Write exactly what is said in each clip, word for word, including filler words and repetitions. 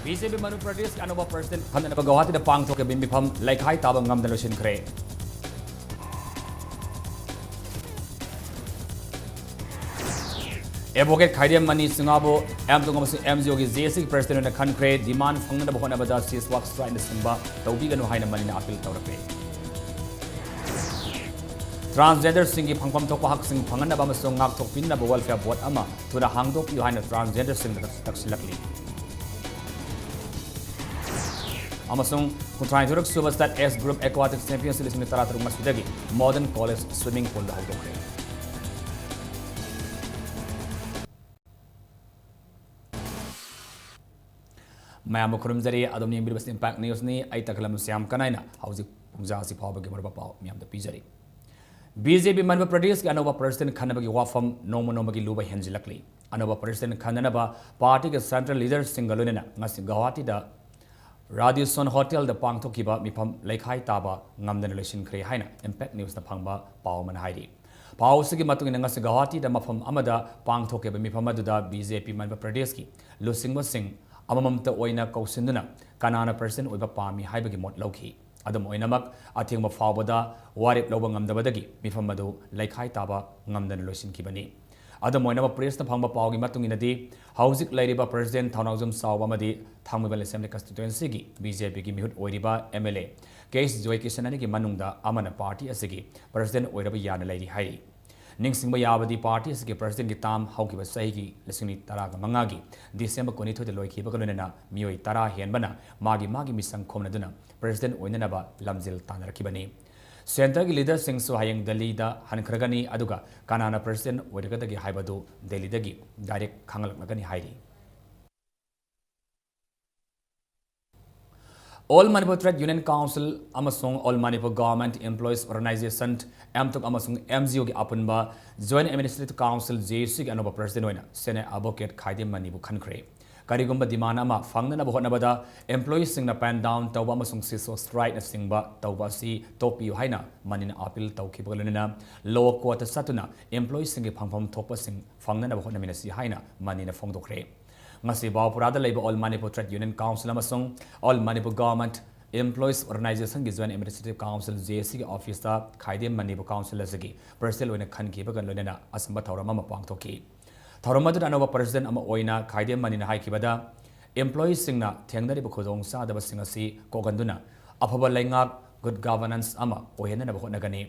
B J ꯄꯤ ꯃꯅꯤꯄꯨꯔ ꯄ꯭ꯔꯗꯦꯁꯀꯤ ꯑꯅꯧꯕ president ꯈꯟꯅꯅꯕ ꯒꯧꯍꯥꯇꯤꯗ ꯄꯥꯡꯊꯣꯛꯈꯤꯕ ꯃꯤꯐꯝ ꯂꯩꯈꯥꯏ ꯇꯥꯕ ꯉꯝꯗꯅ ꯂꯣꯏꯁꯤꯟꯈ꯭ꯔꯦ꯫ ꯑꯦꯗꯚꯣꯀꯦꯠ ꯈꯥꯏꯗꯦꯝ ꯃꯅꯤ ꯁꯤꯡꯍꯕꯨ ꯑꯦꯝ ꯇꯣꯡ ꯑꯃꯁꯨꯡ ꯑꯦꯝ ꯖꯤ ꯑꯣꯒꯤ ꯖꯦ ꯑꯦ ꯁꯤꯒꯤ ꯄ꯭ꯔꯁꯤꯗꯦꯟꯠ ꯑꯣꯏꯅ ꯈꯟꯈ꯭ꯔꯦ꯫ ꯗꯤꯃꯥꯟ ꯐꯪꯅꯅꯕ ꯍꯣꯠꯅꯕꯗ ꯁꯤꯁ ꯋꯥꯛ ꯁ꯭ꯇ꯭ꯔꯥꯏꯛꯅꯆꯤꯡꯕ ꯇꯧꯕꯤꯒꯅꯨ ꯍꯥꯏꯅ ꯃꯅꯤꯅ ꯑꯥꯄꯤꯜ ꯇꯧꯔꯛꯂꯦ꯫ ꯇ꯭ꯔꯥꯟꯁꯖꯦꯟꯗꯔꯁꯤꯡꯒꯤ ꯐꯪꯐꯝ ꯊꯣꯛꯄ ꯍꯛꯁꯤꯡ ꯐꯪꯍꯟꯅꯕ ꯑꯃꯁꯨꯡ ꯉꯥꯛꯊꯣꯛꯄꯤꯅꯕ ꯋꯦꯜꯐꯤꯌꯔ ꯕꯣꯔꯗ ꯑꯃ ꯊꯨꯅ ꯍꯥꯡꯗꯣꯛꯄꯤꯌꯨ ꯍꯥꯏꯅ ꯇ꯭ꯔꯥꯟꯁꯖꯦꯟꯗꯔꯁꯤꯡꯗ ꯇꯛꯁꯤꯜꯂꯛꯂꯤ꯫ ꯑꯃꯁꯨꯡ ꯀꯨꯟꯊ꯭ꯔꯥꯅꯤꯊꯣꯏꯔꯛ ꯁꯨꯕ ꯁ꯭ꯇꯦꯠ ꯑꯦꯁ ꯒ꯭ꯔꯨꯞ ꯑꯦꯀ꯭ꯋꯥꯇꯤꯛ ꯆꯦꯝꯄꯤꯌꯟꯁꯤꯞ ꯂꯤꯁꯤꯡ ꯇꯔꯥ ꯇꯔꯨꯛ ꯉꯁꯤꯗꯒꯤ ꯃꯣꯗꯔꯟ ꯀꯣꯂꯦꯖ ꯁ꯭ꯋꯤꯃꯤꯡ ꯄꯨꯜꯗ ꯍꯧꯗꯣꯛꯈ꯭ꯔꯦ꯫ ꯃꯌꯥꯝꯕꯨ ꯈꯨꯔꯨꯝꯖꯔꯤ꯫ ꯑꯗꯣꯝꯅ ꯌꯦꯡꯕꯤꯔꯤꯕꯁꯤ ꯏꯝꯄꯦꯛ ꯅ꯭ꯌꯨꯁꯅꯤ꯫ ꯑꯩ ꯇꯈꯦꯂꯝꯕ ꯁ꯭ꯌꯥꯝ ꯀꯅꯥꯏꯅ ꯍꯧꯖꯤꯛ ꯄꯨꯡꯖꯥ ꯑꯁꯤ ꯐꯥꯎꯕꯒꯤ ꯃꯔꯨꯞ ꯄꯥꯎ ꯃꯌꯥꯝꯗ ꯄꯤꯖꯔꯤ꯫ ꯕꯤ ꯖꯦ ꯄꯤ ꯃꯅꯤꯄꯨꯔ ꯄ꯭ꯔꯗꯦꯁꯀꯤ ꯑꯅꯧꯕ ꯄ꯭ꯔꯁꯤꯗꯦꯟꯠ ꯈꯟꯅꯕꯒꯤ ꯋꯥꯐꯝ ꯅꯣꯡꯃ ꯅꯣꯡꯃꯒꯤ ꯂꯨꯕ ꯍꯦꯟꯖꯤꯜꯂꯛꯂꯤ꯫ ꯑꯅꯧꯕ ꯄ꯭ꯔꯁꯤꯗꯦꯟꯠ ꯈꯟꯅꯅꯕ ꯄꯥꯔꯇꯤꯒꯤ ꯁꯦꯟꯇ꯭ꯔꯦꯜ ꯂꯤꯗꯔꯁꯤꯡꯒ ꯂꯣꯏꯅꯅ ꯉꯁꯤ ꯒꯧꯍꯥꯇꯤꯗ ꯔꯥꯗꯤꯁꯣꯟ ꯍꯣꯇꯦꯜꯗ ꯄꯥꯡꯊꯣꯛꯈꯤꯕ ꯃꯤꯐꯝ ꯂꯩꯈꯥꯏ ꯇꯥꯕ ꯉꯝꯗꯅ ꯂꯣꯏꯁꯤꯟꯈ꯭ꯔꯦ ꯍꯥꯏꯅ ꯏꯝꯄꯦꯛ ꯅ꯭ꯌꯨꯁꯅ ꯐꯪꯕ ꯄꯥꯎ ꯑꯃꯅ ꯍꯥꯏꯔꯤ꯫ ꯄꯥꯎ ꯑꯁꯤꯒꯤ ꯃꯇꯨꯡ ꯏꯟꯅ ꯉꯁꯤ ꯒꯧꯍꯥꯇꯤꯗ ꯃꯐꯝ ꯑꯃꯗ ꯄꯥꯡꯊꯣꯛꯈꯤꯕ ꯃꯤꯐꯝ ꯑꯗꯨꯗ ꯕꯤ ꯖꯦ ꯄꯤ ꯃꯅꯤꯄꯨꯔ ꯄ꯭ꯔꯗꯦꯁꯀꯤ ꯂꯨꯆꯤꯡꯕꯁꯤꯡ ꯑꯃꯃꯝꯇ ꯑꯣꯏꯅ ꯀꯧꯁꯤꯟꯗꯨꯅ ꯀꯅꯥꯅ ꯄ꯭ꯔꯁꯤꯗꯦꯟꯠ ꯑꯣꯏꯕ ꯄꯥꯝꯃꯤ ꯍꯥꯏꯕꯒꯤ ꯃꯣꯠ ꯂꯧꯈꯤ꯫ ꯑꯗꯨꯝ ꯑꯣꯏꯅꯃꯛ, ꯑꯊꯦꯡꯕ ꯐꯥꯎꯕꯗ ꯋꯥꯔꯦꯞ ꯂꯧꯕ ꯉꯝꯗꯕꯗꯒꯤ ꯃꯤꯐꯝ ꯑꯗꯨ ꯂꯩꯈꯥꯏ ꯇꯥꯕ ꯉꯝꯗꯅ ꯂꯣꯏꯁꯤꯟꯈꯤꯕꯅꯤ꯫ ꯑꯗꯨꯝ ꯑꯣꯏꯅꯃꯛ, ꯄ꯭ꯔꯦꯁꯅ ꯐꯪꯕ ꯄꯥꯎꯒꯤ ꯃꯇꯨꯡ ꯏꯟꯅꯗꯤ, ꯍꯧꯖꯤꯛ ꯂꯩꯔꯤꯕ ꯄ꯭ꯔꯁꯤꯗꯦꯟꯠ ꯊꯧꯅꯥꯎꯖꯝ ꯆꯥꯎꯕ ꯑꯃꯗꯤ ꯊꯥꯡꯃꯩꯕꯟ ꯑꯦꯁꯦꯝꯕ꯭ꯂꯤ ꯀꯟꯁꯇꯤꯇ꯭ꯋꯦꯟꯁꯤꯒꯤ ꯕꯤ ꯖꯦ ꯄꯤꯒꯤ ꯃꯤꯍꯨꯠ ꯑꯣꯏꯔꯤꯕ ꯑꯦꯝ ꯑꯦꯜ ꯑꯦ ꯀꯦ ꯑꯦꯁ ꯖꯣꯏꯀꯤꯁꯟ ꯑꯅꯤꯒꯤ ꯃꯅꯨꯡꯗ ꯑꯃꯅ ꯄꯥꯔꯇꯤ ꯑꯁꯤꯒꯤ ꯄ꯭ꯔꯁꯤꯗꯦꯟꯠ ꯑꯣꯏꯔꯕ ꯌꯥꯅ ꯂꯩꯔꯤ ꯍꯥꯏꯔꯤ꯫ ꯅꯤꯡꯁꯤꯡꯕ ꯌꯥꯕꯗꯤ, ꯄꯥꯔꯇꯤ ꯑꯁꯤꯒꯤ ꯄ꯭ꯔꯁꯤꯗꯦꯟꯠꯀꯤ ꯇꯥꯝ ꯍꯧꯈꯤꯕ ꯆꯍꯤꯒꯤ ꯂꯤꯁꯤꯡ ꯑꯅꯤ ꯇꯔꯥꯒ ꯃꯉꯥꯒꯤ ꯗꯤꯁꯦꯝꯕꯔ ꯀꯨꯟꯅꯤꯊꯣꯏꯗ ꯂꯣꯏꯈꯤꯕꯒ ꯂꯣꯏꯅꯅ ꯃꯤꯑꯣꯏ ꯇꯔꯥ ꯍꯦꯟꯕꯅ ꯃꯥꯒꯤ ꯃꯥꯒꯤ ꯃꯤꯁꯪ ꯈꯣꯝꯅꯗꯨꯅ ꯄ꯭ꯔꯁꯤꯗꯦꯟꯠ ꯑꯣꯏꯅꯅꯕ ꯂꯝꯖꯦꯜ ꯇꯥꯟꯅꯔꯛꯈꯤꯕꯅꯤ꯫ ꯁꯦꯟꯇꯔꯒꯤ ꯂꯤꯗꯔꯁꯤꯡꯁꯨ ꯍꯌꯦꯡ ꯗꯦꯜꯂꯤꯗ ꯍꯟꯈ꯭ꯔꯒꯅꯤ, ꯑꯗꯨꯒ ꯀꯅꯥꯅ ꯄ꯭ꯔꯁꯤꯗꯦꯟꯠ ꯑꯣꯏꯔꯒꯗꯒꯦ ꯍꯥꯏꯕꯗꯨ ꯗꯦꯜꯂꯤꯗꯒꯤ ꯗꯥꯏꯔꯦꯛ ꯈꯪꯂꯛꯂꯒꯅꯤ ꯍꯥꯏꯔꯤ꯫ All Manipur trade union council ꯑꯃꯁꯨꯡ all Manipur government employees organisation, ꯑꯦꯝꯇꯨꯛ, ꯑꯃꯁꯨꯡ ꯑꯦꯝ ꯖꯤ ꯑꯣꯒꯤ ꯑꯄꯨꯟꯕ joint administrative council, J A ꯁꯤꯒꯤ ꯑꯅꯧꯕ ꯄ꯭ꯔꯁꯤꯗꯦꯟꯠ ꯑꯣꯏꯅ ꯁꯦꯅꯤꯌꯔ ꯑꯦꯗꯚꯣꯀꯦꯠ ꯈꯥꯏꯗꯦꯝ ꯃꯅꯤꯕꯨ ꯈꯟꯈ꯭ꯔꯦ꯫ ꯀꯔꯤꯒꯨꯝꯕ ꯗꯤꯃꯥꯟ ꯑꯃ ꯐꯪꯅꯅꯕ ꯍꯣꯠꯅꯕꯗ ꯏꯝꯄ꯭ꯂꯣꯌꯤꯁꯁꯤꯡꯅ ꯄꯦꯟ ꯗꯥꯎꯟ ꯇꯧꯕ ꯑꯃꯁꯨꯡ ꯁꯤꯁ ꯋꯥꯛ ꯁ꯭ꯇ꯭ꯔꯥꯏꯛꯅꯆꯤꯡꯕ ꯇꯧꯕ ꯑꯁꯤ ꯇꯣꯛꯄꯤꯌꯨ ꯍꯥꯏꯅ ꯃꯅꯤꯅ ꯑꯥꯄꯤꯜ ꯇꯧꯈꯤꯕꯒ ꯂꯣꯏꯅꯅ ꯂꯣ ꯀꯣꯔꯠꯇ ꯆꯠꯇꯨꯅ ꯏꯝꯄ꯭ꯂꯣꯌꯤꯁꯁꯤꯡꯒꯤ ꯐꯪꯐꯝ ꯊꯣꯛꯄꯁꯤꯡ ꯐꯪꯅꯅꯕ ꯍꯣꯠꯅꯃꯤꯟꯅꯁꯤ ꯍꯥꯏꯅ ꯃꯅꯤꯅ ꯐꯣꯡꯗꯣꯛꯈ꯭ꯔꯦ꯫ ꯉꯁꯤ ꯕꯥꯎꯄꯨꯔꯥꯗ ꯂꯩꯕ All Manipur Trade Union Council ꯑꯃꯁꯨꯡ All Manipur Government Employees Organizationꯒꯤ Joint Administrative Council, JAC ꯒꯤ officeꯇ ꯈꯥꯏꯗꯦꯝ ꯃꯅꯤꯄꯨꯔ council ꯑꯁꯤꯒꯤ president ꯑꯣꯏꯅ ꯈꯟꯈꯤꯕꯒ ꯂꯣꯏꯅꯅ ꯑꯆꯝꯕ ꯊꯧꯔꯝ ꯑꯃ ꯄꯥꯡꯊꯣꯛꯈꯤ꯫ ꯊꯧꯔꯝ ꯑꯗꯨꯗ ꯑꯅꯧꯕ president ꯑꯃ ꯑꯣꯏꯅ ꯈꯥꯏꯗꯦꯝ ꯃꯅꯤꯅ ꯍꯥꯏꯈꯤꯕꯗ, employeeꯁꯤꯡꯅ ꯊꯦꯡꯅꯔꯤꯕ ꯈꯨꯗꯣꯡꯆꯥꯗꯕꯁꯤꯡ ꯑꯁꯤ ꯀꯣꯛꯍꯟꯗꯨꯅ ꯑꯐꯕ ꯂꯩꯉꯥꯛ, good governance ꯑꯃ ꯑꯣꯏꯍꯟꯅꯕ ꯍꯣꯠꯅꯒꯅꯤ꯫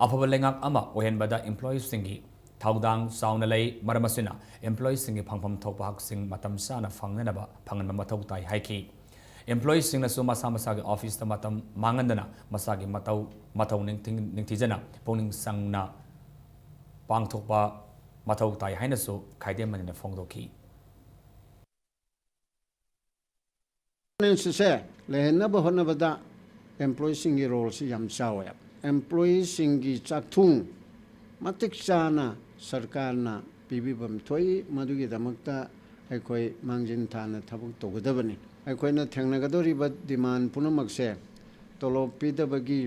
ꯑꯐꯕ ꯂꯩꯉꯥꯛ ꯑꯃ ꯑꯣꯏꯍꯟꯕꯗ employeeꯁꯤꯡꯒꯤ ꯊꯧꯗꯥꯡ ꯆꯥꯎꯅ ꯂꯩ꯫ ꯃꯔꯝ ꯑꯁꯤꯅ employeeꯁꯤꯡꯒꯤ ꯐꯪꯐꯝ ꯊꯣꯛꯄ ꯍꯛꯁꯤꯡ ꯃꯇꯝ ꯆꯥꯅ ꯐꯪꯅꯅꯕ ꯐꯪꯍꯟꯕ ꯃꯊꯧ ꯇꯥꯏ ꯍꯥꯏꯈꯤ꯫ Employeeꯁꯤꯡꯅꯁꯨ ꯃꯁꯥ ꯃꯁꯥꯒꯤ officeꯇ ꯃꯇꯝ ꯃꯥꯡꯍꯟꯗꯅ ꯃꯁꯥꯒꯤ ꯃꯇꯧ, ꯃꯊꯧ ꯅꯤꯡꯊꯤ-, ꯅꯤꯡꯊꯤꯖꯅ ꯄꯨꯛꯅꯤꯡ ꯆꯪꯅ ꯄꯥꯡꯊꯣꯛꯄ ꯃꯊꯧ ꯇꯥꯏ ꯍꯥꯏꯅꯁꯨ ꯈꯥꯏꯗꯦꯝ ꯃꯅꯤꯅ ꯐꯣꯡꯗꯣꯛꯈꯤ꯫ ꯁꯤꯁꯦ ꯂꯩꯍꯟꯅꯕ ꯍꯣꯠꯅꯕꯗ employeeꯁꯤꯡꯒꯤ roleꯁꯤ ꯌꯥꯝ ꯆꯥꯎꯋꯦ꯫ Employeeꯁꯤꯡꯒꯤ ꯆꯥꯛꯊꯨꯡ ꯃꯇꯤꯛ ꯆꯥꯅ ꯁꯔꯀꯥꯔꯅ ꯄꯤꯕꯤꯐꯝ ꯊꯣꯛꯏ꯫ ꯃꯗꯨꯒꯤꯗꯃꯛꯇ ꯑꯩꯈꯣꯏ ꯃꯥꯡꯖꯤꯟ ꯊꯥꯅ ꯊꯕꯛ ꯇꯧꯒꯗꯕꯅꯤ꯫ ꯑꯩꯈꯣꯏꯅ ꯊꯦꯡꯅꯒꯗꯧꯔꯤꯕ demand ꯄꯨꯝꯅꯃꯛꯁꯦ ꯇꯣꯂꯣꯞ ꯄꯤꯗꯕꯒꯤ,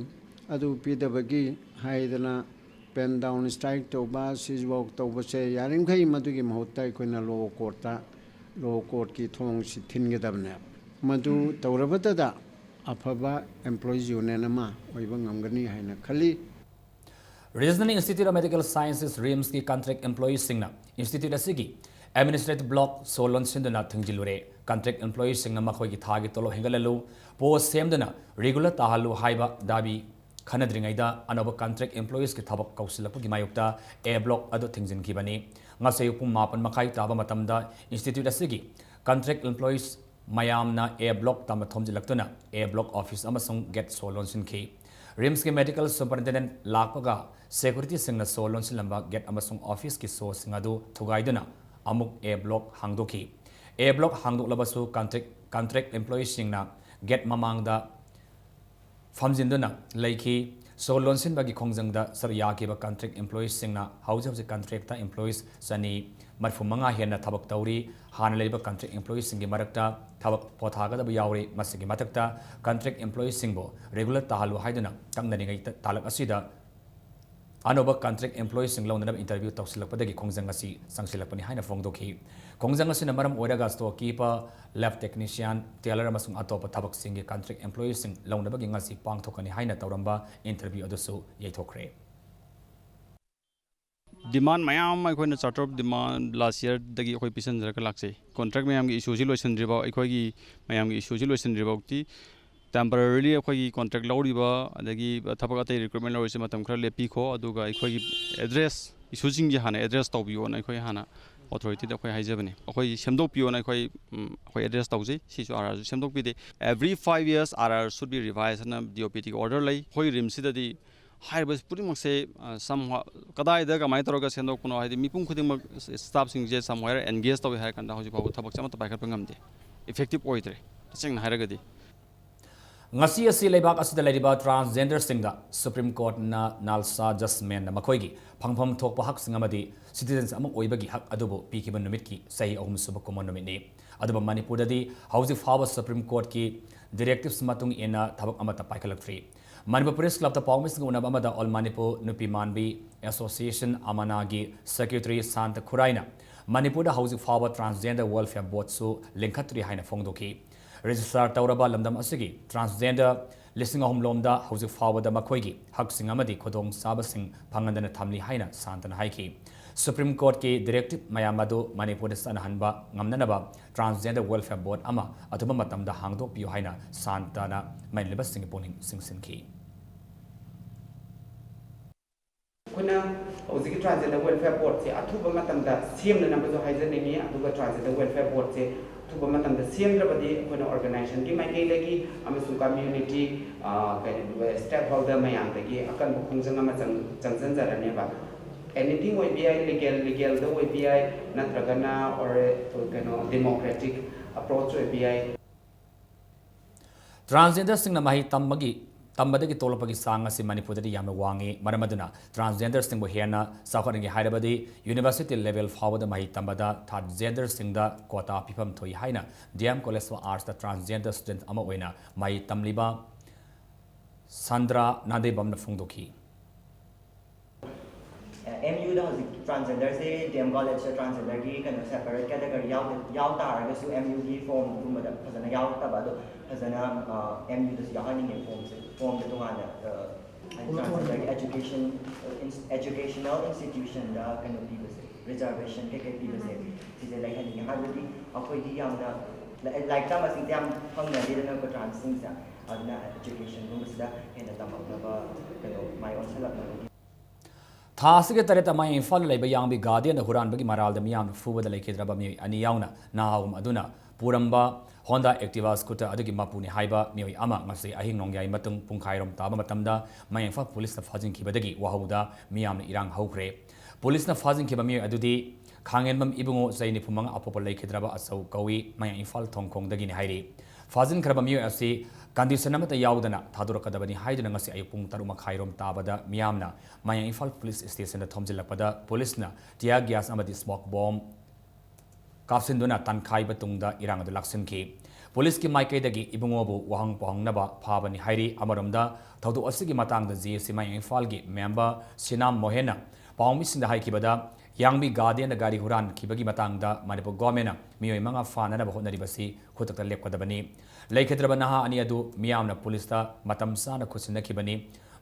ꯑꯗꯨ ꯄꯤꯗꯕꯒꯤ ꯍꯥꯏꯗꯅ pen down strike ꯇꯧꯕ, siege walk ꯇꯧꯕꯁꯦ ꯌꯥꯔꯤꯃꯈꯩ ꯃꯗꯨꯒꯤ ꯃꯍꯨꯠꯇ ꯑꯩꯈꯣꯏꯅ lower courtꯇ, lower courtꯀꯤ ꯊꯣꯡꯁꯤ ꯊꯤꯟꯒꯗꯕꯅꯦ꯫ ꯃꯗꯨ ꯇꯧꯔꯕꯇꯗ ꯑꯐꯕ employees union ꯑꯃ ꯑꯣꯏꯕ ꯉꯝꯒꯅꯤ ꯍꯥꯏꯅ ꯈꯜꯂꯤ꯫ Regional Institute of Medical Sciences, RIMSꯀꯤ contract employeeꯁꯤꯡꯅ institute ꯑꯁꯤꯒꯤ administrative block ꯁꯣ ꯂꯣꯟꯁꯤꯟꯗꯨꯅ ꯊꯤꯡꯖꯤꯜꯂꯨꯔꯦ꯫ Contract employeeꯁꯤꯡꯅ ꯃꯈꯣꯏꯒꯤ ꯊꯥꯒꯤ ꯇꯣꯂꯣꯞ ꯍꯦꯟꯒꯠꯍꯜꯂꯨ, post ꯁꯦꯝꯗꯨꯅ regular ꯇꯥꯍꯜꯂꯨ ꯍꯥꯏꯕ ꯗꯥꯕꯤ ꯈꯟꯅꯗ꯭ꯔꯤꯉꯩꯗ ꯑꯅꯧꯕ contract employeesꯀꯤ ꯊꯕꯛ ꯀꯧꯁꯤꯜꯂꯛꯄꯒꯤ ꯃꯥꯌꯣꯛꯇ A block ꯑꯗꯨ ꯊꯤꯡꯖꯤꯟꯈꯤꯕꯅꯤ꯫ ꯉꯁꯤ ꯑꯌꯨꯛ ꯄꯨꯡ ꯃꯥꯄꯟ ꯃꯈꯥꯏ ꯇꯥꯕ ꯃꯇꯝꯗ institute ꯑꯁꯤꯒꯤ contract employees ꯃꯌꯥꯝꯅ A block ꯇꯝꯕ ꯊꯣꯝꯖꯤꯜꯂꯛꯇꯨꯅ A block office ꯑꯃꯁꯨꯡ gate ꯁꯣ ꯂꯣꯟꯁꯤꯟꯈꯤ꯫ RIMSꯀꯤ medical superintendent ꯂꯥꯛꯄꯒ securityꯁꯤꯡꯅ ꯁꯣ ꯂꯣꯟꯁꯤꯜꯂꯝꯕ gate ꯑꯃꯁꯨꯡ officeꯀꯤ ꯁꯣꯁꯤꯡ ꯑꯗꯨ ꯊꯨꯒꯥꯏꯗꯨꯅ ꯑꯃꯨꯛ A block ꯍꯥꯡꯗꯣꯛꯈꯤ꯫ A block ꯍꯥꯡꯗꯣꯛꯂꯕꯁꯨ contract, contract employeesꯁꯤꯡꯅ gate ꯃꯃꯥꯡꯗ ꯐꯝꯖꯤꯟꯗꯨꯅ ꯂꯩꯈꯤ꯫ ꯁꯣ ꯂꯣꯟꯁꯤꯟꯕꯒꯤ ꯈꯣꯡꯖꯪꯗ ꯁꯔꯨꯛ ꯌꯥꯈꯤꯕ contract employeesꯁꯤꯡꯅ ꯍꯧꯖꯤꯛ ꯍꯧꯖꯤꯛ contractꯇ employees ꯆꯅꯤ ꯃꯔꯤꯐꯨ ꯃꯉꯥ ꯍꯦꯟꯅ ꯊꯕꯛ ꯇꯧꯔꯤ꯫ ꯍꯥꯟꯅ ꯂꯩꯕ contract employeesꯁꯤꯡꯒꯤ ꯃꯔꯛꯇ ꯊꯕꯛ ꯄꯣꯊꯥꯒꯗꯕ ꯌꯥꯎꯔꯤ꯫ ꯃꯁꯤꯒꯤ ꯃꯊꯛꯇ contract employeesꯁꯤꯡꯕꯨ regular ꯇꯥꯍꯜꯂꯨ ꯍꯥꯏꯗꯨꯅ ꯇꯛꯅꯔꯤꯉꯩ ꯇꯥꯂꯛ ꯑꯁꯤꯗ ꯑꯅꯧꯕ contract employeeꯁꯤꯡ ꯂꯧꯅꯅꯕ interview ꯇꯧꯁꯤꯜꯂꯛꯄꯗꯒꯤ ꯈꯣꯡꯖꯪ ꯑꯁꯤ ꯆꯪꯁꯤꯜꯂꯛꯄꯅꯤ ꯍꯥꯏꯅ ꯐꯣꯡꯗꯣꯛꯈꯤ꯫ ꯈꯣꯡꯖꯪ ꯑꯁꯤꯅ ꯃꯔꯝ ꯑꯣꯏꯔꯒ storekeeper, lab technician, tailor ꯑꯃꯁꯨꯡ ꯑꯇꯣꯞꯄ ꯊꯕꯛꯁꯤꯡꯒꯤ contract employeeꯁꯤꯡ ꯂꯧꯅꯕꯒꯤ ꯉꯁꯤ ꯄꯥꯡꯊꯣꯛꯀꯅꯤ ꯍꯥꯏꯅ ꯇꯧꯔꯝꯕ interview ꯑꯗꯨꯁꯨ ꯌꯩꯊꯣꯛꯈ꯭ꯔꯦ꯫ Demand ꯃꯌꯥꯝ ꯑꯃ ꯑꯩꯈꯣꯏꯅ charter of demand last yearꯗꯒꯤ ꯑꯩꯈꯣꯏ ꯄꯤꯁꯟꯖꯔꯒ ꯂꯥꯛꯆꯩ꯫ Contract ꯃꯌꯥꯝꯒꯤ issueꯁꯤ ꯂꯣꯏꯁꯤꯟꯗ꯭ꯔꯤꯐꯥꯎ, ꯑꯩꯈꯣꯏꯒꯤ ꯃꯌꯥꯝꯒꯤ issueꯁꯤ ꯂꯣꯏꯁꯤꯟꯗ꯭ꯔꯤꯐꯥꯎꯗꯤ temporarily ꯑꯩꯈꯣꯏꯒꯤ contract ꯂꯧꯔꯤꯕ ꯑꯗꯒꯤ ꯊꯕꯛ ꯑꯇꯩ recruitment ꯂꯧꯔꯤꯁꯦ ꯃꯇꯝ ꯈꯔ ꯂꯦꯞꯄꯤꯈꯣ, ꯑꯗꯨꯒ ꯑꯩꯈꯣꯏꯒꯤ address issueꯁꯤꯡꯁꯦ ꯍꯥꯟꯅ address ꯇꯧꯕꯤꯌꯣꯅ ꯑꯩꯈꯣꯏ ꯍꯥꯟꯅ authorityꯗ ꯑꯩꯈꯣꯏ ꯍꯥꯏꯖꯕꯅꯤ꯫ ꯑꯩꯈꯣꯏ ꯁꯦꯝꯗꯣꯛꯄꯤꯌꯣꯅ ꯑꯩꯈꯣꯏ, ꯎꯝ, ꯑꯩꯈꯣꯏ address ꯇꯧꯖꯩ꯫ ꯁꯤꯁꯨ RRꯁꯨ ꯁꯦꯝꯗꯣꯛꯄꯤꯗꯦ꯫ Every five years RR should be revised ꯍꯥꯏꯅ DOPTꯒꯤ order ꯂꯩ꯫ ꯑꯩꯈꯣꯏ RIMSꯁꯤꯗꯗꯤ ꯍꯥꯏꯔꯤꯕ ꯄꯨꯝꯅꯃꯛꯁꯦ, ꯑ, somehow ꯀꯗꯥꯏꯗ ꯀꯃꯥꯏꯅ ꯇꯧꯔꯒ ꯁꯦꯝꯗꯣꯛꯄꯅꯣ, ꯍꯥꯏꯗꯤ ꯃꯤꯄꯨꯝ ꯈꯨꯗꯤꯡꯃꯛ staffꯁꯤꯡꯁꯦ somewhere engage ꯇꯧꯏ ꯍꯥꯏꯔ ꯀꯥꯟꯗ ꯍꯧꯖꯤꯛ ꯐꯥꯎꯕ ꯊꯕꯛꯁꯦ ꯑꯃꯠꯇ ꯄꯥꯏꯈꯠꯄ ꯉꯝꯗꯦ, effective ꯑꯣꯏꯗ꯭ꯔꯦ ꯇꯁꯦꯡꯅ ꯍꯥꯏꯔꯒꯗꯤ꯫ ꯉꯁꯤ ꯑꯁꯤ ꯂꯩꯕꯥꯛ ꯑꯁꯤꯗ ꯂꯩꯔꯤꯕ transgenderꯁꯤꯡꯗ Supreme Courtꯅ NALSA judgmentꯅ ꯃꯈꯣꯏꯒꯤ ꯐꯪꯐꯝ ꯊꯣꯛꯄ ꯍꯛꯁꯤꯡ ꯑꯃꯗꯤ citizens ꯑꯃ ꯑꯣꯏꯕꯒꯤ ꯍꯛ ꯑꯗꯨꯕꯨ ꯄꯤꯈꯤꯕ ꯅꯨꯃꯤꯠꯀꯤ ꯆꯍꯤ ꯑꯍꯨꯝ ꯁꯨꯕ ꯀꯨꯝꯑꯣꯟ ꯅꯨꯃꯤꯠꯅꯤ꯫ ꯑꯗꯨꯕꯨ ꯃꯅꯤꯄꯨꯔꯗꯗꯤ ꯍꯧꯖꯤꯛ ꯐꯥꯎꯕ Supreme Courtꯀꯤ directives ꯃꯇꯨꯡ ꯏꯟꯅ ꯊꯕꯛ ꯑꯃꯠꯇ ꯄꯥꯏꯈꯠꯂꯛꯇ꯭ꯔꯤ꯫ ꯃꯅꯤꯄꯨꯔ Press Clubꯇ ꯄꯥꯎꯃꯤꯁꯤꯡꯒ ꯎꯅꯕ ꯑꯃꯗ All Manipur ꯅꯨꯄꯤ ꯃꯥꯟꯕꯤ Association, ꯑꯃꯅꯥꯒꯤ secretary ꯁꯥꯟꯇ ꯈꯨꯔꯥꯏꯅ ꯃꯅꯤꯄꯨꯔꯗ ꯍꯧꯖꯤꯛ ꯐꯥꯎꯕ Transgender Welfare Boardꯁꯨ ꯂꯤꯡꯈꯠꯇ꯭ꯔꯤ ꯍꯥꯏꯅ ꯐꯣꯡꯗꯣꯛꯈꯤ꯫ Register ꯇꯧꯔꯕ ꯂꯝꯗꯝ ꯑꯁꯤꯒꯤ transgender ꯂꯤꯁꯤꯡ ꯑꯍꯨꯝ ꯂꯣꯝꯗ ꯍꯧꯖꯤꯛ ꯐꯥꯎꯕꯗ ꯃꯈꯣꯏꯒꯤ ꯍꯛꯁꯤꯡ ꯑꯃꯗꯤ ꯈꯨꯗꯣꯡꯆꯥꯕꯁꯤꯡ ꯐꯪꯍꯟꯗꯅ ꯊꯝꯂꯤ ꯍꯥꯏꯅ ꯁꯥꯟꯇꯅ ꯍꯥꯏꯈꯤ꯫ Supreme Courtꯀꯤ directive ꯃꯌꯥꯝ ꯑꯗꯨ ꯃꯅꯤꯄꯨꯔꯗ ꯆꯠꯅꯍꯟꯕ ꯉꯝꯅꯅꯕ Transgender Welfare Board ꯑꯃ ꯑꯊꯨꯕ ꯃꯇꯝꯗ ꯍꯥꯡꯗꯣꯛꯄꯤꯌꯨ ꯍꯥꯏꯅ ꯁꯥꯟꯇꯅ ꯃꯩꯂꯤꯕꯁꯤꯡꯒꯤ ꯄꯨꯛꯅꯤꯡ ꯆꯤꯡꯁꯤꯟꯈꯤ꯫ ꯑꯩꯈꯣꯏꯅ ꯍꯧꯖꯤꯛꯀꯤ Transgender Welfare Boardꯁꯦ ꯑꯊꯨꯕ ꯃꯇꯝꯗ ꯁꯦꯝꯅꯅꯕꯁꯨ ꯍꯥꯏꯖꯅꯤꯡꯉꯤ, ꯑꯗꯨꯒ Transgender Welfare Boardꯁꯦ ꯑꯊꯨꯕ ꯃꯇꯝꯗ ꯁꯦꯝꯗ꯭ꯔꯕꯗꯤ ꯑꯩꯈꯣꯏꯅ organizationꯒꯤ ꯃꯥꯏꯀꯩꯗꯒꯤ ꯑꯃꯁꯨꯡ community, ꯑ, ꯀꯩꯅꯣ, stakeholder ꯃꯌꯥꯝꯗꯒꯤ ꯑꯀꯟꯕ ꯈꯣꯡꯖꯪ ꯑꯃ ꯆꯪ-, ꯆꯪꯁꯤꯟꯖꯔꯅꯦꯕ꯫ Anything ꯑꯣꯏꯕ ꯌꯥꯏ, legal, legalꯗ ꯑꯣꯏꯕ ꯌꯥꯏ, ꯅꯠꯇ꯭ꯔꯒꯅ or, ꯀꯩꯅꯣ, democratic approach ꯑꯣꯏꯕ ꯌꯥꯏ꯫ Transgenderꯁꯤꯡꯅ ꯃꯍꯩ ꯇꯝꯕꯒꯤ, ꯇꯝꯕꯗꯒꯤ ꯇꯣꯛꯂꯛꯄꯒꯤ ꯆꯥꯡ ꯑꯁꯤ ꯃꯅꯤꯄꯨꯔꯗꯗꯤ ꯌꯥꯝꯅ ꯋꯥꯡꯉꯤ꯫ ꯃꯔꯝ ꯑꯗꯨꯅ transgenderꯁꯤꯡꯕꯨ ꯍꯦꯟꯅ ꯆꯥꯎꯈꯠꯍꯟꯒꯦ ꯍꯥꯏꯔꯕꯗꯤ university level ꯐꯥꯎꯕꯗ ꯃꯍꯩ ꯇꯝꯕꯗ third genderꯁꯤꯡꯗ quota ꯄꯤꯐꯝ ꯊꯣꯛꯏ ꯍꯥꯏꯅ D M College of Artsꯇ transgender student ꯑꯃ ꯑꯣꯏꯅ ꯃꯍꯩ ꯇꯝꯂꯤꯕ ꯁꯟꯗ꯭ꯔꯥ ꯅꯥꯗꯦꯕꯝꯅ ꯐꯣꯡꯗꯣꯛꯈꯤ꯫ ꯑꯦꯝ ꯌꯨꯗ ꯍꯧꯖꯤꯛ ꯇ꯭ꯔꯥꯟꯁꯖꯦꯟꯗꯔꯁꯦ ꯗꯤ ꯑꯦꯝ ꯀꯣꯂꯦꯖꯇ ꯇ꯭ꯔꯥꯟꯁꯖꯦꯟꯗꯔꯒꯤ ꯀꯩꯅꯣ ꯁꯦꯄꯔꯦꯠ ꯀꯦꯇꯒꯣꯔꯤ ꯌꯥꯎ ꯇꯥꯔꯒꯁꯨ ꯑꯦꯝ ꯌꯨꯒꯤ ꯐꯣꯝꯒꯨꯝꯕꯗ ꯐꯖꯅ ꯌꯥꯎꯔꯛꯇꯕ, ꯑꯗꯣ ꯐꯖꯅ ꯑꯦꯝ ꯌꯨꯗꯁꯨ ꯌꯥꯎꯍꯟꯅꯤꯡꯉꯦ ꯐꯣꯝꯁꯦ, ꯐꯣꯝꯗ ꯇꯣꯉꯥꯟꯅ ꯍꯥꯏꯗꯤ ꯇ꯭ꯔꯥꯟꯁꯖꯦꯟꯗꯔꯒꯤ ꯑꯦꯖꯨꯀꯦꯁꯟ, educational institutionꯗ ꯀꯩꯅꯣ ꯄꯤꯕꯁꯦ, ꯔꯤꯖꯔꯕꯦꯁꯟ ꯀꯩꯀꯩ ꯄꯤꯕꯁꯦ, ꯁꯤꯁꯦ ꯂꯩꯍꯟꯅꯤꯡꯉꯦ꯫ ꯍꯥꯏꯕꯗꯤ ꯑꯩꯈꯣꯏꯗꯤ ꯌꯥꯝꯅ ꯂꯥꯏꯔꯤꯛ ꯇꯝꯕꯁꯤꯡꯁꯦ ꯌꯥꯝ ꯐꯪꯅꯗꯦꯗꯅꯀꯣ ꯇ꯭ꯔꯥꯟꯁꯁꯤꯡꯁꯦ, ꯑꯗꯨꯅ ꯑꯦꯖꯨꯀꯦꯁꯟꯒꯨꯝꯕꯁꯤꯗ ꯍꯦꯟꯅ ꯇꯝꯃꯛꯅꯕ ꯀꯩꯅꯣ ꯃꯥꯏ ꯑꯣꯟꯁꯤꯜꯂꯛꯅꯕꯒꯤ꯫ ꯊꯥ ꯑꯁꯤꯒꯤ ꯇꯔꯦꯠꯇ ꯃꯌꯥꯡ ꯏꯝꯐꯥꯜꯗ ꯂꯩꯕ ꯌꯥꯡꯕꯤ ꯒꯥꯔꯗꯦꯟꯗ ꯍꯨꯔꯥꯟꯕꯒꯤ ꯃꯔꯥꯜꯗ ꯃꯤꯌꯥꯝꯅ ꯐꯨꯕꯗ ꯂꯩꯈꯤꯗ꯭ꯔꯕ ꯃꯤꯑꯣꯏ ꯑꯅꯤ ꯌꯥꯎꯅ ꯅꯍꯥ ꯑꯍꯨꯝ ꯑꯗꯨꯅ ꯄꯨꯔꯝꯕ ꯍꯣꯟꯗꯥ ꯑꯦꯛꯇꯤꯚꯥ ꯁ꯭ꯀꯨꯇꯔ ꯑꯗꯨꯒꯤ ꯃꯄꯨꯅꯤ ꯍꯥꯏꯕ ꯃꯤꯑꯣꯏ ꯑꯃ ꯉꯁꯤ ꯑꯍꯤꯡ ꯅꯣꯡꯌꯥꯏ ꯃꯇꯨꯡ ꯄꯨꯡꯈꯥꯏꯔꯣꯝ ꯇꯥꯕ ꯃꯇꯝꯗ ꯃꯌꯥꯡ ꯏꯝꯐꯥꯜ ꯄꯨꯂꯤꯁꯅ ꯐꯥꯖꯤꯟꯈꯤꯕꯗꯒꯤ ꯋꯥꯍꯧꯗ ꯃꯤꯌꯥꯝꯅ ꯏꯔꯥꯡ ꯍꯧꯈ꯭ꯔꯦ꯫ ꯄꯨꯂꯤꯁꯅ ꯐꯥꯖꯤꯟꯈꯤꯕ ꯃꯤꯑꯣꯏ ꯑꯗꯨꯗꯤ ꯈꯥꯡꯉꯦꯟꯕꯝ ꯏꯕꯨꯡꯉꯣ, ꯆꯍꯤ ꯅꯤꯐꯨ ꯃꯉꯥ, ꯑꯄꯣꯛꯄ ꯂꯩꯈꯤꯗ꯭ꯔꯕ ꯑꯆꯧ ꯀꯧꯏ, ꯃꯌꯥꯡ ꯏꯝꯐꯥꯜ ꯊꯣꯡꯈꯣꯡꯗꯒꯤꯅꯤ ꯍꯥꯏꯔꯤ꯫ ꯐꯥꯖꯤꯟꯈ꯭ꯔꯕ ꯃꯤꯑꯣꯏ ꯑꯁꯤ ꯀꯟꯗꯤꯁꯟ ꯑꯃꯠꯇ ꯌꯥꯎꯗꯅ ꯊꯥꯗꯣꯔꯛꯀꯗꯕꯅꯤ ꯍꯥꯏꯗꯨꯅ ꯉꯁꯤ ꯑꯌꯨꯛ ꯄꯨꯡ ꯇꯔꯨꯛ ꯃꯈꯥꯏꯔꯣꯝ ꯇꯥꯕꯗ ꯃꯤꯌꯥꯝꯅ ꯃꯌꯥꯡ ꯏꯝꯐꯥꯜ ꯄꯨꯂꯤꯁ ꯁ꯭ꯇꯦꯁꯟꯗ ꯊꯣꯝꯖꯤꯜꯂꯛꯄꯗ ꯄꯨꯂꯤꯁꯅ ꯇꯤꯌꯥꯔ ꯒ꯭ꯌꯥꯁ ꯑꯃꯗꯤ ꯁ꯭ꯃꯣꯛ ꯕꯣꯝ ꯀꯥꯞꯁꯤꯟꯗꯨꯅ ꯇꯥꯟꯈꯥꯏꯕ ꯇꯨꯡꯗ ꯏꯔꯥꯡ ꯑꯗꯨ ꯂꯥꯛꯁꯤꯟꯈꯤ꯫ ꯄꯨꯂꯤꯁꯀꯤ ꯃꯥꯏꯀꯩꯗꯒꯤ ꯏꯕꯨꯡꯉꯣꯕꯨ ꯋꯥꯍꯪ ꯄꯥꯎꯍꯪꯅꯕ ꯐꯥꯕꯅꯤ ꯍꯥꯏꯔꯤ꯫ ꯑꯃꯔꯣꯝꯗ ꯊꯧꯗꯣꯛ ꯑꯁꯤꯒꯤ ꯃꯇꯥꯡꯗ ꯖꯦ ꯑꯦꯁ ꯁꯤ ꯃꯌꯥꯡ ꯏꯝꯐꯥꯜꯒꯤ ꯃꯦꯝꯕꯔ ꯁꯤꯅꯥꯝ ꯃꯣꯍꯦꯟꯅ ꯄꯥꯎꯃꯤꯁꯤꯡꯗ ꯍꯥꯏꯈꯤꯕꯗ, ꯌꯥꯡꯕꯤ ꯒꯥꯔꯗꯦꯟꯗ ꯒꯥꯔꯤ ꯍꯨꯔꯥꯟꯈꯤꯕꯒꯤ ꯃꯇꯥꯡꯗ ꯃꯅꯤꯄꯨꯔ ꯒꯣꯔꯃꯦꯟꯅ ꯃꯤꯑꯣꯏ ꯃꯉꯥ ꯐꯥꯅꯅꯕ ꯍꯣꯠꯅꯔꯤꯕꯁꯤ ꯈꯨꯗꯛꯇ ꯂꯦꯞꯀꯗꯕꯅꯤ꯫ ꯂꯩꯈꯤꯗ꯭ꯔꯕ ꯅꯍꯥ ꯑꯅꯤ ꯑꯗꯨ ꯃꯤꯌꯥꯝꯅ ꯄꯨꯂꯤꯁꯇ ꯃꯇꯝ ꯆꯥꯅ ꯈꯨꯠꯁꯤꯟꯅꯈꯤꯕꯅꯤ꯫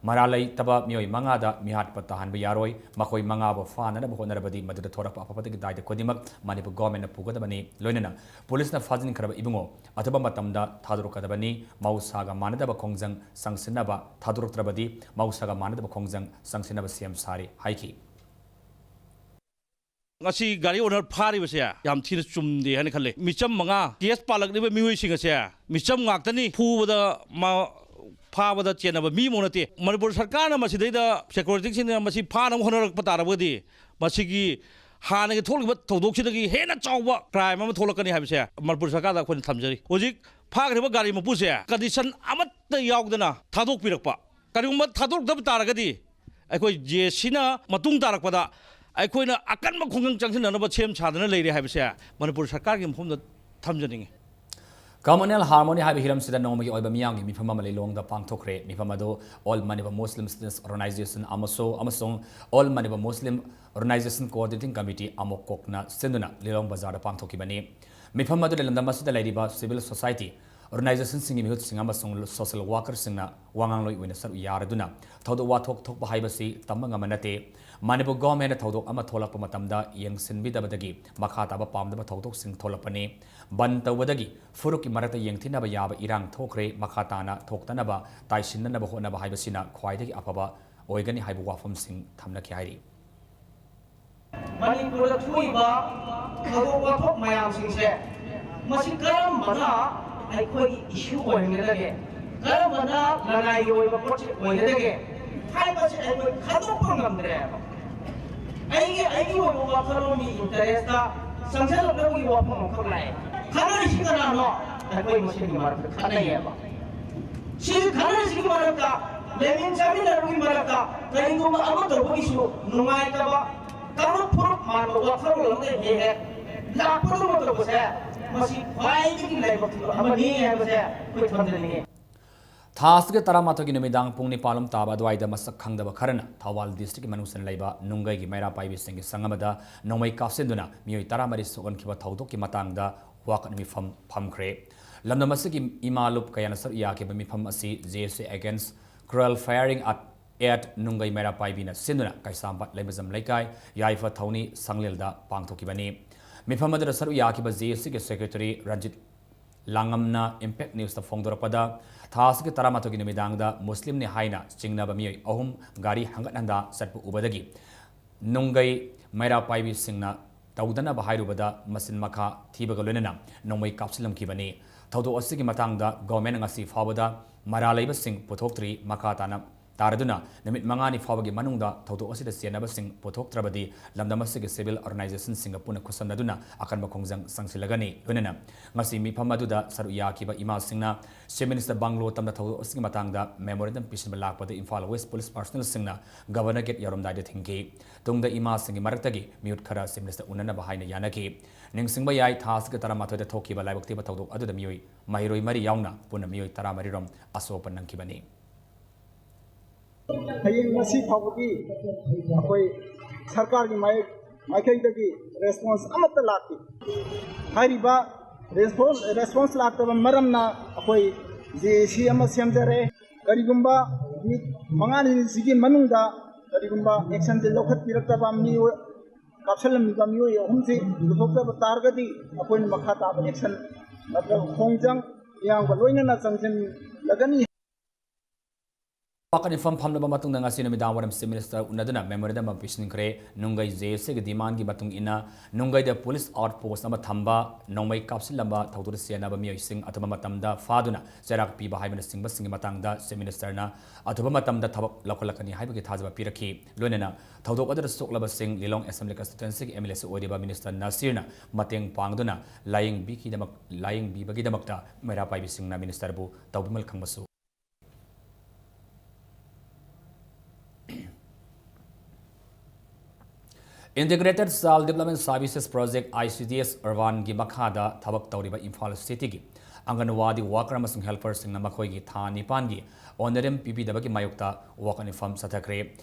ꯃꯔꯥꯜ ꯂꯩꯇꯕ ꯃꯤꯑꯣꯏ ꯃꯉꯥꯗ ꯃꯤꯍꯥꯠꯄ ꯇꯥꯍꯟꯕ ꯌꯥꯔꯣꯏ꯫ ꯃꯈꯣꯏ ꯃꯉꯥꯕꯨ ꯐꯥꯅꯅꯕ ꯍꯣꯠꯅꯔꯕꯗꯤ ꯃꯗꯨꯗ ꯊꯣꯔꯛꯄ ꯑꯐ ꯐꯠꯇꯒꯤ ꯗꯥꯏꯇ ꯈꯨꯗꯤꯡꯃꯛ ꯃꯅꯤꯄꯨꯔ ꯒꯣꯔꯃꯦꯟꯅ ꯄꯨꯒꯗꯕꯅꯤ꯫ ꯂꯣꯏꯅꯅ ꯄꯨꯂꯤꯁꯅ ꯐꯥꯖꯤꯟꯈ꯭ꯔꯕ ꯏꯕꯨꯡꯉꯣ ꯑꯊꯨꯕ ꯃꯇꯝꯗ ꯊꯥꯗꯣꯔꯛꯀꯗꯕꯅꯤ꯫ ꯃꯍꯧꯁꯥꯒ ꯃꯥꯟꯅꯗꯕ ꯈꯣꯡꯖꯪ ꯆꯪꯁꯤꯟꯅꯕ, ꯊꯥꯗꯣꯔꯛꯇ꯭ꯔꯕꯗꯤ ꯃꯍꯧꯁꯥꯒ ꯃꯥꯟꯅꯗꯕ ꯈꯣꯡꯖꯪ ꯆꯪꯁꯤꯟꯅꯕ ꯁꯦꯝ ꯁꯥꯔꯤ ꯍꯥꯏꯈꯤ꯫ ꯉꯁꯤ ꯒꯥꯔꯤ ꯑꯣꯅꯔ ꯐꯥꯔꯤꯕꯁꯦ ꯌꯥꯝ ꯊꯤꯅ ꯆꯨꯝꯗꯦ ꯍꯥꯏꯅ ꯈꯜꯂꯦ꯫ ꯃꯤꯆꯝ ꯃꯉꯥ, ꯀꯦꯁ ꯄꯥꯜꯂꯛꯂꯤꯕ ꯃꯤꯑꯣꯏꯁꯤꯡ ꯑꯁꯦ ꯃꯤꯆꯝ ꯉꯥꯛꯇꯅꯤ꯫ ꯐꯨꯕꯗ ꯃꯥ ꯐꯥꯕꯗ ꯆꯦꯟꯅꯕ ꯃꯤ ꯑꯃ ꯅꯠꯇꯦ꯫ ꯃꯅꯤꯄꯨꯔ ꯁꯔꯀꯥꯔꯅ ꯃꯁꯤꯗꯩꯗ ꯁꯦꯀ꯭ꯌꯨꯔꯤꯇꯤꯁꯤꯡꯅ ꯃꯁꯤ ꯐꯥꯅꯕ ꯍꯣꯠꯅꯔꯛꯄ ꯇꯥꯔꯕꯗꯤ ꯃꯁꯤꯒꯤ ꯍꯥꯟꯅꯒꯤ ꯊꯣꯛꯂꯤꯕ ꯊꯧꯗꯣꯛꯁꯤꯗꯒꯤ ꯍꯦꯟꯅ ꯆꯥꯎꯕ ꯀ꯭ꯔꯥꯏꯝ ꯑꯃ ꯊꯣꯛꯂꯛꯀꯅꯤ ꯍꯥꯏꯕꯁꯦ ꯃꯅꯤꯄꯨꯔ ꯁꯔꯀꯥꯔꯗ ꯑꯩꯈꯣꯏꯅ ꯊꯝꯖꯔꯤ꯫ ꯍꯧꯖꯤꯛ ꯐꯥꯈ꯭ꯔꯤꯕ ꯒꯥꯔꯤ ꯃꯄꯨꯁꯦ ꯀꯟꯗꯤꯁꯟ ꯑꯃꯠꯇ ꯌꯥꯎꯗꯅ ꯊꯥꯗꯣꯛꯄꯤꯔꯛꯄ, ꯀꯔꯤꯒꯨꯝꯕ ꯊꯥꯗꯣꯔꯛꯇꯕ ꯇꯥꯔꯒꯗꯤ ꯑꯩꯈꯣꯏ ꯖꯦ ꯑꯦꯁ ꯁꯤꯅ ꯃꯇꯨꯡ ꯇꯥꯔꯛꯄꯗ ꯑꯩꯈꯣꯏꯅ ꯑꯀꯟꯕ ꯈꯣꯡꯖꯪ ꯆꯪꯁꯤꯟꯅꯅꯕ ꯁꯦꯝ ꯁꯥꯗꯅ ꯂꯩꯔꯦ ꯍꯥꯏꯕꯁꯦ ꯃꯅꯤꯄꯨꯔ ꯁꯔꯀꯥꯔꯒꯤ ꯃꯐꯝꯗ ꯊꯝꯖꯅꯤꯡꯉꯤ꯫ Communal harmony ꯍꯥꯏꯕ ꯍꯤꯔꯝꯁꯤꯗ ꯅꯣꯡꯃꯒꯤ ꯑꯣꯏꯕ ꯃꯤꯌꯥꯝꯒꯤ ꯃꯤꯐꯝ ꯑꯃ ꯂꯤꯂꯣꯡꯗ ꯄꯥꯡꯊꯣꯛꯈ꯭ꯔꯦ꯫ ꯃꯤꯐꯝ ꯑꯗꯨ All Manipur Muslim Students Organization ꯑꯃꯁꯨ-, ꯑꯃꯁꯨꯡ All Manipur Muslim Organization Coordinating Committee, ꯑꯃꯣꯀꯣꯛꯅ ꯁꯤꯟꯗꯨꯅ ꯂꯤꯂꯣꯡ ꯕꯖꯥꯔꯗ ꯄꯥꯡꯊꯣꯛꯈꯤꯕꯅꯤ꯫ ꯃꯤꯐꯝ ꯑꯗꯨꯗ ꯂꯝꯗꯝ ꯑꯁꯤꯗ ꯂꯩꯔꯤꯕ civil society organization ꯁꯤꯡꯒꯤ ꯃꯤꯍꯨꯠꯁꯤꯡ ꯑꯃꯁꯨꯡ social worker ꯁꯤꯡꯅ ꯋꯥꯉꯥꯡꯂꯣꯏ ꯑꯣꯏꯅ ꯁꯔꯨꯛ ꯌꯥꯔꯗꯨꯅ, ꯊꯧꯗꯣꯛ ꯋꯥꯊꯣꯛ ꯊꯣꯛꯄ ꯍꯥꯏꯕꯁꯤ ꯇꯝꯕ ꯉꯝꯕ ꯅꯠꯇꯦ꯫ ꯃꯅꯤꯄꯨꯔ government ꯅ ꯊꯧꯗꯣꯛ ꯑꯃ ꯊꯣꯛꯂꯛꯄ ꯃꯇꯝꯗ ꯌꯦꯡꯁꯤꯟꯕꯤꯗꯕꯗꯒꯤ ꯃꯈꯥ ꯇꯥꯕ ꯄꯥꯝꯗꯕ ꯊꯧꯗꯣꯛꯁꯤꯡ ꯊꯣꯛꯂꯛꯄꯅꯤ꯫ ꯕꯟ ꯇꯧꯕꯗꯒꯤ ꯐꯨꯔꯨꯞꯀꯤ ꯃꯔꯛꯇ ꯌꯦꯡꯊꯤꯅꯕ ꯌꯥꯕ ꯏꯔꯥꯡ ꯊꯣꯛꯈ꯭ꯔꯦ, ꯃꯈꯥ ꯇꯥꯅ ꯊꯣꯛꯇꯅꯕ ꯇꯥꯏꯁꯤꯟꯅꯅꯕ ꯍꯣꯠꯅꯕ ꯍꯥꯏꯕꯁꯤꯅ ꯈ꯭ꯋꯥꯏꯗꯒꯤ ꯑꯐꯕ ꯑꯣꯏꯒꯅꯤ ꯍꯥꯏꯕ ꯋꯥꯐꯝꯁꯤꯡ ꯊꯝꯅꯈꯤ ꯍꯥꯏꯔꯤ꯫ ꯃꯅꯤꯄꯨꯔꯗ ꯊꯣꯛꯏꯕ ꯊꯧꯗꯣꯛ ꯋꯥꯊꯣꯛ ꯃꯌꯥꯝꯁꯤꯡꯁꯦ, ꯃꯁꯤ ꯀꯔꯝꯕꯅ ꯑꯩꯈꯣꯏꯒꯤ issue ꯑꯣꯏꯍꯟꯒꯗꯒꯦ, ꯀꯔꯝꯕꯅ ꯂꯅꯥꯏꯒꯤ ꯑꯣꯏꯕ ꯄꯣꯠꯁꯦ ꯑꯣꯏꯒꯗꯒꯦ ꯍꯥꯏꯕꯁꯦ ꯑꯩꯈꯣꯏ ꯈꯟꯗꯣꯛꯄ ꯉꯝꯗ꯭ꯔꯦꯕ꯫ ꯑꯩꯒꯤ, ꯑꯩꯒꯤ ꯑꯣꯏꯕ ꯋꯥꯈꯜꯂꯣꯟꯒꯤ interest ꯇ ꯆꯪꯁꯤꯜꯂꯛꯅꯕꯒꯤ ꯋꯥꯐꯝ ꯑꯃꯈꯛ ꯂꯥꯛꯑꯦ꯫ ꯈꯟꯅꯔꯤꯁꯤ ꯀꯅꯥꯅꯣ? ꯑꯩꯈꯣꯏ ꯃꯁꯦꯟꯒꯤ ꯃꯔꯛꯇ ꯈꯟꯅꯩꯌꯦꯕ꯫ ꯁꯤ ꯈꯟꯅꯔꯤꯁꯤꯒꯤ ꯃꯔꯛꯇ, ꯂꯩꯃꯤꯟ ꯆꯥꯃꯤꯟꯅꯕꯒꯤ ꯃꯔꯛꯇ ꯀꯔꯤꯒꯨꯝꯕ ꯑꯃ ꯇꯧꯕꯒꯤꯁꯨ ꯅꯨꯡꯉꯥꯏꯇꯕ, ꯀꯥꯡꯂꯨꯞ ꯐꯨꯔꯨꯞ ꯃꯥꯟꯕ ꯋꯥꯈꯜꯂꯣꯟ ꯑꯃꯗ ꯍꯦꯛ ꯍꯦꯛ ꯂꯥꯛꯄꯗꯧꯅ ꯇꯧꯕꯁꯦ, ꯃꯁꯤ ꯈ꯭ꯋꯥꯏꯗꯒꯤ ꯂꯥꯏꯕꯛ ꯊꯤꯕ ꯑꯃꯅꯤ ꯍꯥꯏꯕꯁꯦ ꯑꯩꯈꯣꯏ ꯊꯝꯖꯅꯤꯡꯉꯤ꯫ ꯊꯥ ꯑꯁꯤꯒꯤ ꯇꯔꯥꯃꯥꯊꯣꯏꯒꯤ ꯅꯨꯃꯤꯗꯥꯡ ꯄꯨꯡ ꯅꯤꯄꯥꯟ ꯂꯣꯝ ꯇꯥꯕ ꯑꯗꯨꯋꯥꯏꯗ ꯃꯁꯛ ꯈꯪꯗꯕ ꯈꯔꯅ ꯊꯧꯕꯥꯜ district ꯀꯤ ꯃꯅꯨꯡꯗ ꯂꯩꯕ ꯅꯨꯡꯒꯩꯒꯤ ꯃꯩꯔꯥ ꯄꯥꯏꯕꯤꯁꯤꯡꯒꯤ ꯁꯪ ꯑꯃꯗ ꯅꯣꯡꯃꯩ ꯀꯥꯞꯁꯤꯟꯗꯨꯅ ꯃꯤꯑꯣꯏ ꯇꯔꯥꯃꯔꯤ ꯁꯣꯛꯍꯟꯈꯤꯕ ꯊꯧꯗꯣꯛꯀꯤ ꯃꯇꯥꯡꯗ ꯋꯥꯀꯠ ꯃꯤꯐꯝ ꯐꯝꯈ꯭ꯔꯦ꯫ ꯂꯝꯗꯝ ꯑꯁꯤꯒꯤ ꯏꯃꯥ ꯂꯨꯞ ꯀꯌꯥꯅ ꯁꯔꯨꯛ ꯌꯥꯈꯤꯕ ꯃꯤꯐꯝ ꯑꯁꯤ J S A Against Cruel Firing at, at ꯅꯨꯡꯒꯩ ꯃꯩꯔꯥ ꯄꯥꯏꯕꯤꯅ ꯁꯤꯟꯗꯨꯅ ꯀꯩꯁꯥꯝꯄꯥꯠ ꯂꯩꯃꯖꯝ ꯂꯩꯀꯥꯏ ꯌꯥꯏꯐ ꯊꯧꯅꯤ ꯁꯪꯂꯦꯜꯗ ꯄꯥꯡꯊꯣꯛꯈꯤꯕꯅꯤ꯫ ꯃꯤꯐꯝ ꯑꯗꯨꯗ ꯁꯔꯨꯛ ꯌꯥꯈꯤꯕ J S A ꯒꯤ secretary ꯔꯟꯖꯤꯠ ꯂꯥꯡꯉꯝꯅ Impact News ꯇ ꯐꯣꯡꯗꯣꯔꯛꯄꯗ, ꯊꯥ ꯑꯁꯤꯒꯤ ꯇꯔꯥꯃꯥꯊꯣꯏꯒꯤ ꯅꯨꯃꯤꯗꯥꯡꯗ ꯃꯨꯁꯂꯤꯝꯅꯤ ꯍꯥꯏꯅ ꯆꯤꯡꯅꯕ ꯃꯤꯑꯣꯏ ꯑꯍꯨꯝ ꯒꯥꯔꯤ ꯍꯪꯒꯠ ꯍꯟꯗꯥ ꯆꯠꯄ ꯎꯕꯗꯒꯤ ꯅꯨꯡꯒꯩ ꯃꯩꯔꯥ ꯄꯥꯏꯕꯤꯁꯤꯡꯅ ꯇꯧꯗꯅꯕ ꯍꯥꯏꯔꯨꯕꯗ ꯃꯆꯤꯟ ꯃꯈꯥ ꯊꯤꯕꯒ ꯂꯣꯏꯅꯅ ꯅꯣꯡꯃꯩ ꯀꯥꯞꯁꯤꯜꯂꯝꯈꯤꯕꯅꯤ꯫ ꯊꯧꯗꯣꯛ ꯑꯁꯤꯒꯤ ꯃꯇꯥꯡꯗ government ꯉꯁꯤ ꯐꯥꯎꯕꯗ ꯃꯔꯥꯜ ꯂꯩꯕꯁꯤꯡ ꯄꯨꯊꯣꯛꯇ꯭ꯔꯤ꯫ ꯃꯈꯥ ꯇꯥꯅ ꯇꯥꯔꯗꯨꯅ ꯅꯨꯃꯤꯠ ꯃꯉꯥꯅꯤ ꯐꯥꯎꯕꯒꯤ ꯃꯅꯨꯡꯗ ꯊꯧꯗꯣꯛ ꯑꯁꯤꯗ ꯆꯦꯟꯅꯕꯁꯤꯡ ꯄꯨꯊꯣꯛꯇ꯭ꯔꯕꯗꯤ ꯂꯝꯗꯝ ꯑꯁꯤꯒꯤ civil organizationꯁꯤꯡꯒ ꯄꯨꯟꯅ ꯈꯨꯠꯁꯝꯅꯗꯨꯅ ꯑꯀꯟꯕ ꯈꯣꯡꯖꯪ ꯆꯪꯁꯤꯜꯂꯒꯅꯤ꯫ ꯂꯣꯏꯅꯅ ꯉꯁꯤ ꯃꯤꯐꯝ ꯑꯗꯨꯗ ꯁꯔꯨꯛ ꯌꯥꯈꯤꯕ ꯏꯃꯥꯁꯤꯡꯅ Chief Minister bungalow ꯇꯝꯅ ꯊꯧꯗꯣꯛ ꯑꯁꯤꯒꯤ ꯃꯇꯥꯡꯗ memorandum ꯄꯤꯁꯤꯟꯕ ꯂꯥꯛꯄꯗ Imphal West police personnelꯁꯤꯡꯅ Governor gate ꯌꯧꯔꯝꯗꯥꯏꯗ ꯊꯤꯡꯈꯤ꯫ ꯇꯨꯡꯗ ꯏꯃꯥꯁꯤꯡꯒꯤ ꯃꯔꯛꯇꯒꯤ ꯃꯤꯍꯨꯠ ꯈꯔ Chief Minister ꯎꯅꯅꯕ ꯍꯥꯏꯅ ꯌꯥꯅꯈꯤ꯫ ꯅꯤꯡꯁꯤꯡꯕ ꯌꯥꯏ, ꯊꯥ ꯑꯁꯤꯒꯤ ꯇꯔꯥꯃꯥꯊꯣꯏꯗ ꯊꯣꯛꯈꯤꯕ ꯂꯥꯏꯕꯛ ꯊꯤꯕ ꯊꯧꯗꯣꯛ ꯑꯗꯨꯗ ꯃꯤꯑꯣꯏ, ꯃꯍꯩꯔꯣꯏ ꯃꯔꯤ ꯌꯥꯎꯅ ꯄꯨꯟꯅ ꯃꯤꯑꯣꯏ ꯇꯔꯥꯃꯔꯤ ꯔꯣꯝ ꯑꯁꯣꯛꯄ ꯅꯪꯈꯤꯕꯅꯤ꯫ ꯍꯌꯦꯡ ꯉꯁꯤ ꯐꯥꯎꯕꯒꯤ ꯑꯩꯈꯣꯏ ꯁꯔꯀꯥꯔꯒꯤ ꯃꯥꯏ-, ꯃꯥꯏꯀꯩꯗꯒꯤ response ꯑꯃꯠꯇ ꯂꯥꯛꯇꯦ꯫ ꯍꯥꯏꯔꯤꯕ response, response ꯂꯥꯛꯇꯕ ꯃꯔꯝꯅ ꯑꯩꯈꯣꯏ J A C ꯑꯃ ꯁꯦꯝꯖꯔꯦ꯫ ꯀꯔꯤꯒꯨꯝꯕ ꯅꯨꯃꯤꯠ ꯃꯉꯥꯅꯤꯁꯤꯒꯤ ꯃꯅꯨꯡꯗ ꯀꯔꯤꯒꯨꯝꯕ actionꯁꯦ ꯂꯧꯈꯠꯄꯤꯔꯛꯇꯕ, ꯃꯤꯑꯣꯏ ꯀꯥꯞꯁꯤꯜꯂꯝꯃꯤꯕ ꯃꯤꯑꯣꯏ ꯑꯍꯨꯝꯁꯤ ꯄꯨꯊꯣꯛꯇꯕ ꯇꯥꯔꯒꯗꯤ ꯑꯩꯈꯣꯏꯅ ꯃꯈꯥ ꯇꯥꯕ action ꯅꯠꯇ꯭ꯔꯒ ꯈꯣꯡꯖꯪ ꯃꯤꯌꯥꯝꯒ ꯂꯣꯏꯅꯅ ꯆꯪꯁꯤꯜꯂꯒꯅꯤ꯫ ꯋꯥꯀꯠ ꯃꯤꯐꯝ ꯐꯝꯂꯕ ꯃꯇꯨꯡꯗ ꯉꯁꯤ ꯅꯨꯃꯤꯗꯥꯡ ꯋꯥꯏꯔꯝ Chief Minister ꯎꯅꯗꯨꯅ memorandum ꯑꯃ ꯄꯤꯁꯤꯟꯈ꯭ꯔꯦ꯫ ꯅꯨꯡꯒꯩ J A Cꯒꯤ demandꯒꯤ ꯃꯇꯨꯡ ꯏꯟꯅ ꯅꯨꯡꯒꯩꯗ police outpost ꯑꯃ ꯊꯝꯕ, ꯅꯣꯡꯃꯩ ꯀꯥꯞꯁꯤꯜꯂꯝꯕ ꯊꯧꯗꯣꯛꯇ ꯆꯦꯟꯅꯕ ꯃꯤꯑꯣꯏꯁꯤꯡ ꯑꯊꯨꯕ ꯃꯇꯝꯗ ꯐꯥꯗꯨꯅ ꯆꯩꯔꯥꯛ ꯄꯤꯕ ꯍꯥꯏꯕꯅꯆꯤꯡꯕꯁꯤꯡꯒꯤ ꯃꯇꯥꯡꯗ Chief Ministerꯅ ꯑꯊꯨꯕ ꯃꯇꯝꯗ ꯊꯕꯛ ꯂꯧꯈꯠꯂꯛꯀꯅꯤ ꯍꯥꯏꯕꯒꯤ ꯊꯥꯖꯕ ꯄꯤꯔꯛꯈꯤ꯫ ꯂꯣꯏꯅꯅ ꯊꯧꯗꯣꯛ ꯑꯗꯨꯗ ꯁꯣꯛꯂꯕꯁꯤꯡ ꯂꯤꯂꯣꯡ Assembly Constituencyꯒꯤ M L A ꯁꯨ ꯑꯣꯏꯔꯤꯕ Minister ꯅꯁꯤꯔꯅ ꯃꯇꯦꯡ ꯄꯥꯡꯗꯨꯅ ꯂꯥꯌꯦꯡꯕꯤꯈꯤꯗꯃꯛ-, ꯂꯥꯌꯦꯡꯕꯤꯕꯒꯤꯗꯃꯛꯇ ꯃꯩꯔꯥ ꯄꯥꯏꯕꯤꯁꯤꯡꯅ Ministerꯕꯨ ꯇꯧꯕꯤꯃꯜ ꯈꯪꯕꯁꯨ꯫ Integrated Child Development Services Project, I C D S Urbanꯒꯤ ꯃꯈꯥꯗ ꯊꯕꯛ ꯇꯧꯔꯤꯕ ꯏꯝꯐꯥꯜ Cityꯒꯤ ꯑꯪꯒꯟꯋꯥꯗꯤ worker ꯑꯃꯁꯨꯡ helperꯁꯤꯡꯅ ꯃꯈꯣꯏꯒꯤ ꯊꯥ ꯅꯤꯄꯥꯟꯒꯤ honorarium ꯄꯤꯕꯤꯗꯕꯒꯤ ꯃꯥꯌꯣꯛꯇ ꯋꯥꯀꯠ ꯃꯤꯐꯝ ꯆꯠꯊꯈ꯭ꯔꯦ꯫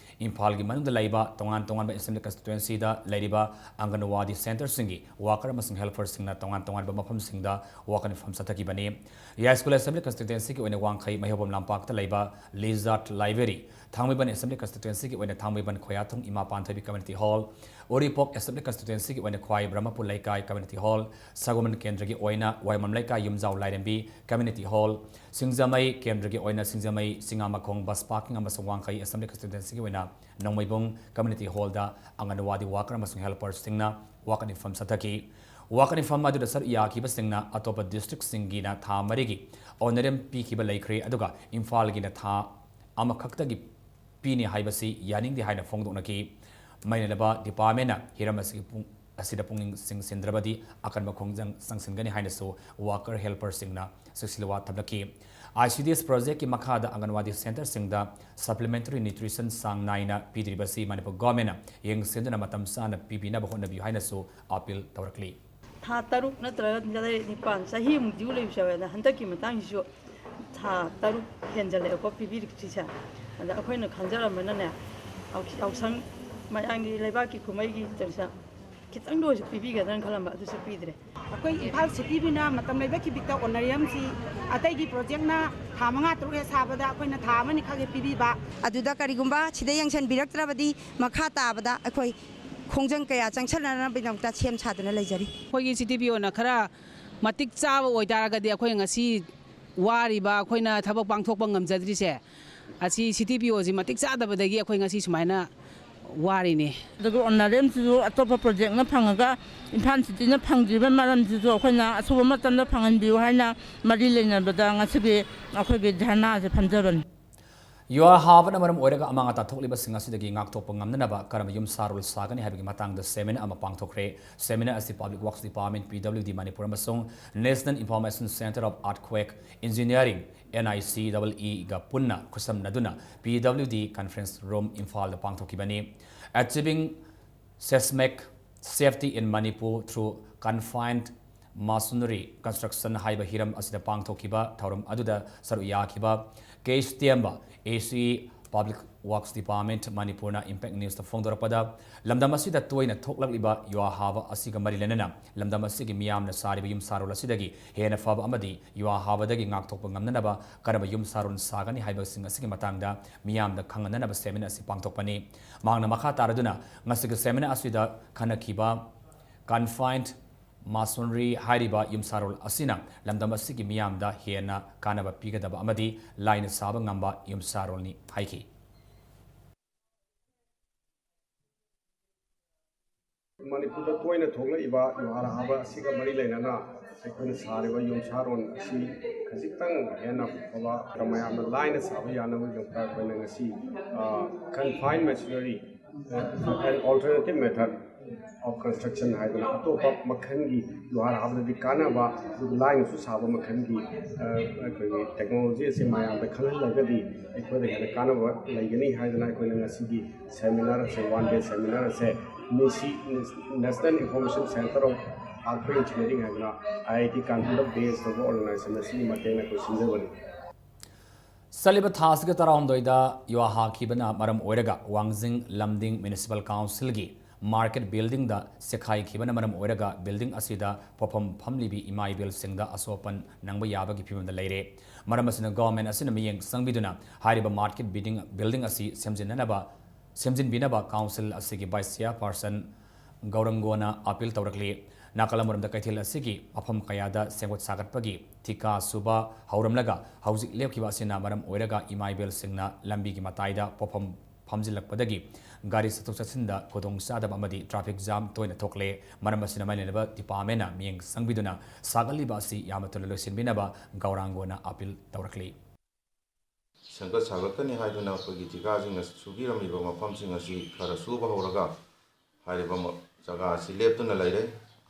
ꯏꯝꯐꯥꯜꯒꯤ ꯃꯅꯨꯡꯗ ꯂꯩꯕ ꯇꯣꯉꯥꯟ ꯇꯣꯉꯥꯟꯕ Assembly Constituencyꯗ ꯂꯩꯔꯤꯕ ꯑꯪꯒꯟꯋꯥꯗꯤ centreꯁꯤꯡꯒꯤ worker ꯑꯃꯁꯨꯡ helperꯁꯤꯡꯅ ꯇꯣꯉꯥꯟ ꯇꯣꯉꯥꯟꯕ ꯃꯐꯝꯁꯤꯡꯗ ꯋꯥꯀꯠ ꯃꯤꯐꯝ ꯆꯠꯊꯈꯤꯕꯅꯤ꯫ ꯌꯥꯏꯁ꯭ꯀꯨꯜ Assembly Constituencyꯒꯤ ꯑꯣꯏꯅ ꯋꯥꯡꯈꯩ ꯃꯩꯍꯧꯕꯝ ꯂꯝꯄꯥꯛꯇ ꯂꯩꯕ Lizard Library, ꯊꯥꯡꯃꯩꯕꯟ Assembly Constituencyꯒꯤ ꯑꯣꯏꯅ ꯊꯥꯡꯃꯩꯕꯟ ꯈꯣꯌꯥꯊꯣꯡ ꯏꯃꯥ ꯄꯥꯟꯊꯣꯏꯕꯤ Community Hall, ꯎꯔꯤꯄꯣꯛ Assembly Constituencyꯒꯤ ꯑꯣꯏꯅ ꯈ꯭ꯋꯥꯏ ꯕ꯭ꯔꯍꯃꯄꯨꯔ ꯂꯩꯀꯥꯏ Community Hall, ꯁꯒꯣꯜꯕꯟ ꯀꯦꯟꯗ꯭ꯔꯒꯤ ꯑꯣꯏꯅ ꯋꯥꯏꯃꯝ ꯂꯩꯀꯥꯏ ꯌꯨꯝꯖꯥꯎ ꯂꯥꯏꯔꯦꯝꯕꯤ Community Hall, ꯁꯤꯡꯖꯃꯩ ꯀꯦꯟꯗ꯭ꯔꯒꯤ ꯑꯣꯏꯅ ꯁꯤꯡꯖꯃꯩ ꯆꯤꯉꯥꯃꯈꯣꯡ bus parking ꯑꯃꯁꯨꯡ ꯋꯥꯡꯈꯩ Assembly Constituencyꯒꯤ ꯑꯣꯏꯅ ꯅꯣꯡꯃꯩꯕꯨꯡ Community Hallꯗ ꯑꯪꯒꯟꯋꯥꯗꯤ worker ꯑꯃꯁꯨꯡ helperꯁꯤꯡꯅ ꯋꯥꯀꯠ ꯃꯤꯐꯝ ꯆꯠꯊꯈꯤ꯫ ꯋꯥꯀꯠ ꯃꯤꯐꯝ ꯑꯗꯨꯗ ꯁꯔꯨꯛ ꯌꯥꯈꯤꯕꯁꯤꯡꯅ ꯑꯇꯣꯞꯄ districtꯁꯤꯡꯒꯤꯅ ꯊꯥ ꯃꯔꯤꯒꯤ honorarium ꯄꯤꯈꯤꯕ ꯂꯩꯈ꯭ꯔꯦ, ꯑꯗꯨꯒ ꯏꯝꯐꯥꯜꯒꯤꯅ ꯊꯥ ꯑꯃꯈꯛꯇꯒꯤ ꯄꯤꯅꯤ ꯍꯥꯏꯕꯁꯤ ꯌꯥꯅꯤꯡꯗꯦ ꯍꯥꯏꯅ ꯐꯣꯡꯗꯣꯛꯅꯈꯤ꯫ ꯃꯩꯅꯂꯕ ꯗꯤꯄꯥꯔꯠꯃꯦꯟꯅ ꯍꯤꯔꯝ ꯑꯁꯤꯒꯤ ꯄꯨꯡ ꯑꯁꯤꯗ ꯄꯨꯛꯅꯤꯡ ꯆꯤꯡꯁꯤꯟꯗ꯭ꯔꯕꯗꯤ ꯑꯀꯟꯕ ꯈꯣꯡꯖꯪ ꯆꯪꯁꯤꯟꯒꯅꯤ ꯍꯥꯏꯅꯁꯨ worker ꯍꯦꯜꯄꯔꯁꯤꯡꯅ ꯆꯦꯛꯁꯤꯜꯋꯥ ꯊꯝꯂꯛꯈꯤ꯫ I C D S ꯄ꯭ꯔꯣꯖꯦꯛꯀꯤ ꯃꯈꯥꯗ ꯑꯪꯒꯟꯋꯥꯗꯤ ꯁꯦꯟꯇꯔꯁꯤꯡꯗ ꯁꯄ꯭ꯂꯤꯃꯦꯟꯇꯔꯤ ꯅ꯭ꯌꯨꯇ꯭ꯔꯤꯁꯟ ꯆꯥꯡ ꯅꯥꯏꯅ ꯄꯤꯗ꯭ꯔꯤꯕꯁꯤ ꯃꯅꯤꯄꯨꯔ ꯒꯣꯔꯃꯦꯟꯅ ꯌꯦꯡꯁꯤꯟꯗꯨꯅ ꯃꯇꯝ ꯆꯥꯅ ꯄꯤꯕꯤꯅꯕ ꯍꯣꯠꯅꯕꯤꯌꯨ ꯍꯥꯏꯅꯁꯨ ꯑꯄꯤꯜ ꯇꯧꯔꯛꯂꯤ꯫ ꯊꯥ ꯇꯔꯨꯛ ꯅꯠꯇ꯭ꯔꯒ ꯇꯔꯦꯠ ꯅꯤꯄꯥꯟ, ꯆꯍꯤꯃꯨꯛ ꯗ꯭ꯌꯨ ꯂꯩꯕꯁꯨ ꯌꯥꯎꯋꯦ꯫ ꯑꯗ ꯍꯟꯗꯛꯀꯤ ꯃꯇꯥꯡꯁꯤꯁꯨ ꯊꯥ ꯇꯔꯨꯛ ꯍꯦꯟꯖꯜꯂꯛꯑꯦꯀꯣ ꯄꯤꯕꯤꯔꯛꯇ꯭ꯔꯤꯁꯦ꯫ ꯑꯗ ꯑꯩꯈꯣꯏꯅ ꯈꯟꯖꯔꯝꯕꯅꯅꯦ, ꯌꯥꯎ- ꯌꯥꯎꯁꯪ ꯃꯌꯥꯝꯒꯤ ꯂꯩꯕꯥꯛꯀꯤ ꯀꯨꯝꯍꯩꯒꯤ ꯇꯧꯁ- ꯈꯤꯇꯪꯗ ꯑꯣꯏꯔꯁꯨ ꯄꯤꯕꯤꯒꯗ꯭ꯔꯅ ꯈꯜꯂꯝꯕ, ꯑꯗꯨꯁꯨ ꯄꯤꯗ꯭ꯔꯦ꯫ ꯑꯩꯈꯣꯏ ꯏꯝꯐꯥꯜ ꯁꯤꯇꯤꯒꯤꯅ ꯃꯇꯝ ꯂꯩꯕ ꯈꯤꯕꯤꯛꯇ ꯑꯣꯅꯔꯤꯌꯝꯁꯤ ꯑꯇꯩꯒꯤ ꯄ꯭ꯔꯣꯖꯦꯛꯅ ꯊꯥ ꯃꯉꯥ ꯇꯔꯨꯛ ꯍꯦꯛ ꯁꯥꯕꯗ ꯑꯩꯈꯣꯏꯅ ꯊꯥ ꯑꯃꯅꯤ ꯈꯛ ꯍꯦꯛ ꯄꯤꯕꯤꯕ꯫ ꯑꯗꯨꯗ ꯀꯔꯤꯒꯨꯝꯕ ꯁꯤꯗ ꯌꯦꯡꯁꯤꯟꯕꯤꯔꯛꯇ꯭ꯔꯕꯗꯤ ꯃꯈꯥ ꯇꯥꯕꯗ ꯑꯩꯈꯣꯏ ꯈꯣꯡꯖꯪ ꯀꯌꯥ ꯆꯪꯁꯤꯟꯅꯅꯕꯒꯤꯗꯃꯛꯇ ꯁꯦꯝ ꯁꯥꯗꯨꯅ ꯂꯩꯖꯔꯤ꯫ ꯑꯩꯈꯣꯏꯒꯤ ꯁꯤꯇꯤꯄꯤꯑꯣꯅ ꯈꯔ ꯃꯇꯤꯛ ꯆꯥꯕ ꯑꯣꯏꯇꯥꯔꯒꯗꯤ ꯑꯩꯈꯣꯏ ꯉꯁꯤ ꯋꯥꯔꯤꯕ, ꯑꯩꯈꯣꯏꯅ ꯊꯕꯛ ꯄꯥꯡꯊꯣꯛꯄ ꯉꯝꯖꯗ꯭ꯔꯤꯁꯦ, ꯑꯁꯤ ꯁꯤꯇꯤꯄꯤꯑꯣꯁꯤ ꯃꯇꯤꯛ ꯆꯥꯗꯕꯗꯒꯤ ꯑꯩꯈꯣꯏ ꯉꯁꯤ ꯁꯨꯃꯥꯏꯅ ꯋꯥꯔꯤꯅꯤ꯫ ꯑꯗꯨꯒ ꯑꯣꯅꯔꯦꯝꯁꯤꯁꯨ ꯑꯇꯣꯞꯄ ꯄ꯭ꯔꯣꯖꯦꯛꯅ ꯐꯪꯉꯒ ꯏꯝꯐꯥꯜ ꯁꯤꯇꯤꯅ ꯐꯪꯗ꯭ꯔꯤꯕ ꯃꯔꯝꯁꯤꯁꯨ ꯑꯩꯈꯣꯏꯅ ꯑꯊꯨꯕ ꯃꯇꯝꯗ ꯐꯪꯍꯟꯕꯤꯌꯨ ꯍꯥꯏꯅ ꯃꯔꯤ ꯂꯩꯅꯕꯗ ꯉꯁꯤꯒꯤ ꯑꯩꯈꯣꯏꯒꯤ ꯙꯔꯅꯥꯁꯦ ꯐꯝꯖꯕꯅꯤ꯫ ꯌꯨꯍꯥꯔ ꯍꯥꯕꯅ ꯃꯔꯝ ꯑꯣꯏꯔꯒ ꯑꯃꯥꯡ ꯑꯇꯥ ꯊꯣꯛꯂꯤꯕꯁꯤꯡ ꯑꯁꯤꯗꯒꯤ ꯉꯥꯛꯊꯣꯛꯄ ꯉꯝꯅꯅꯕ ꯀꯔꯝꯕ ꯌꯨꯝ ꯁꯥꯔꯣꯜ ꯁꯥꯒꯅꯤ ꯍꯥꯏꯕꯒꯤ ꯃꯇꯥꯡꯗ ꯁꯦꯃꯤꯅꯥꯔ ꯑꯃ ꯄꯥꯡꯊꯣꯛꯈ꯭ꯔꯦ꯫ ꯁꯦꯃꯤꯅꯥꯔ ꯑꯁꯤ Public Works Department, P W D Manipur ꯑꯃꯁꯨꯡ National Information Centre of Earthquake Engineering, N I C E E ꯒ ꯄꯨꯟꯅ ꯈꯨꯠꯁꯝꯅꯗꯨꯅ P W D Conference Room ꯏꯝꯐꯥꯜꯗ ꯄꯥꯡꯊꯣꯛꯈꯤꯕꯅꯤ꯫ Achieving Seismic Safety in Manipur Through Confined Masonry Construction ꯍꯥꯏꯕ ꯍꯤꯔꯝ ꯑꯁꯤꯗ ꯄꯥꯡꯊꯣꯛꯈꯤꯕ ꯊꯧꯔꯝ ꯑꯗꯨꯗ ꯁꯔꯨꯛ ꯌꯥꯈꯤꯕ ꯀꯦ ꯑꯦꯁ ꯇꯦꯝꯕ, A C E, Public Works Department, ꯃꯅꯤꯄꯨꯔꯅ Impact Newsꯇ ꯐꯣꯡꯗꯣꯔꯛꯄꯗ, ꯂꯝꯗꯝ ꯑꯁꯤꯗ ꯇꯣꯏꯅ ꯊꯣꯛꯂꯛꯂꯤꯕ ꯌꯨꯍꯥꯔ ꯍꯥꯕ ꯑꯁꯤꯒ ꯃꯔꯤ ꯂꯩꯅꯅ ꯂꯝꯗꯝ ꯑꯁꯤꯒꯤ ꯃꯤꯌꯥꯝꯅ ꯁꯥꯔꯤꯕ ꯌꯨꯝ ꯁꯥꯔꯣꯜ ꯑꯁꯤꯗꯒꯤ ꯍꯦꯟꯅ ꯐꯕ ꯑꯃꯗꯤ ꯌꯨꯍꯥꯔ ꯍꯥꯕꯗꯒꯤ ꯉꯥꯛꯊꯣꯛꯄ ꯉꯝꯅꯅꯕ ꯀꯔꯝꯕ ꯌꯨꯝ ꯁꯥꯔꯣꯜ ꯁꯥꯒꯅꯤ ꯍꯥꯏꯕꯁꯤꯡ ꯑꯁꯤꯒꯤ ꯃꯇꯥꯡꯗ ꯃꯤꯌꯥꯝꯗ ꯈꯪꯍꯟꯅꯅꯕ ꯁꯦꯃꯤꯅꯥꯔ ꯑꯁꯤ ꯄꯥꯡꯊꯣꯛꯄꯅꯤ꯫ ꯃꯍꯥꯛꯅ ꯃꯈꯥ ꯇꯥꯔꯗꯨꯅ ꯉꯁꯤꯒꯤ ꯁꯦꯃꯤꯅꯥꯔ ꯑꯁꯤꯗ ꯈꯟꯅꯈꯤꯕ Confined Masonry ꯍꯥꯏꯔꯤꯕ ꯌꯨꯝꯁꯥꯔꯣꯜ ꯑꯁꯤꯅ ꯂꯝꯗꯝ ꯑꯁꯤꯒꯤ ꯃꯤꯌꯥꯝꯗ ꯍꯦꯟꯅ ꯀꯥꯟꯅꯕ ꯄꯤꯒꯗꯕ ꯑꯃꯗꯤ ꯂꯥꯏꯅ ꯁꯥꯕ ꯉꯝꯕ ꯌꯨꯝꯁꯥꯔꯣꯜꯅꯤ ꯍꯥꯏꯈꯤ꯫ ꯃꯅꯤꯄꯨꯔꯗ ꯇꯣꯏꯅ ꯊꯣꯛꯂꯛꯏꯕ ꯌꯨꯍꯥꯔ ꯍꯥꯕ ꯑꯁꯤꯒ ꯃꯔꯤ ꯂꯩꯅꯅ ꯑꯩꯈꯣꯏꯅ ꯁꯥꯔꯤꯕ ꯌꯨꯝꯁꯥꯔꯣꯟ ꯑꯁꯤ ꯈꯖꯤꯛꯇꯪ ꯍꯦꯟꯅ ꯐꯕ, ꯃꯌꯥꯝꯅ ꯂꯥꯏꯅ ꯁꯥꯕ ꯌꯥꯅꯕꯒꯤꯗꯃꯛꯇ ꯑꯩꯈꯣꯏꯅ ꯉꯁꯤ, ꯑ, confined masonry, an alternative method of construction ꯍꯥꯏꯗꯅ ꯑꯇꯣꯞꯄ ꯃꯈꯜꯒꯤ ꯂꯨꯍꯥꯔ ꯍꯥꯞꯄꯗꯗꯤ ꯀꯥꯟꯅꯕ, ꯑꯗꯨꯒ ꯂꯥꯏꯅꯁꯨ ꯁꯥꯕ ꯃꯈꯜꯒꯤ, ꯑ, ꯑꯩꯈꯣꯏꯒꯤ technology ꯑꯁꯤ ꯃꯌꯥꯝꯗ ꯈꯪꯍꯜꯂꯒꯗꯤ ꯑꯩꯈꯣꯏꯗ ꯍꯦꯟꯅ ꯀꯥꯟꯅꯕ ꯂꯩꯒꯅꯤ ꯍꯥꯏꯗꯅ ꯑꯩꯈꯣꯏꯅ ꯉꯁꯤꯒꯤ seminar ꯑꯁꯦ, one day seminar ꯑꯁꯦ, NISI, National Information Centre of Earthquake Engineering ꯍꯥꯏꯗꯅ IIT ꯀꯥꯟꯄꯨꯔꯗ base ꯇꯧꯕ organization ꯑꯁꯤꯒꯤ ꯃꯇꯦꯡꯅ ꯑꯩꯈꯣꯏ ꯁꯤꯟꯖꯕꯅꯤ꯫ ꯆꯠꯂꯤꯕ ꯊꯥ ꯑꯁꯤꯒꯤ ꯇꯔꯥꯍꯨꯝꯗꯣꯏꯗ ꯌꯨꯍꯥ ꯍꯥꯈꯤꯕꯅ ꯃꯔꯝ ꯑꯣꯏꯔꯒ ꯋꯥꯡꯖꯤꯡ ꯂꯝꯗꯤꯡ Municipal Councilꯒꯤ Market Buildingꯗ ꯆꯦꯈꯥꯏꯈꯤꯕꯅ ꯃꯔꯝ ꯑꯣꯏꯔꯒ building ꯑꯁꯤꯗ ꯄꯣꯠꯐꯝ ꯐꯝꯂꯤꯕꯤ ꯏꯃꯥ ꯏꯕꯦꯜꯁꯤꯡꯗ ꯑꯁꯣꯛ ꯑꯄꯟ ꯅꯪꯕ ꯌꯥꯕꯒꯤ ꯐꯤꯕꯝꯗ ꯂꯩꯔꯦ꯫ ꯃꯔꯝ ꯑꯁꯤꯅ government ꯑꯁꯤꯅ ꯃꯤꯠꯌꯦꯡ ꯆꯪꯕꯤꯗꯨꯅ ꯍꯥꯏꯔꯤꯕ market building, building ꯑꯁꯤ ꯁꯦꯝꯖꯤꯟꯅꯅꯕ, ꯁꯦꯝꯖꯤꯟꯕꯤꯅꯕ council ꯑꯁꯤꯒꯤ vice chairperson ꯒꯧꯔꯥꯡꯒꯣꯅ appeal ꯇꯧꯔꯛꯂꯤ꯫ ꯅꯥꯀꯜ ꯑꯃꯔꯣꯝꯗ ꯀꯩꯊꯦꯜ ꯑꯁꯤꯒꯤ ꯃꯐꯝ ꯀꯌꯥꯗ ꯁꯦꯝꯒꯠ ꯁꯥꯒꯠꯄꯒꯤ ꯊꯤꯀꯥ ꯁꯨꯕ ꯍꯧꯔꯝꯂꯒ ꯍꯧꯖꯤꯛ ꯂꯦꯞꯈꯤꯕ ꯑꯁꯤꯅ ꯃꯔꯝ ꯑꯣꯏꯔꯒ ꯏꯃꯥ ꯏꯕꯦꯜꯁꯤꯡꯅ ꯂꯝꯕꯤꯒꯤ ꯃꯇꯥꯏꯗ ꯄꯣꯠꯐꯝ ꯐꯝꯖꯤꯜꯂꯛꯄꯗꯒꯤ ꯒꯥꯔꯤ ꯆꯠꯊꯣꯛ ꯆꯠꯁꯤꯟꯗ ꯈꯨꯗꯣꯡꯆꯥꯗꯕ ꯑꯃꯗꯤ traffic jam ꯇꯣꯏꯅ ꯊꯣꯛꯂꯦ꯫ ꯃꯔꯝ ꯑꯁꯤꯅ ꯃꯔꯤ ꯂꯩꯅꯕ departmentꯅ ꯃꯤꯠꯌꯦꯡ ꯆꯪꯕꯤꯗꯨꯅ ꯁꯥꯒꯠꯂꯤꯕ ꯑꯁꯤ ꯌꯥꯝꯅ ꯊꯨꯅ ꯂꯣꯏꯁꯤꯟꯕꯤꯅꯕ ꯒꯧꯔꯥꯡꯒꯣꯅ appeal ꯇꯧꯔꯛꯂꯤ꯫ ꯁꯦꯝꯒꯠ ꯁꯥꯒꯠꯀꯅꯤ ꯍꯥꯏꯗꯨꯅ ꯑꯩꯈꯣꯏꯒꯤ ꯊꯤꯀꯥꯁꯤꯡꯅ ꯁꯨꯕꯤꯔꯝꯃꯤꯕ ꯃꯐꯝꯁꯤꯡ ꯑꯁꯤ ꯈꯔ ꯁꯨꯕ ꯍꯧꯔꯒ ꯍꯥꯏꯔꯤꯕ ꯃ-, ꯖꯒꯥ ꯑꯁꯤ ꯂꯦꯞꯇꯨꯅ ꯂꯩꯔꯦ꯫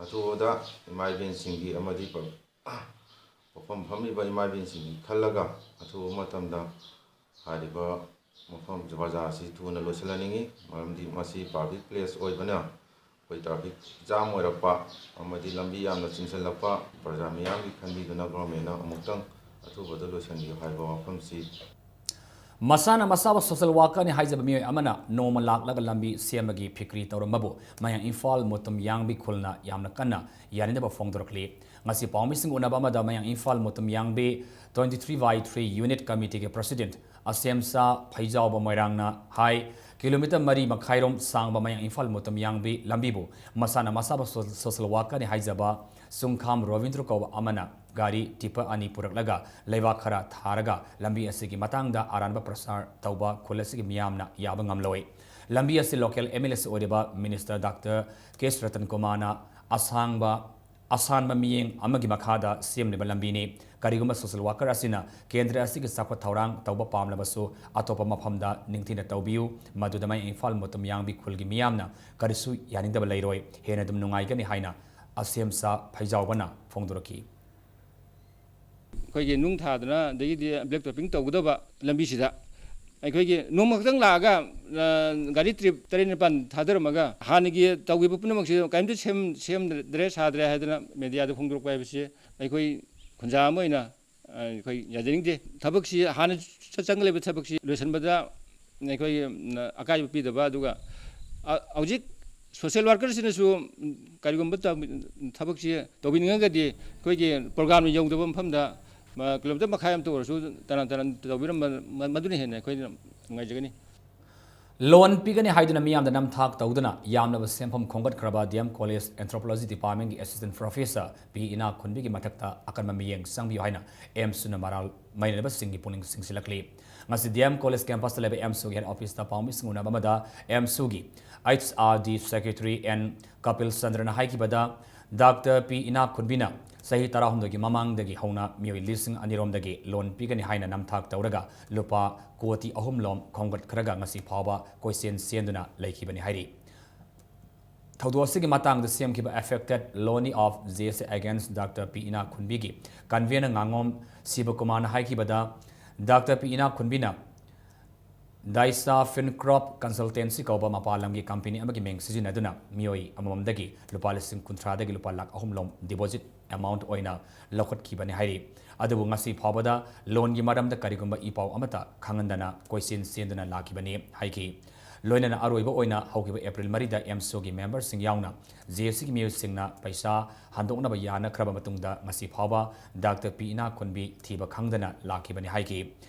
ꯑꯊꯨꯕꯗ ꯏꯃꯥ ꯏꯕꯦꯟꯁꯤꯡꯒꯤ ꯑꯃꯗꯤ ꯄ-, ꯄꯣꯠꯐꯝ ꯐꯝꯂꯤꯕ ꯏꯃꯥ ꯏꯕꯦꯟꯁꯤꯡꯒꯤ ꯈꯜꯂꯒ ꯑꯊꯨꯕ ꯃꯇꯝꯗ ꯍꯥꯏꯔꯤꯕ ꯃꯐꯝ ꯕꯖꯥꯔ ꯑꯁꯤ ꯊꯨꯅ ꯂꯣꯏꯁꯤꯜꯍꯟꯅꯤꯡꯏ, ꯃꯔꯝꯗꯤ ꯃꯁꯤ public place ꯑꯣꯏꯕꯅ ꯑꯩꯈꯣꯏ traffic jam ꯑꯣꯏꯔꯛꯄ ꯑꯃꯗꯤ ꯂꯝꯕꯤ ꯌꯥꯝꯅ ꯆꯤꯟꯁꯤꯜꯂꯛꯄ ꯄ꯭ꯔꯖꯥ ꯃꯤꯌꯥꯝꯒꯤ ꯈꯟꯕꯤꯗꯨꯅ governmentꯅ ꯑꯃꯨꯛꯇꯪ ꯑꯊꯨꯕꯗ ꯂꯣꯏꯁꯤꯟꯕꯤꯌꯨ ꯍꯥꯏꯕ ꯋꯥꯐꯝꯁꯤ꯫ ꯃꯁꯥꯅ ꯃꯁꯥꯕꯨ social workerꯅꯤ ꯍꯥꯏꯖꯕ ꯃꯤꯑꯣꯏ ꯑꯃꯅ ꯅꯣꯡꯃ ꯂꯥꯛꯂꯒ ꯂꯝꯕꯤ ꯁꯦꯝꯕꯒꯤ ꯐꯤꯀ꯭ꯔꯤ ꯇꯧꯔꯝꯕꯕꯨ ꯃꯌꯥꯡ ꯏꯝꯐꯥꯜ ꯃꯨꯇꯨꯝ ꯌꯥꯡꯕꯤ ꯈꯨꯜꯅ ꯌꯥꯝꯅ ꯀꯟꯅ ꯌꯥꯅꯤꯡꯗꯕ ꯐꯣꯡꯗꯣꯔꯛꯂꯤ꯫ ꯉꯁꯤ ꯄꯥꯎꯃꯤꯁꯤꯡ ꯎꯅꯕ ꯑꯃꯗ ꯃꯌꯥꯡ Imphal Mutum ꯌꯥꯡꯕꯤ twenty three by three unit committeeꯒꯤ president ꯑꯁꯦꯝꯆꯥ ꯐꯩꯖꯥꯎꯕ ꯃꯣꯏꯔꯥꯡꯅ high, kilometre ꯃꯔꯤ ꯃꯈꯥꯏꯔꯣꯝ ꯁꯥꯡꯕ ꯃꯌꯥꯡ ꯏꯝꯐꯥꯜ ꯃꯨꯇꯨꯝ ꯌꯥꯡꯕꯤ ꯂꯝꯕꯤꯕꯨ ꯃꯁꯥꯅ ꯃꯁꯥꯕꯨ social workerꯅꯤ ꯍꯥꯏꯖꯕ ꯁꯨꯡꯈꯥꯝ ꯔꯣꯕꯤꯟꯗ꯭ꯔ ꯀꯧꯕ ꯑꯃꯅ ꯒꯥꯔꯤ tipper ꯑꯅꯤ ꯄꯨꯔꯛꯂꯒ ꯂꯩꯕꯥꯛ ꯈꯔ ꯊꯥꯔꯒ ꯂꯝꯕꯤ ꯑꯁꯤꯒꯤ ꯃꯇꯥꯡꯗ ꯑꯔꯥꯟꯕ ꯄ꯭ꯔꯆꯥꯔ ꯇꯧꯕ ꯈꯨꯜ ꯑꯁꯤꯒꯤ ꯃꯤꯌꯥꯝꯅ ꯌꯥꯕ ꯉꯝꯂꯣꯏ꯫ ꯂꯝꯕꯤ ꯑꯁꯤ local MLA ꯑꯣꯏꯔꯤꯕ minister Doctor K ꯁ꯭ꯔꯤꯔꯇꯟ ꯀꯨꯃꯥꯔꯅ ꯑꯁꯥꯡꯕ ꯑꯁꯥꯟꯕ ꯃꯤꯠꯌꯦꯡ ꯑꯃꯒꯤ ꯃꯈꯥꯗ ꯁꯦꯝꯂꯤꯕ ꯂꯝꯕꯤꯅꯤ꯫ ꯀꯔꯤꯒꯨꯝꯕ social worker ꯑꯁꯤꯅ ꯀꯦꯟꯗ꯭ꯔ ꯑꯁꯤꯒꯤ ꯆꯥꯎꯈꯠ ꯊꯧꯔꯥꯡ ꯇꯧꯕ ꯄꯥꯝꯂꯕꯁꯨ, ꯑꯇꯣꯞꯄ ꯃꯐꯝꯗ ꯅꯤꯡꯊꯤꯅ ꯇꯧꯕꯤꯌꯨ꯫ ꯃꯗꯨꯗ ꯃꯌꯥꯏ ꯏꯝꯐꯥꯜ ꯃꯣꯇꯝ ꯌꯥꯡꯕꯤ ꯈꯨꯜꯒꯤ ꯃꯤꯌꯥꯝꯅ ꯀꯔꯤꯁꯨ ꯌꯥꯅꯤꯡꯗꯕ ꯂꯩꯔꯣꯏ, ꯍꯦꯟꯅ ꯑꯗꯨꯝ ꯅꯨꯡꯉꯥꯏꯒꯅꯤ ꯍꯥꯏꯅ ꯑꯁꯦꯝꯆꯥ ꯐꯩꯖꯥꯎꯕꯅ ꯐꯣꯡꯗꯣꯔꯛꯈꯤ꯫ ꯑꯩꯈꯣꯏꯒꯤ ꯅꯨꯡ ꯊꯥꯗꯅ, ꯑꯗꯒꯤꯗꯤ black topping ꯇꯧꯒꯗꯕ ꯂꯝꯕꯤꯁꯤꯗ ꯑꯩꯈꯣꯏꯒꯤ ꯅꯣꯡꯃ ꯈꯛꯇꯪ ꯂꯥꯛꯑꯒ, ꯑ, ꯒꯥꯔꯤ trip ꯇꯔꯦꯠ ꯅꯤꯄꯥꯜ ꯊꯥꯗꯔꯝꯃꯒ ꯍꯥꯟꯅꯒꯤ ꯇꯧꯈꯤꯕ ꯄꯨꯝꯅꯃꯛꯁꯤ ꯀꯔꯤꯝꯇ ꯁꯦꯝ-, ꯁꯦꯝꯗ꯭ꯔꯦ, ꯁꯥꯗ꯭ꯔꯦ ꯍꯥꯏꯗꯅ mediaꯗ ꯐꯣꯡꯗꯣꯔꯛꯄ ꯍꯥꯏꯕꯁꯤ ꯑꯩꯈꯣꯏ ꯈꯨꯟꯖꯥ ꯑꯃ ꯑꯣꯏꯅ, ꯑ, ꯑꯩꯈꯣꯏ ꯌꯥꯖꯅꯤꯡꯗꯦ꯫ ꯊꯕꯛꯁꯤ ꯍꯥꯟꯅ ꯆ-, ꯆꯪꯒ ꯂꯩꯕ ꯊꯕꯛꯁꯤ ꯂꯣꯏꯁꯤꯟꯕꯗ ꯑꯩꯈꯣꯏꯒꯤ, ꯎꯝ, ꯑꯀꯥꯏꯕ ꯄꯤꯗꯕ, ꯑꯗꯨꯒ, ꯑ, ꯍꯧꯖꯤꯛ social workerꯁꯤꯅꯁꯨ, ꯎꯝ, ꯀꯔꯤꯒꯨꯝꯕ ꯇ-, ꯊꯕꯛꯁꯤ ꯇꯧꯕꯤꯅꯤꯡꯉꯒꯗꯤ ꯑꯩꯈꯣꯏꯒꯤ programꯅ ꯌꯧꯗꯕ ꯃꯐꯝꯗ, ꯃ-, kilometre ꯃꯈꯥꯏ ꯑꯃꯇ ꯑꯣꯏꯔꯁꯨ ꯇꯔꯥꯝ ꯇꯔꯥꯝ ꯇꯧꯕꯤꯔꯝꯕ, ꯃ-, ꯃꯗꯨꯅ ꯍꯦꯟꯅ ꯑꯩꯈꯣꯏꯅ ꯅꯨꯡꯉꯥꯏꯖꯒꯅꯤ꯫ Loan ꯄꯤꯒꯅꯤ ꯍꯥꯏꯗꯨꯅ ꯃꯤꯌꯥꯝꯗ ꯅꯝꯊꯥꯛ ꯇꯧꯗꯨꯅ ꯌꯥꯝꯂꯕ ꯁꯦꯟꯐꯝ ꯈꯣꯝꯒꯠꯈ꯭ꯔꯕ D M College Anthropology Departmentꯀꯤ Assistant Professor P ꯏꯅꯥꯛꯈꯨꯟꯕꯤꯒꯤ ꯃꯊꯛꯇ ꯑꯀꯟꯕ ꯃꯤꯠꯌꯦꯡ ꯆꯪꯕꯤꯌꯨ ꯍꯥꯏꯅ AMSUꯅ ꯃꯔꯥꯜ ꯃꯩꯅꯕꯁꯤꯡꯒꯤ ꯄꯨꯛꯅꯤꯡ ꯆꯤꯡꯁꯤꯜꯂꯛꯂꯤ꯫ ꯉꯁꯤ D M College campusꯇ ꯂꯩꯕ AMSUꯒꯤ head officeꯇ ꯄꯥꯎꯃꯤꯁꯤꯡ ꯎꯅꯕ ꯑꯃꯗ AMSUꯒꯤ H R D Secretary N Kapil ꯆꯟꯗ꯭ꯔꯅ ꯍꯥꯏꯈꯤꯕꯗ, Doctor P ꯏꯅꯥꯛꯈꯨꯟꯕꯤꯅ ꯆꯍꯤ ꯇꯔꯥꯍꯨꯝꯗꯣꯏꯒꯤ ꯃꯃꯥꯡꯗꯒꯤ ꯍꯧꯅ ꯃꯤꯑꯣꯏ ꯂꯤꯁꯤꯡ ꯑꯅꯤꯔꯣꯝꯗꯒꯤ loan ꯄꯤꯒꯅꯤ ꯍꯥꯏꯅ ꯅꯝꯊꯥꯛ ꯇꯧꯔꯒ ꯂꯨꯄꯥ ꯀꯣꯇꯤ ꯑꯍꯨꯝ ꯂꯣꯝ ꯈꯣꯝꯒꯠꯈ꯭ꯔꯒ ꯉꯁꯤ ꯐꯥꯎꯕ ꯀꯣꯏꯆꯦꯟ ꯆꯦꯟꯗꯨꯅ ꯂꯩꯈꯤꯕꯅꯤ ꯍꯥꯏꯔꯤ꯫ ꯊꯧꯗꯣꯛ ꯑꯁꯤꯒꯤ ꯃꯇꯥꯡꯗ ꯁꯦꯝꯈꯤꯕ Affected Loanee of J S A Against Doctor P ꯏꯅꯥꯛꯈꯨꯟꯕꯤꯒꯤ convener ꯉꯥꯉꯣꯝ ꯁꯤꯕꯀꯨꯃꯥꯔꯅ ꯍꯥꯏꯈꯤꯕꯗ, Doctor P ꯏꯅꯥꯛꯈꯨꯟꯕꯤꯅ Daisa Fincrop Consultancy ꯀꯧꯕ ꯃꯄꯥꯟ ꯂꯝꯒꯤ company ꯑꯃꯒꯤ ꯃꯤꯡ ꯁꯤꯖꯤꯟꯅꯗꯨꯅ ꯃꯤꯑꯣꯏ ꯑꯃꯃꯝꯗꯒꯤ ꯂꯨꯄꯥ ꯂꯤꯁꯤꯡ ꯀꯨꯟꯊ꯭ꯔꯥꯗꯒꯤ ꯂꯨꯄꯥ ꯂꯥꯈ ꯑꯍꯨꯝ ꯂꯣꯝ deposit amount ꯑꯣꯏꯅ ꯂꯧꯈꯠꯈꯤꯕꯅꯤ ꯍꯥꯏꯔꯤ꯫ ꯑꯗꯨꯕꯨ ꯉꯁꯤ ꯐꯥꯎꯕꯗ loanꯒꯤ ꯃꯔꯝꯗ ꯀꯔꯤꯒꯨꯝꯕ ꯏ ꯄꯥꯎ ꯑꯃꯠꯇ ꯈꯪꯍꯟꯗꯅ ꯀꯣꯏꯆꯦꯟ ꯆꯦꯟꯗꯨꯅ ꯂꯥꯛꯈꯤꯕꯅꯤ ꯍꯥꯏꯈꯤ꯫ ꯂꯣꯏꯅꯅ ꯑꯔꯣꯏꯕ ꯑꯣꯏꯅ ꯍꯧꯈꯤꯕ April ꯃꯔꯤꯗ AMSUꯒꯤ memberꯁꯤꯡ ꯌꯥꯎꯅ J S Aꯒꯤ ꯃꯤꯑꯣꯏꯁꯤꯡꯅ ꯄꯩꯁꯥ ꯍꯟꯗꯣꯛꯅꯕ ꯌꯥꯅꯈ꯭ꯔꯕ ꯃꯇꯨꯡꯗ ꯉꯁꯤ ꯐꯥꯎꯕ Doctor P ꯏꯅꯥꯛꯈꯨꯟꯕꯤ ꯊꯤꯕ ꯈꯪꯗꯅ ꯂꯥꯛꯈꯤꯕꯅꯤ ꯍꯥꯏꯈꯤ꯫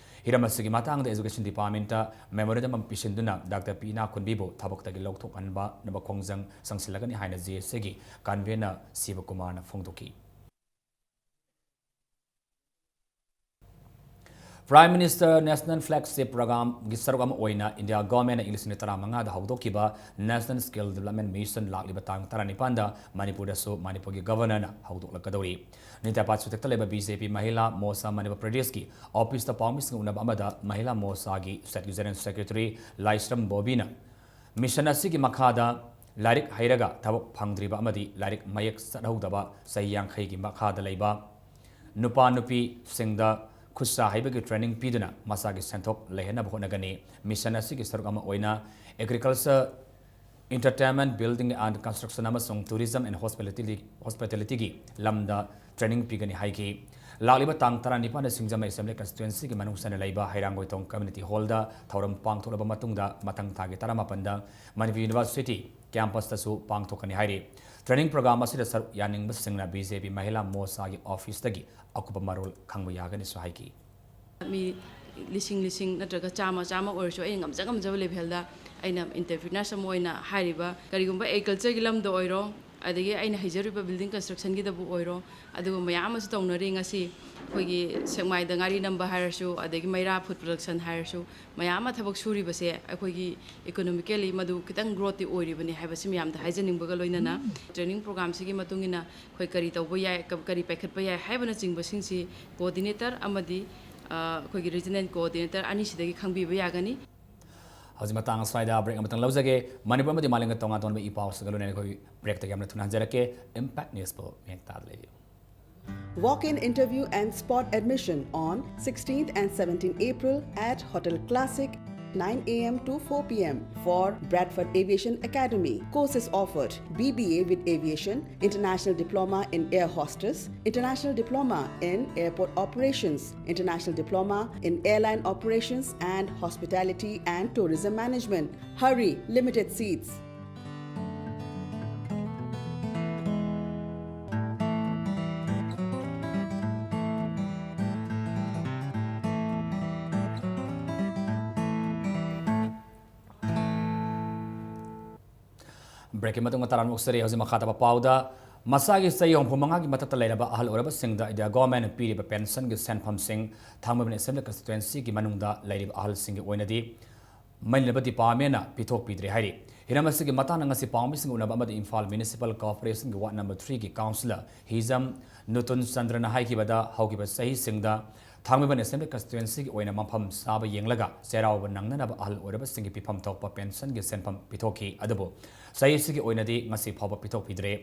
ꯍꯤꯔꯝ ꯑꯁꯤꯒꯤ ꯃꯇꯥꯡꯗ Education Departmentꯇ memorandum ꯑꯃ ꯄꯤꯁꯤꯟꯗꯨꯅ Doctor P ꯏꯅꯥꯛꯈꯨꯟꯕꯤꯕꯨ ꯊꯕꯛꯇꯒꯤ ꯂꯧꯊꯣꯛꯍꯟꯕ ꯈꯣꯡꯖꯪ ꯆꯪꯁꯤꯜꯂꯒꯅꯤ ꯍꯥꯏꯅ J S Aꯒꯤ convener ꯁꯤꯕꯀꯨꯃꯥꯔꯅ ꯐꯣꯡꯗꯣꯛꯈꯤ꯫ Prime Minister National Flagship Programꯒꯤ ꯁꯔꯨꯛ ꯑꯃ ꯑꯣꯏꯅ ꯏꯟꯗꯤꯌꯥ ꯒꯚꯔꯟꯃꯦꯟꯠꯅ ꯏꯪ ꯂꯤꯁꯤꯡ ꯑꯅꯤ ꯇꯔꯥꯃꯉꯥꯗ ꯍꯧꯗꯣꯛꯈꯤꯕ National Skill Development Mission ꯂꯥꯛꯂꯤꯕ ꯇꯥꯡ ꯇꯔꯥꯅꯤꯄꯥꯟꯗ ꯃꯅꯤꯄꯨꯔꯗꯁꯨ ꯃꯅꯤꯄꯨꯔꯒꯤ ꯒꯚꯔꯅꯔꯅ ꯍꯧꯗꯣꯛꯂꯛꯀꯗꯧꯔꯤ꯫ ꯅꯤꯡꯊꯧꯄꯥꯠ ꯁꯨꯊꯦꯛꯇ ꯂꯩꯕ ꯕꯤ ꯖꯦ ꯄꯤ ꯃꯍꯤꯂꯥ ꯃꯣꯔꯆꯥ ꯃꯅꯤꯄꯨꯔ ꯄ꯭ꯔꯗꯦꯁꯀꯤ ꯑꯣꯐꯤꯁꯇ ꯄꯥꯎꯃꯤꯁꯤꯡꯒ ꯎꯅꯕ ꯑꯃꯗ ꯃꯍꯤꯂꯥ ꯃꯣꯔꯆꯥꯒꯤ ꯁ꯭ꯇꯦꯠꯀꯤ ꯖꯦꯅꯔꯦꯜ ꯁꯦꯀ꯭ꯔꯦꯇꯔꯤ ꯂꯥꯏꯁ꯭ꯔꯝ ꯕꯣꯕꯤꯅ ꯃꯤꯁꯟ ꯑꯁꯤꯒꯤ ꯃꯈꯥꯗ ꯂꯥꯏꯔꯤꯛ ꯍꯩꯔꯒ ꯊꯕꯛ ꯐꯪꯗ꯭ꯔꯤꯕ ꯑꯃꯗꯤ ꯂꯥꯏꯔꯤꯛ ꯃꯌꯦꯛ ꯆꯠꯍꯧꯗꯕ ꯆꯍꯤ ꯌꯥꯡꯈꯩꯒꯤ ꯃꯈꯥꯗ ꯂꯩꯕ ꯅꯨꯄꯥ ꯅꯨꯄꯤꯁꯤꯡꯗ ꯈꯨꯠꯁꯥ ꯍꯩꯕꯒꯤ ꯇ꯭ꯔꯦꯅꯤꯡ ꯄꯤꯗꯨꯅ ꯃꯁꯥꯒꯤ ꯁꯦꯟꯊꯣꯛ ꯂꯩꯍꯟꯅꯕ ꯍꯣꯠꯅꯒꯅꯤ꯫ ꯃꯤꯁꯟ ꯑꯁꯤꯒꯤ ꯁꯔꯨꯛ ꯑꯃ ꯑꯣꯏꯅ Agriculture, Entertainment, Building and Construction ꯑꯃꯁꯨꯡ Tourism and Hospitality, Hospitalityꯒꯤ ꯂꯝꯗ ꯇ꯭ꯔꯦꯅꯤꯡ ꯄꯤꯒꯅꯤ ꯍꯥꯏꯈꯤ꯫ ꯂꯥꯛꯂꯤꯕ ꯇꯥꯡ ꯇꯔꯥꯅꯤꯄꯥꯟꯗ ꯁꯤꯡꯖꯃꯩ ꯑꯦꯁꯦꯝꯕ꯭ꯂꯤ ꯀꯟꯁꯇꯤꯇ꯭ꯋꯦꯟꯁꯤꯒꯤ ꯃꯅꯨꯡ ꯆꯟꯅ ꯂꯩꯕ ꯍꯩꯔꯥꯡꯒꯣꯏꯊꯣꯡ ꯀꯝꯃ꯭ꯌꯨꯅꯤꯇꯤ ꯍꯣꯜꯗ ꯊꯧꯔꯝ ꯄꯥꯡꯊꯣꯛꯂꯕ ꯃꯇꯨꯡꯗ ꯃꯊꯪ ꯊꯥꯒꯤ ꯇꯔꯥꯃꯥꯄꯟꯗ ꯃꯅꯤꯄꯨꯔ ꯌꯨꯅꯤꯚꯔꯁꯤꯇꯤ ꯀꯦꯝꯄꯁꯇꯁꯨ ꯄꯥꯡꯊꯣꯛꯀꯅꯤ ꯍꯥꯏꯔꯤ꯫ ꯇ꯭ꯔꯦꯅꯤꯡ ꯄ꯭ꯔꯣꯒ꯭ꯔꯥꯝ ꯑꯁꯤꯗ ꯁꯔꯨꯛ ꯌꯥꯅꯤꯡꯕꯁꯤꯡꯅ ꯕꯤ ꯖꯦ ꯄꯤ ꯃꯍꯤꯂꯥ ꯃꯣꯔꯆꯥꯒꯤ ꯑꯣꯐꯤꯁꯇꯒꯤ ꯑꯀꯨꯞꯄ ꯃꯔꯣꯜ ꯈꯪꯕ ꯌꯥꯒꯅꯤꯁꯨ ꯍꯥꯏꯈꯤ꯫ ꯃꯤ ꯂꯤꯁꯤꯡ ꯂꯤꯁꯤꯡ ꯅꯠꯇ꯭ꯔꯒ ꯆꯥꯝꯃ ꯆꯥꯝꯃ ꯑꯣꯏꯔꯁꯨ ꯑꯩꯅ ꯉꯝꯖ ꯉꯝꯖꯕ ꯂꯦꯚꯦꯜꯗ ꯑꯩꯅ entrepreneurs ꯑꯃ ꯑꯣꯏꯅ ꯍꯥꯏꯔꯤꯕ ꯀꯔꯤꯒꯨꯝꯕ agricultureꯒꯤ ꯂꯝꯗ ꯑꯣꯏꯔꯣ, ꯑꯗꯒꯤ ꯑꯩꯅ ꯍꯩꯖꯔꯤꯕ building constructionꯒꯤꯗꯕꯨ ꯑꯣꯏꯔꯣ, ꯑꯗꯨꯒ ꯃꯌꯥꯝ ꯑꯃꯁꯨ ꯇꯧꯅꯔꯤ꯫ ꯉꯁꯤ ꯑꯩꯈꯣꯏꯒꯤ ꯁꯦꯛꯃꯥꯏꯗ ꯉꯥꯔꯤ ꯅꯝꯕ ꯍꯥꯏꯔꯁꯨ, ꯑꯗꯒꯤ ꯃꯩꯔꯥ food production ꯍꯥꯏꯔꯁꯨ, ꯃꯌꯥꯝ ꯑꯃ ꯊꯕꯛ ꯁꯨꯔꯤꯕꯁꯦ ꯑꯩꯈꯣꯏꯒꯤ economically ꯃꯗꯨ ꯈꯤꯇꯪ growthꯇꯤ ꯑꯣꯏꯔꯤꯕꯅꯤ ꯍꯥꯏꯕꯁꯤ ꯃꯌꯥꯝꯗ ꯍꯥꯏꯖꯅꯤꯡꯕꯒ ꯂꯣꯏꯅꯅ, training programꯁꯤꯒꯤ ꯃꯇꯨꯡ ꯏꯟꯅ ꯑꯩꯈꯣꯏ ꯀꯔꯤ ꯇꯧꯕ ꯌꯥꯏ, ꯀ-, ꯀꯔꯤ ꯄꯥꯏꯈꯠꯄ ꯌꯥꯏ ꯍꯥꯏꯕꯅꯆꯤꯡꯕꯁꯤꯡꯁꯤ coordinator ꯑꯃꯗꯤ, ꯑ, ꯑꯩꯈꯣꯏꯒꯤ regional coordinator ꯑꯅꯤꯁꯤꯗꯒꯤ ꯈꯪꯕꯤꯕ ꯌꯥꯒꯅꯤ꯫ ꯍꯧꯖꯤꯛ ꯃꯇꯥꯡ ꯑꯁ꯭ꯋꯥꯏꯗ break ꯑꯃꯇꯪ ꯂꯧꯖꯒꯦ꯫ ꯃꯅꯤꯄꯨꯔ ꯑꯃꯗꯤ ꯃꯥꯂꯦꯝꯒ ꯇꯣꯉꯥꯟ ꯇꯣꯉꯥꯟꯕ ꯏ ꯄꯥꯎꯁꯤꯡꯒ ꯂꯣꯏꯅꯅ ꯑꯩꯈꯣꯏ breakꯇꯒꯤ ꯌꯥꯝꯅ ꯊꯨꯅ ꯍꯟꯖꯔꯛꯀꯦ꯫ Impact Newsꯄꯨ ꯃꯤꯠꯌꯦꯡ ꯇꯥꯗꯨꯅ ꯂꯩꯕꯤꯌꯨ꯫ Walk-in interview and spot admission on sixteenth and seventeenth April at Hotel Classic, nine a m to four p m for Bradford Aviation Academy. Courses offered: B B A with Aviation, International Diploma in Air Hostess, International Diploma in Airport Operations, International Diploma in Airline Operations and Hospitality and Tourism Management. Hurry, limited seats. Breakꯀꯤ ꯃꯇꯨꯡꯗ ꯇꯔꯥꯃꯨꯛ ꯁꯔꯤ ꯍꯧꯖꯤꯛ ꯃꯈꯥ ꯇꯥꯕ ꯄꯥꯎꯗ ꯃꯁꯥꯒꯤ ꯆꯍꯤ ꯍꯨꯝꯐꯨ ꯃꯉꯥꯒꯤ ꯃꯊꯛꯇ ꯂꯩꯔꯕ ꯑꯍꯜ ꯑꯣꯏꯔꯕꯁꯤꯡꯗ ꯏꯟꯗꯤꯌꯥ ꯒꯣꯔꯃꯦꯟꯅ ꯄꯤꯔꯤꯕ ꯄꯦꯟꯁꯟꯒꯤ ꯁꯦꯟꯐꯝꯁꯤꯡ ꯊꯥꯡꯃꯩꯕꯟ ꯑꯦꯁꯦꯝꯕ꯭ꯂꯤ ꯀꯟꯁꯇꯤꯇ꯭ꯋꯦꯟꯁꯤꯒꯤ ꯃꯅꯨꯡꯗ ꯂꯩꯔꯤꯕ ꯑꯍꯜꯁꯤꯡꯒꯤ ꯑꯣꯏꯅꯗꯤ ꯃꯩ ꯂꯩꯅꯕ ꯗꯤꯄꯥꯔꯠꯃꯦꯟꯅ ꯄꯤꯊꯣꯛꯄꯤꯗ꯭ꯔꯦ ꯍꯥꯏꯔꯤ꯫ ꯍꯤꯔꯝ ꯑꯁꯤꯒꯤ ꯃꯇꯥꯡꯗ ꯉꯁꯤ ꯄꯥꯎꯃꯤꯁꯤꯡꯒ ꯎꯅꯕ ꯑꯃꯗꯤ ꯏꯝꯐꯥꯜ ꯃ꯭ꯌꯨꯅꯤꯁꯤꯄꯥꯜ ꯀꯣꯔꯄꯣꯔꯦꯁꯟꯒꯤ ꯋꯥꯔꯗ ꯅꯝꯕꯔ ꯊ꯭ꯔꯤꯒꯤ ꯀꯥꯎꯟꯁꯤꯂꯔ ꯍꯤꯖꯝ ꯅꯨꯇꯨꯟ ꯆꯟꯗ꯭ꯔꯅ ꯍꯥꯏꯈꯤꯕꯗ, ꯍꯧꯈꯤꯕ ꯆꯍꯤꯁꯤꯡꯗ ꯊꯥꯡꯃꯩꯕꯟ ꯑꯦꯁꯦꯝꯕ꯭ꯂꯤ ꯀꯟꯁꯇꯤꯇ꯭ꯋꯦꯟꯁꯤꯒꯤ ꯑꯣꯏꯅ ꯃꯐꯝ ꯆꯥꯕ ꯌꯦꯡꯂꯒ ꯆꯩꯔꯥꯎꯕ ꯅꯪꯅꯅꯕ ꯑꯍꯜ ꯑꯣꯏꯔꯕꯁꯤꯡꯒꯤ ꯄꯤꯐꯝ ꯊꯣꯛꯄ ꯄꯦꯟꯁꯟꯒꯤ ꯁꯦꯟꯐꯝ ꯄꯤꯊꯣꯛꯈꯤ꯫ ꯑꯗꯨꯕꯨ ꯆꯍꯤꯁꯤꯒꯤ ꯑꯣꯏꯅꯗꯤ ꯉꯁꯤ ꯐꯥꯎꯕ ꯄꯤꯊꯣꯛꯄꯤꯗ꯭ꯔꯦ꯫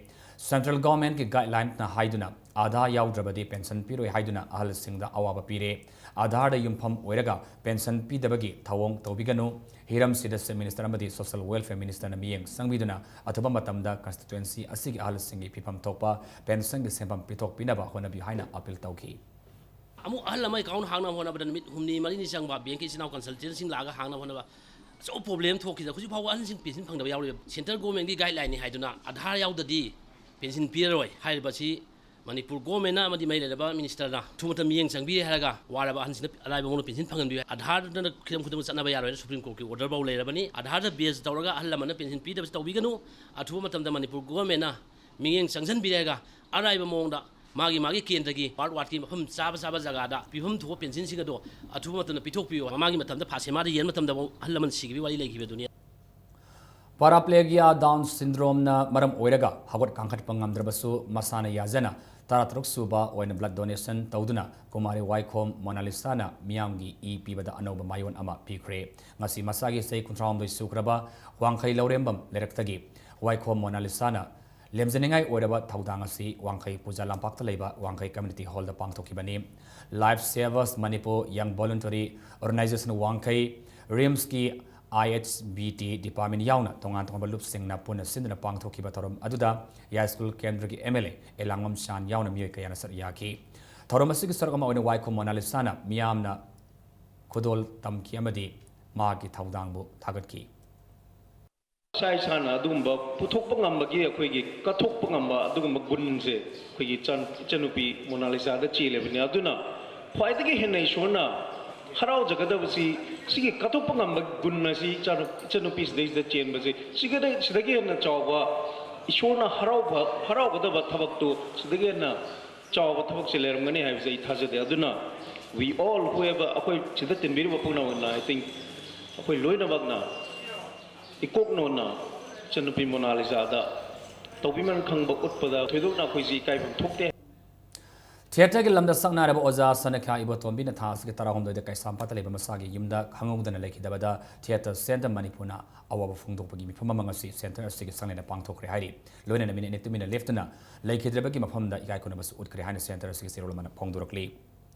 ꯁꯦꯟꯇ꯭ꯔꯦꯜ ꯒꯣꯔꯃꯦꯟꯒꯤ ꯒꯥꯏꯗꯂꯥꯏꯟꯅ ꯍꯥꯏꯗꯨꯅ ꯑꯥꯙꯥꯔ ꯌꯥꯎꯗ꯭ꯔꯕꯗꯤ ꯄꯦꯟꯁꯟ ꯄꯤꯔꯣꯏ ꯍꯥꯏꯗꯨꯅ ꯑꯍꯜꯁꯤꯡꯗ ꯑꯋꯥꯕ ꯄꯤꯔꯦ꯫ ꯑꯥꯙꯥꯔꯗ ꯌꯨꯝꯐꯝ ꯑꯣꯏꯔꯒ ꯄꯦꯟꯁꯟ ꯄꯤꯗꯕꯒꯤ ꯊꯧꯑꯣꯡ ꯇꯧꯕꯤꯒꯅꯨ꯫ ꯍꯤꯔꯝꯁꯤꯗ ꯆꯤꯐ ꯃꯤꯅꯤꯁꯇꯔ ꯑꯃꯗꯤ ꯁꯣꯁꯤꯌꯦꯜ ꯋꯦꯜꯐꯤꯌꯔ ꯃꯤꯅꯤꯁꯇꯔꯅ ꯃꯤꯠꯌꯦꯡ ꯆꯪꯕꯤꯗꯨꯅ ꯑꯊꯨꯕ ꯃꯇꯝꯗ ꯀꯟꯁꯇꯤꯇ꯭ꯋꯦꯟꯁꯤ ꯑꯁꯤꯒꯤ ꯑꯍꯜꯁꯤꯡꯒꯤ ꯄꯤꯐꯝ ꯊꯣꯛꯄ ꯄꯦꯟꯁꯟꯒꯤ ꯁꯦꯟꯐꯝ ꯄꯤꯊꯣꯛꯄꯤꯅꯕ ꯍꯣꯠꯅꯕꯤꯌꯨ ꯍꯥꯏꯅ ꯑꯄꯤꯜ ꯇꯧꯈꯤ꯫ ꯑꯃꯨꯛ ꯑꯍꯜ ꯑꯃ ꯑꯦꯀꯥꯎꯟ ꯍꯥꯡꯅꯕ ꯍꯣꯠꯅꯕꯗ ꯅꯨꯃꯤꯠ ꯍꯨꯝꯅꯤ ꯃꯔꯤꯅꯤ ꯆꯪꯕ, ꯕꯦꯡꯀꯤ ꯏꯆꯤꯟ ꯏꯅꯥꯎ ꯀꯟꯁꯜꯇꯦꯟꯁꯤꯡ ꯂꯥꯛꯑꯒ ꯍꯥꯡꯅꯕ ꯍꯣꯠꯅꯕ ꯑꯆꯧꯕ ꯄ꯭ꯔꯣꯕ꯭ꯂꯦꯝ ꯊꯣꯛꯈꯤꯗꯅ ꯍꯧꯖꯤꯛ ꯐꯥꯎꯕ ꯑꯍꯜꯁꯤꯡ ꯄꯦꯟꯁꯤꯟ ꯐꯪꯗꯕ ꯌꯥꯎꯔꯤꯕ꯫ ꯁꯦꯟꯇ꯭ꯔꯦꯜ ꯒꯣꯔꯃꯦꯟꯒꯤ ꯒꯥꯏꯗꯂꯥꯏꯟꯅꯤ ꯍꯥꯏꯗꯨꯅ ꯑꯥꯙꯥꯔ ꯌꯥꯎꯗꯗꯤ ꯄꯦꯟꯁꯤꯟ ꯄꯤꯔꯔꯣꯏ ꯍꯥꯏꯔꯤꯕꯁꯤ ꯃꯅꯤꯄꯨꯔ ꯒꯣꯔꯃꯦꯟꯅ ꯑꯃꯗꯤ ꯃꯔꯤ ꯂꯩꯅꯕ ꯃꯤꯅꯤꯁꯇꯔꯅ ꯑꯊꯨꯕ ꯃꯇꯝꯗ ꯃꯤꯠꯌꯦꯡ ꯆꯪꯕꯤꯔꯦ ꯍꯥꯏꯔꯒ ꯋꯥꯔꯕ ꯑꯍꯜꯁꯤꯡꯗ ꯑꯔꯥꯏꯕ ꯃꯑꯣꯡꯗ ꯄꯦꯟꯁꯤꯟ ꯐꯪꯍꯟꯕꯤꯌꯨ꯫ ꯑꯥꯙꯥꯔꯗꯅ ꯈꯨꯗꯝ ꯈꯨꯗꯝ ꯆꯠꯅꯕ ꯌꯥꯔꯣꯏꯅ ꯁꯨꯄ꯭ꯔꯤꯝ ꯀꯣꯔꯠꯀꯤ ꯑꯣꯔꯗꯔ ꯐꯥꯎ ꯂꯩꯔꯕꯅꯤ꯫ ꯑꯥꯙꯥꯔꯗ ꯕꯦꯁ ꯇꯧꯔꯒ ꯑꯍꯜ ꯂꯃꯟꯅ ꯄꯦꯟꯁꯤꯟ ꯄꯤꯗꯕꯁꯤ ꯇꯧꯕꯤꯒꯅꯨ꯫ ꯑꯊꯨꯕ ꯃꯇꯝꯗ ꯃꯅꯤꯄꯨꯔ ꯒꯣꯔꯃꯦꯟꯅ ꯃꯤꯠꯌꯦꯡ ꯆꯪꯁꯤꯟꯕꯤꯔꯒ ꯑꯔꯥꯏꯕ ꯃꯑꯣꯡꯗ ꯃꯥꯒꯤ ꯃꯥꯒꯤ ꯀꯦꯟꯗ꯭ꯔꯒꯤ ꯋꯥꯔꯗ ꯋꯥꯔꯗꯀꯤ ꯃꯐꯝ ꯆꯥꯕ ꯆꯥꯕ ꯖꯒꯥꯗ ꯄꯤꯐꯝ ꯊꯣꯛꯄ ꯄꯦꯟꯁꯤꯟꯁꯤꯡ ꯑꯗꯣ ꯑꯊꯨꯕ ꯃꯇꯝꯗ ꯄꯤꯊꯣꯛꯄꯤꯌꯨ꯫ ꯃꯃꯥꯡꯒꯤ ꯃꯇꯝꯗ ꯐꯥꯁꯦꯃꯥꯗ ꯌꯦꯟ ꯃꯇꯝꯗꯐꯥꯎ ꯑꯍꯜ ꯂꯃꯟ ꯁꯤꯈꯤꯕꯒꯤ ꯋꯥꯔꯤ ꯂꯩꯈꯤꯕꯗꯨꯅꯤ꯫ ꯄꯥꯔꯥꯄ꯭ꯂꯦꯒꯤꯌꯥ, ꯗꯥꯎꯟ ꯁꯤꯟꯗ꯭ꯔꯣꯝꯅ ꯃꯔꯝ ꯑꯣꯏꯔꯒ ꯍꯧꯒꯠ ꯀꯥꯡꯈꯠꯄ ꯉꯝꯗ꯭ꯔꯕꯁꯨ ꯃꯁꯥꯅ ꯌꯥꯖꯅ ꯇꯔꯥꯇꯔꯨꯛ ꯁꯨꯕ ꯑꯣꯏꯅ ꯕ꯭ꯂꯗ ꯗꯣꯅꯦꯁꯟ ꯇꯧꯗꯨꯅ ꯀꯨꯃꯥꯔꯤ ꯋꯥꯏꯈꯣꯝ ꯃꯣꯅꯥꯂꯤꯁꯥꯅ ꯃꯤꯌꯥꯝꯒꯤ ꯏ ꯄꯤꯕꯗ ꯑꯅꯧꯕ ꯃꯥꯏꯑꯣꯟ ꯑꯃ ꯄꯤꯈ꯭ꯔꯦ꯫ ꯉꯁꯤ ꯃꯁꯥꯒꯤ ꯆꯍꯤ ꯀꯨꯟꯊ꯭ꯔꯥꯍꯨꯝꯗꯣꯏ ꯁꯨꯈ꯭ꯔꯕ ꯋꯥꯡꯈꯩ ꯂꯧꯔꯦꯝꯕꯝ ꯂꯩꯔꯛꯇꯒꯤ ꯋꯥꯏꯈꯣꯝ ꯃꯣꯅꯥꯂꯤꯁꯥꯅ ꯂꯦꯝꯖꯅꯤꯡꯉꯥꯏ ꯑꯣꯏꯔꯕ ꯊꯧꯗꯥꯡ ꯑꯁꯤ ꯋꯥꯡꯈꯩ ꯄꯨꯖꯥ ꯂꯝꯄꯥꯛꯇ ꯂꯩꯕ ꯋꯥꯡꯈꯩ ꯀꯝꯃ꯭ꯌꯨꯅꯤꯇꯤ ꯍꯣꯜꯗ ꯄꯥꯡꯊꯣꯛꯈꯤꯕꯅꯤ꯫ ꯂꯥꯏꯐ ꯁꯦꯚꯔꯁ ꯃꯅꯤꯄꯨꯔ, ꯌꯪ ꯚꯣꯂꯨꯟꯇꯔꯤ ꯑꯣꯔꯒꯅꯥꯏꯖꯦꯁꯟ ꯋꯥꯡꯈꯩ, ꯔꯤꯝꯁꯀꯤ ꯑꯥꯏ ꯑꯩꯆ ꯕꯤ ꯇꯤ ꯗꯤꯄꯥꯔꯠꯃꯦꯟ ꯌꯥꯎꯅ ꯇꯣꯉꯥꯟ ꯇꯣꯉꯥꯟꯕ ꯂꯨꯞꯁꯤꯡꯅ ꯄꯨꯟꯅ ꯁꯤꯟꯗꯨꯅ ꯄꯥꯡꯊꯣꯛꯈꯤꯕ ꯊꯧꯔꯝ ꯑꯗꯨꯗ ꯌꯥꯏꯁ꯭ꯀꯨꯜ ꯀꯦꯟꯗ꯭ꯔꯒꯤ ꯑꯦꯝ ꯑꯦꯜ ꯑꯦ ꯑꯦꯂꯥꯡꯕꯝ ꯁꯥꯟ ꯌꯥꯎꯅ ꯃꯤꯑꯣꯏ ꯀꯌꯥꯅ ꯁꯔꯨꯛ ꯌꯥꯈꯤ꯫ ꯊꯧꯔꯝ ꯑꯁꯤꯒꯤ ꯁꯔꯨꯛ ꯑꯃ ꯑꯣꯏꯅ ꯋꯥꯏꯈꯣꯝ ꯃꯣꯅꯥꯂꯤꯁꯥꯅ ꯃꯤꯌꯥꯝꯅ ꯈꯨꯗꯣꯜ ꯇꯝꯈꯤ ꯑꯃꯗꯤ ꯃꯍꯥꯛꯀꯤ ꯊꯧꯗꯥꯡꯕꯨ ꯊꯥꯒꯠꯈꯤ꯫ ꯏꯁꯥ ꯏꯁꯥꯅ ꯑꯗꯨꯒꯨꯝꯕ ꯄꯨꯊꯣꯛꯄ ꯉꯝꯕꯒꯤ, ꯑꯩꯈꯣꯏꯒꯤ ꯀꯠꯊꯣꯛꯄ ꯉꯝꯕ ꯑꯗꯨꯒꯨꯝꯕ ꯒꯨꯟꯁꯦ ꯑꯩꯈꯣꯏꯒꯤ ꯏꯆꯟ-, ꯏꯆꯟꯅꯨꯄꯤ ꯃꯣꯅꯥꯂꯤꯁꯥꯗ ꯆꯦꯜꯂꯤꯕꯅꯤ꯫ ꯑꯗꯨꯅ ꯈ꯭ꯋꯥꯏꯗꯒꯤ ꯍꯦꯟꯅ ꯏꯁꯣꯔꯅ ꯍꯔꯥꯎꯖꯒꯗꯕꯁꯤ ꯁꯤꯒꯤ ꯀꯠꯊꯣꯛꯄ ꯉꯝꯕ ꯒꯨꯟ ꯑꯁꯤ ꯏꯆꯥꯅꯨ-, ꯏꯆꯟꯅꯨꯄꯤ ꯁꯤꯗꯩꯁꯤꯗ ꯆꯦꯟꯕꯁꯤ, ꯁꯤꯒꯗ-, ꯁꯤꯗꯒꯤ ꯍꯦꯟꯅ ꯆꯥꯎꯕ ꯏꯁꯣꯔꯅ ꯍꯔꯥꯎꯕ ꯍꯔꯥꯎꯒꯗꯕ ꯊꯕꯛꯇꯨ ꯁꯤꯗꯒꯤ ꯍꯦꯟꯅ ꯆꯥꯎꯕ ꯊꯕꯛꯁꯦ ꯂꯩꯔꯝꯒꯅꯤ ꯍꯥꯏꯕꯁꯦ ꯑꯩ ꯊꯥꯖꯗꯦ꯫ ꯑꯗꯨꯅ we all, whoever, ꯑꯩꯈꯣꯏ ꯁꯤꯗ ꯇꯤꯟꯕꯤꯔꯤꯕ ꯄꯨꯝꯅꯃꯛꯅ, I think, ꯑꯩꯈꯣꯏ ꯂꯣꯏꯅꯃꯛꯅ ꯏꯀꯣꯛ ꯅꯣꯟꯅ ꯏꯆꯟꯅꯨꯄꯤ ꯃꯣꯅꯥꯂꯤꯖꯥꯗ ꯇꯧꯕꯤꯃꯜ ꯈꯪꯕ ꯎꯠꯄꯗ ꯊꯣꯏꯗꯣꯛꯅ ꯑꯩꯈꯣꯏꯁꯤ ꯏꯀꯥꯏꯐꯝ ꯊꯣꯛꯇꯦ꯫ ꯊꯤꯌꯦꯇꯔꯒꯤ ꯂꯝꯗ ꯁꯛꯅꯥꯏꯔꯕ ꯑꯣꯖꯥ ꯁꯅꯈ꯭ꯌꯥ ꯏꯕꯣꯇꯣꯝꯕꯤꯅ ꯊꯥ ꯑꯁꯤꯒꯤ ꯇꯔꯥꯍꯨꯝꯗꯣꯏꯗ ꯀꯩꯁꯥꯝꯄꯥꯠꯇ ꯂꯩꯕ ꯃꯁꯥꯒꯤ ꯌꯨꯝꯗ ꯈꯪꯍꯧꯗꯅ ꯂꯩꯈꯤꯗꯕꯗ ꯊꯤꯌꯦꯇꯔ ꯁꯦꯟꯇꯔ ꯃꯅꯤꯄꯨꯔꯅ ꯑꯋꯥꯕ ꯐꯣꯡꯗꯣꯛꯄꯒꯤ ꯃꯤꯐꯝ ꯑꯃ ꯉꯁꯤ ꯁꯦꯟꯇꯔ ꯑꯁꯤꯒꯤ ꯁꯪꯂꯦꯟꯗ ꯄꯥꯡꯊꯣꯛꯈ꯭ꯔꯦ ꯍꯥꯏꯔꯤ꯫ ꯂꯣꯏꯅꯅ ꯃꯤꯅꯤꯠ ꯑꯅꯤ ꯇꯨꯃꯤꯟꯅ ꯂꯦꯞꯇꯨꯅ ꯂꯩꯈꯤꯗ꯭ꯔꯕꯒꯤ ꯃꯐꯝꯗ ꯏꯀꯥꯏ ꯈꯨꯝꯅꯕꯁꯨ ꯎꯠꯈ꯭ꯔꯦ ꯍꯥꯏꯅ ꯁꯦꯟꯇꯔ ꯑꯁꯤꯒꯤ ꯆꯦꯔꯣꯜ ꯑꯃꯅ ꯐꯣꯡꯗꯣꯔꯛꯂꯤ꯫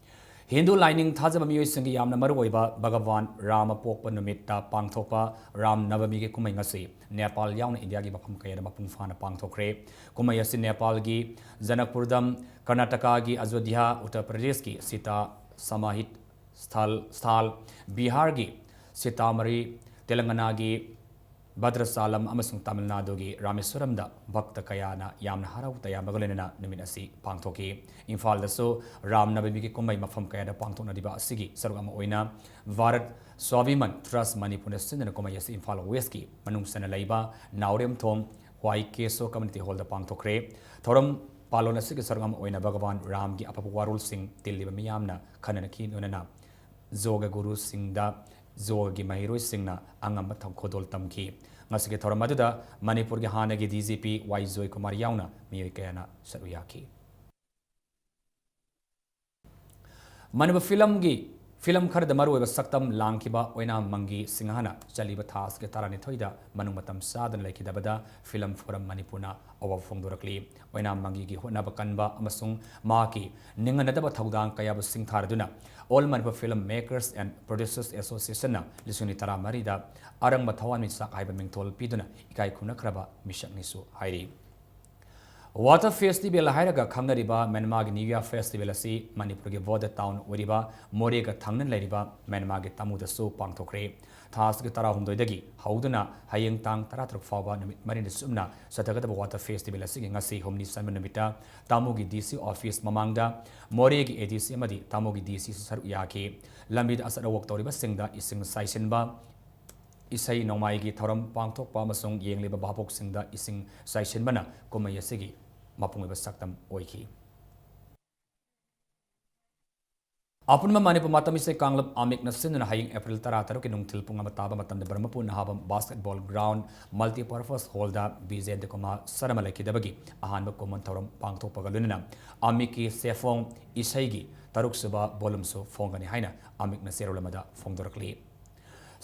ꯍꯤꯟꯗꯨ ꯂꯥꯏꯅꯤꯡ ꯊꯥꯖꯕ ꯃꯤꯑꯣꯏꯁꯤꯡꯒꯤ ꯌꯥꯝꯅ ꯃꯔꯨꯑꯣꯏꯕ ꯚꯒꯋꯥꯟ ꯔꯥꯃ ꯄꯣꯛꯄ ꯅꯨꯃꯤꯠꯇ ꯄꯥꯡꯊꯣꯛꯄ ꯔꯥꯝ ꯅꯕꯃꯤꯒꯤ ꯀꯨꯝꯍꯩ ꯉꯁꯤ ꯅꯦꯄꯥꯜ ꯌꯥꯎꯅ ꯏꯟꯗꯤꯌꯥꯒꯤ ꯃꯐꯝ ꯀꯌꯥꯗ ꯃꯄꯨꯡ ꯐꯥꯅ ꯄꯥꯡꯊꯣꯛꯈ꯭ꯔꯦ꯫ ꯀꯨꯝꯍꯩ ꯑꯁꯤ ꯅꯦꯄꯥꯜꯒꯤ ꯖꯅꯛꯄꯨꯔꯗꯝ, ꯀꯔꯅꯥꯇꯀꯥꯒꯤ ꯑꯖꯣꯙ꯭ꯌꯥ, ꯎꯠꯇꯔ ꯄ꯭ꯔꯗꯦꯁꯀꯤ ꯁꯤꯇꯥ ꯁꯃꯥꯍꯤꯠ ꯁ꯭ꯊꯜ, ꯁ꯭ꯊꯥꯜ, ꯕꯤꯍꯥꯔꯒꯤ ꯁꯤꯇꯥꯃꯔꯤ, ꯇꯦꯂꯪꯒꯅꯥꯒꯤ ꯚꯗ꯭ꯔꯆꯥꯂꯝ ꯑꯃꯁꯨꯡ ꯇꯥꯃꯤꯜ ꯅꯥꯗꯨꯒꯤ ꯔꯥꯃꯦꯁ꯭ꯋꯔꯝꯗ ꯚꯛꯇ ꯀꯌꯥꯅ ꯌꯥꯝꯅ ꯍꯔꯥꯎ ꯇꯌꯥꯝꯕꯒ ꯂꯣꯏꯅꯅ ꯅꯨꯃꯤꯠ ꯑꯁꯤ ꯄꯥꯡꯊꯣꯛꯈꯤ꯫ ꯏꯝꯐꯥꯜꯗꯁꯨ ꯔꯥꯝ ꯅꯕꯃꯤꯒꯤ ꯀꯨꯝꯍꯩ ꯃꯐꯝ ꯀꯌꯥꯗ ꯄꯥꯡꯊꯣꯛꯅꯔꯤꯕ ꯑꯁꯤꯒꯤ ꯁꯔꯨꯛ ꯑꯃ ꯑꯣꯏꯅ ꯚꯥꯔꯠ ꯁ꯭ꯋꯥꯚꯤꯃꯥꯟ ꯇ꯭ꯔꯁ ꯃꯅꯤꯄꯨꯔꯅ ꯁꯤꯟꯗꯨꯅ ꯀꯨꯝꯍꯩ ꯑꯁꯤ ꯏꯝꯐꯥꯜ ꯋꯦꯁꯀꯤ ꯃꯅꯨꯡ ꯆꯟꯅ ꯂꯩꯕ ꯅꯥꯎꯔꯦꯝꯊꯣꯡ ꯋꯥꯏ ꯀꯦꯁꯣ ꯀꯝꯃ꯭ꯌꯨꯅꯤꯇꯤ ꯍꯣꯜꯗ ꯄꯥꯡꯊꯣꯛꯈ꯭ꯔꯦ꯫ ꯊꯧꯔꯝ ꯄꯥꯂꯣꯟ ꯑꯁꯤꯒꯤ ꯁꯔꯨꯛ ꯑꯃ ꯑꯣꯏꯅ ꯚꯒꯋꯥꯟ ꯔꯥꯝꯒꯤ ꯑꯐꯕ ꯋꯥꯔꯣꯜꯁꯤꯡ ꯇꯤꯜꯂꯤꯕ ꯃꯤꯌꯥꯝꯅ ꯈꯟꯅꯅꯈꯤ꯫ ꯂꯣꯏꯅꯅ ꯌꯣꯒ ꯒꯨꯔꯨꯁꯤꯡꯗ ꯌꯣꯒꯒꯤ ꯃꯍꯩꯔꯣꯏꯁꯤꯡꯅ ꯑꯉꯝꯕ ꯊꯧ-, ꯈꯨꯗꯣꯜ ꯇꯝꯈꯤ꯫ ꯉꯁꯤꯒꯤ ꯊꯧꯔꯝ ꯑꯗꯨꯗ ꯃꯅꯤꯄꯨꯔꯒꯤ ꯍꯥꯟꯅꯒꯤ ꯗꯤ ꯖꯤ ꯄꯤ ꯋꯥꯏ ꯖꯣꯏꯀꯨꯃꯥꯔ ꯌꯥꯎꯅ ꯃꯤꯑꯣꯏ ꯀꯌꯥꯅ ꯁꯔꯨꯛ ꯌꯥꯈꯤ꯫ ꯃꯅꯤꯄꯨꯔ ꯐꯤꯂꯝꯒꯤ, ꯐꯤꯂꯝ ꯈꯔꯗ ꯃꯔꯨꯑꯣꯏꯕ ꯁꯛꯇꯝ ꯂꯥꯡꯈꯤꯕ ꯑꯣꯏꯅꯥꯝ ꯃꯪꯒꯤ ꯁꯤꯡꯍꯅ ꯆꯠꯂꯤꯕ ꯊꯥ ꯑꯁꯤꯒꯤ ꯇꯔꯥꯅꯤꯊꯣꯏꯗ ꯃꯅꯨꯡ ꯃꯇꯝ ꯆꯥꯗꯅ ꯂꯩꯈꯤꯗꯕꯗ ꯐꯤꯂꯝ ꯐꯣꯔꯝ ꯃꯅꯤꯄꯨꯔꯅ ꯑꯋꯥꯕ ꯐꯣꯡꯗꯣꯔꯛꯂꯤ꯫ ꯑꯣꯏꯅꯥꯝ ꯃꯪꯒꯤꯒꯤ ꯍꯣꯠꯅꯕ ꯀꯟꯕ ꯑꯃꯁꯨꯡ ꯃꯍꯥꯛꯀꯤ ꯅꯤꯡꯍꯟꯅꯗꯕ ꯊꯧꯗꯥꯡ ꯀꯌꯥꯕꯨ ꯁꯤꯡꯊꯥꯔꯗꯨꯅ All Manipur Film Makers and Producers Associationꯅ ꯂꯤꯁꯤꯡ ꯑꯅꯤ ꯇꯔꯥꯃꯔꯤꯗ ꯑꯔꯪꯕ ꯊꯋꯥꯟꯃꯤꯆꯥꯛ ꯍꯥꯏꯕ ꯃꯤꯡꯊꯣꯜ ꯄꯤꯗꯨꯅ ꯏꯀꯥꯏ ꯈꯨꯝꯅꯈ꯭ꯔꯕ ꯃꯤꯁꯛꯅꯤꯁꯨ ꯍꯥꯏꯔꯤ꯫ Water Festival ꯍꯥꯏꯔꯒ ꯈꯪꯅꯔꯤꯕ ꯃ꯭ꯌꯥꯟꯃꯥꯔꯒꯤ New Year Festival ꯑꯁꯤ ꯃꯅꯤꯄꯨꯔꯒꯤ border town ꯑꯣꯏꯔꯤꯕ ꯃꯣꯔꯦꯒ ꯊꯪꯅꯅ ꯂꯩꯔꯤꯕ ꯃ꯭ꯌꯥꯟꯃꯥꯔꯒꯤ ꯇꯥꯃꯨꯗꯁꯨ ꯄꯥꯡꯊꯣꯛꯈ꯭ꯔꯦ꯫ ꯊꯥ ꯑꯁꯤꯒꯤ ꯇꯔꯥꯍꯨꯝꯗꯣꯏꯗꯒꯤ ꯍꯧꯗꯨꯅ ꯍꯌꯦꯡ ꯇꯥꯡ ꯇꯔꯥꯇꯔꯨꯛ ꯐꯥꯎꯕ ꯅꯨꯃꯤꯠ ꯃꯔꯤꯅꯤ ꯆꯨꯞꯅ ꯆꯠꯊꯒꯗꯕ Water Festival ꯑꯁꯤꯒꯤ ꯉꯁꯤ ꯍꯨꯝꯅꯤ ꯆꯟꯕ ꯅꯨꯃꯤꯠꯇ ꯇꯥꯃꯨꯒꯤ ꯗꯤ ꯁꯤ office ꯃꯃꯥꯡꯗ ꯃꯣꯔꯦꯒꯤ ꯑꯦ ꯗꯤ ꯁꯤ ꯑꯃꯗꯤ ꯇꯥꯃꯨꯒꯤ ꯗꯤ ꯁꯤꯁꯨ ꯁꯔꯨꯛ ꯌꯥꯈꯤ꯫ ꯂꯝꯕꯤꯗ ꯑꯆꯠ ꯑꯋꯣꯛ ꯇꯧꯔꯤꯕꯁꯤꯡꯗ ꯏꯁꯤꯡ ꯆꯥꯏꯁꯤꯟꯕ, ꯏꯁꯩ ꯅꯣꯡꯃꯥꯏꯒꯤ ꯊꯧꯔꯝ ꯄꯥꯡꯊꯣꯛꯄ ꯑꯃꯁꯨꯡ ꯌꯦꯡꯂꯤꯕ ꯚꯥꯕꯣꯛꯁꯤꯡꯗ ꯏꯁꯤꯡ ꯆꯥꯏꯁꯤꯟꯕꯅ ꯀꯨꯝꯍꯩ ꯑꯁꯤꯒꯤ ꯃꯄꯨꯡ ꯑꯣꯏꯕ ꯁꯛꯇꯝ ꯑꯣꯏꯈꯤ꯫ ꯑꯄꯨꯟꯕ ꯃꯅꯤꯄꯨꯔ ꯃꯇꯝ ꯏꯁꯩ ꯀꯥꯡꯂꯨꯞ ꯑꯃꯤꯛꯅ ꯁꯤꯟꯗꯨꯅ ꯍꯌꯦꯡ ꯑꯦꯄ꯭ꯔꯤꯜ ꯇꯔꯥ ꯇꯔꯨꯛꯀꯤ ꯅꯨꯡꯊꯤꯜ ꯄꯨꯡ ꯑꯃ ꯇꯥꯕ ꯃꯇꯝꯗ Brahmapur Nahabam basketball ground multipurpose hallꯗ ꯕꯤ ꯖꯌꯟꯇ ꯀꯨꯃꯥꯔ ꯁꯔꯃ ꯂꯩꯈꯤꯗꯕꯒꯤ ꯑꯍꯥꯟꯕ ꯀꯨꯝꯑꯣꯟ ꯊꯧꯔꯝ ꯄꯥꯡꯊꯣꯛꯄꯒ ꯂꯣꯏꯅꯅ ꯑꯃꯤꯛꯀꯤ ꯁꯦꯐꯣꯡ ꯏꯁꯩꯒꯤ ꯇꯔꯨꯛꯁꯨꯕ volumeꯁꯨ ꯐꯣꯡꯒꯅꯤ ꯍꯥꯏꯅ ꯑꯃꯤꯛꯅ ꯆꯦꯔꯣꯜ ꯑꯃꯗ ꯐꯣꯡꯗꯣꯔꯛꯂꯤ꯫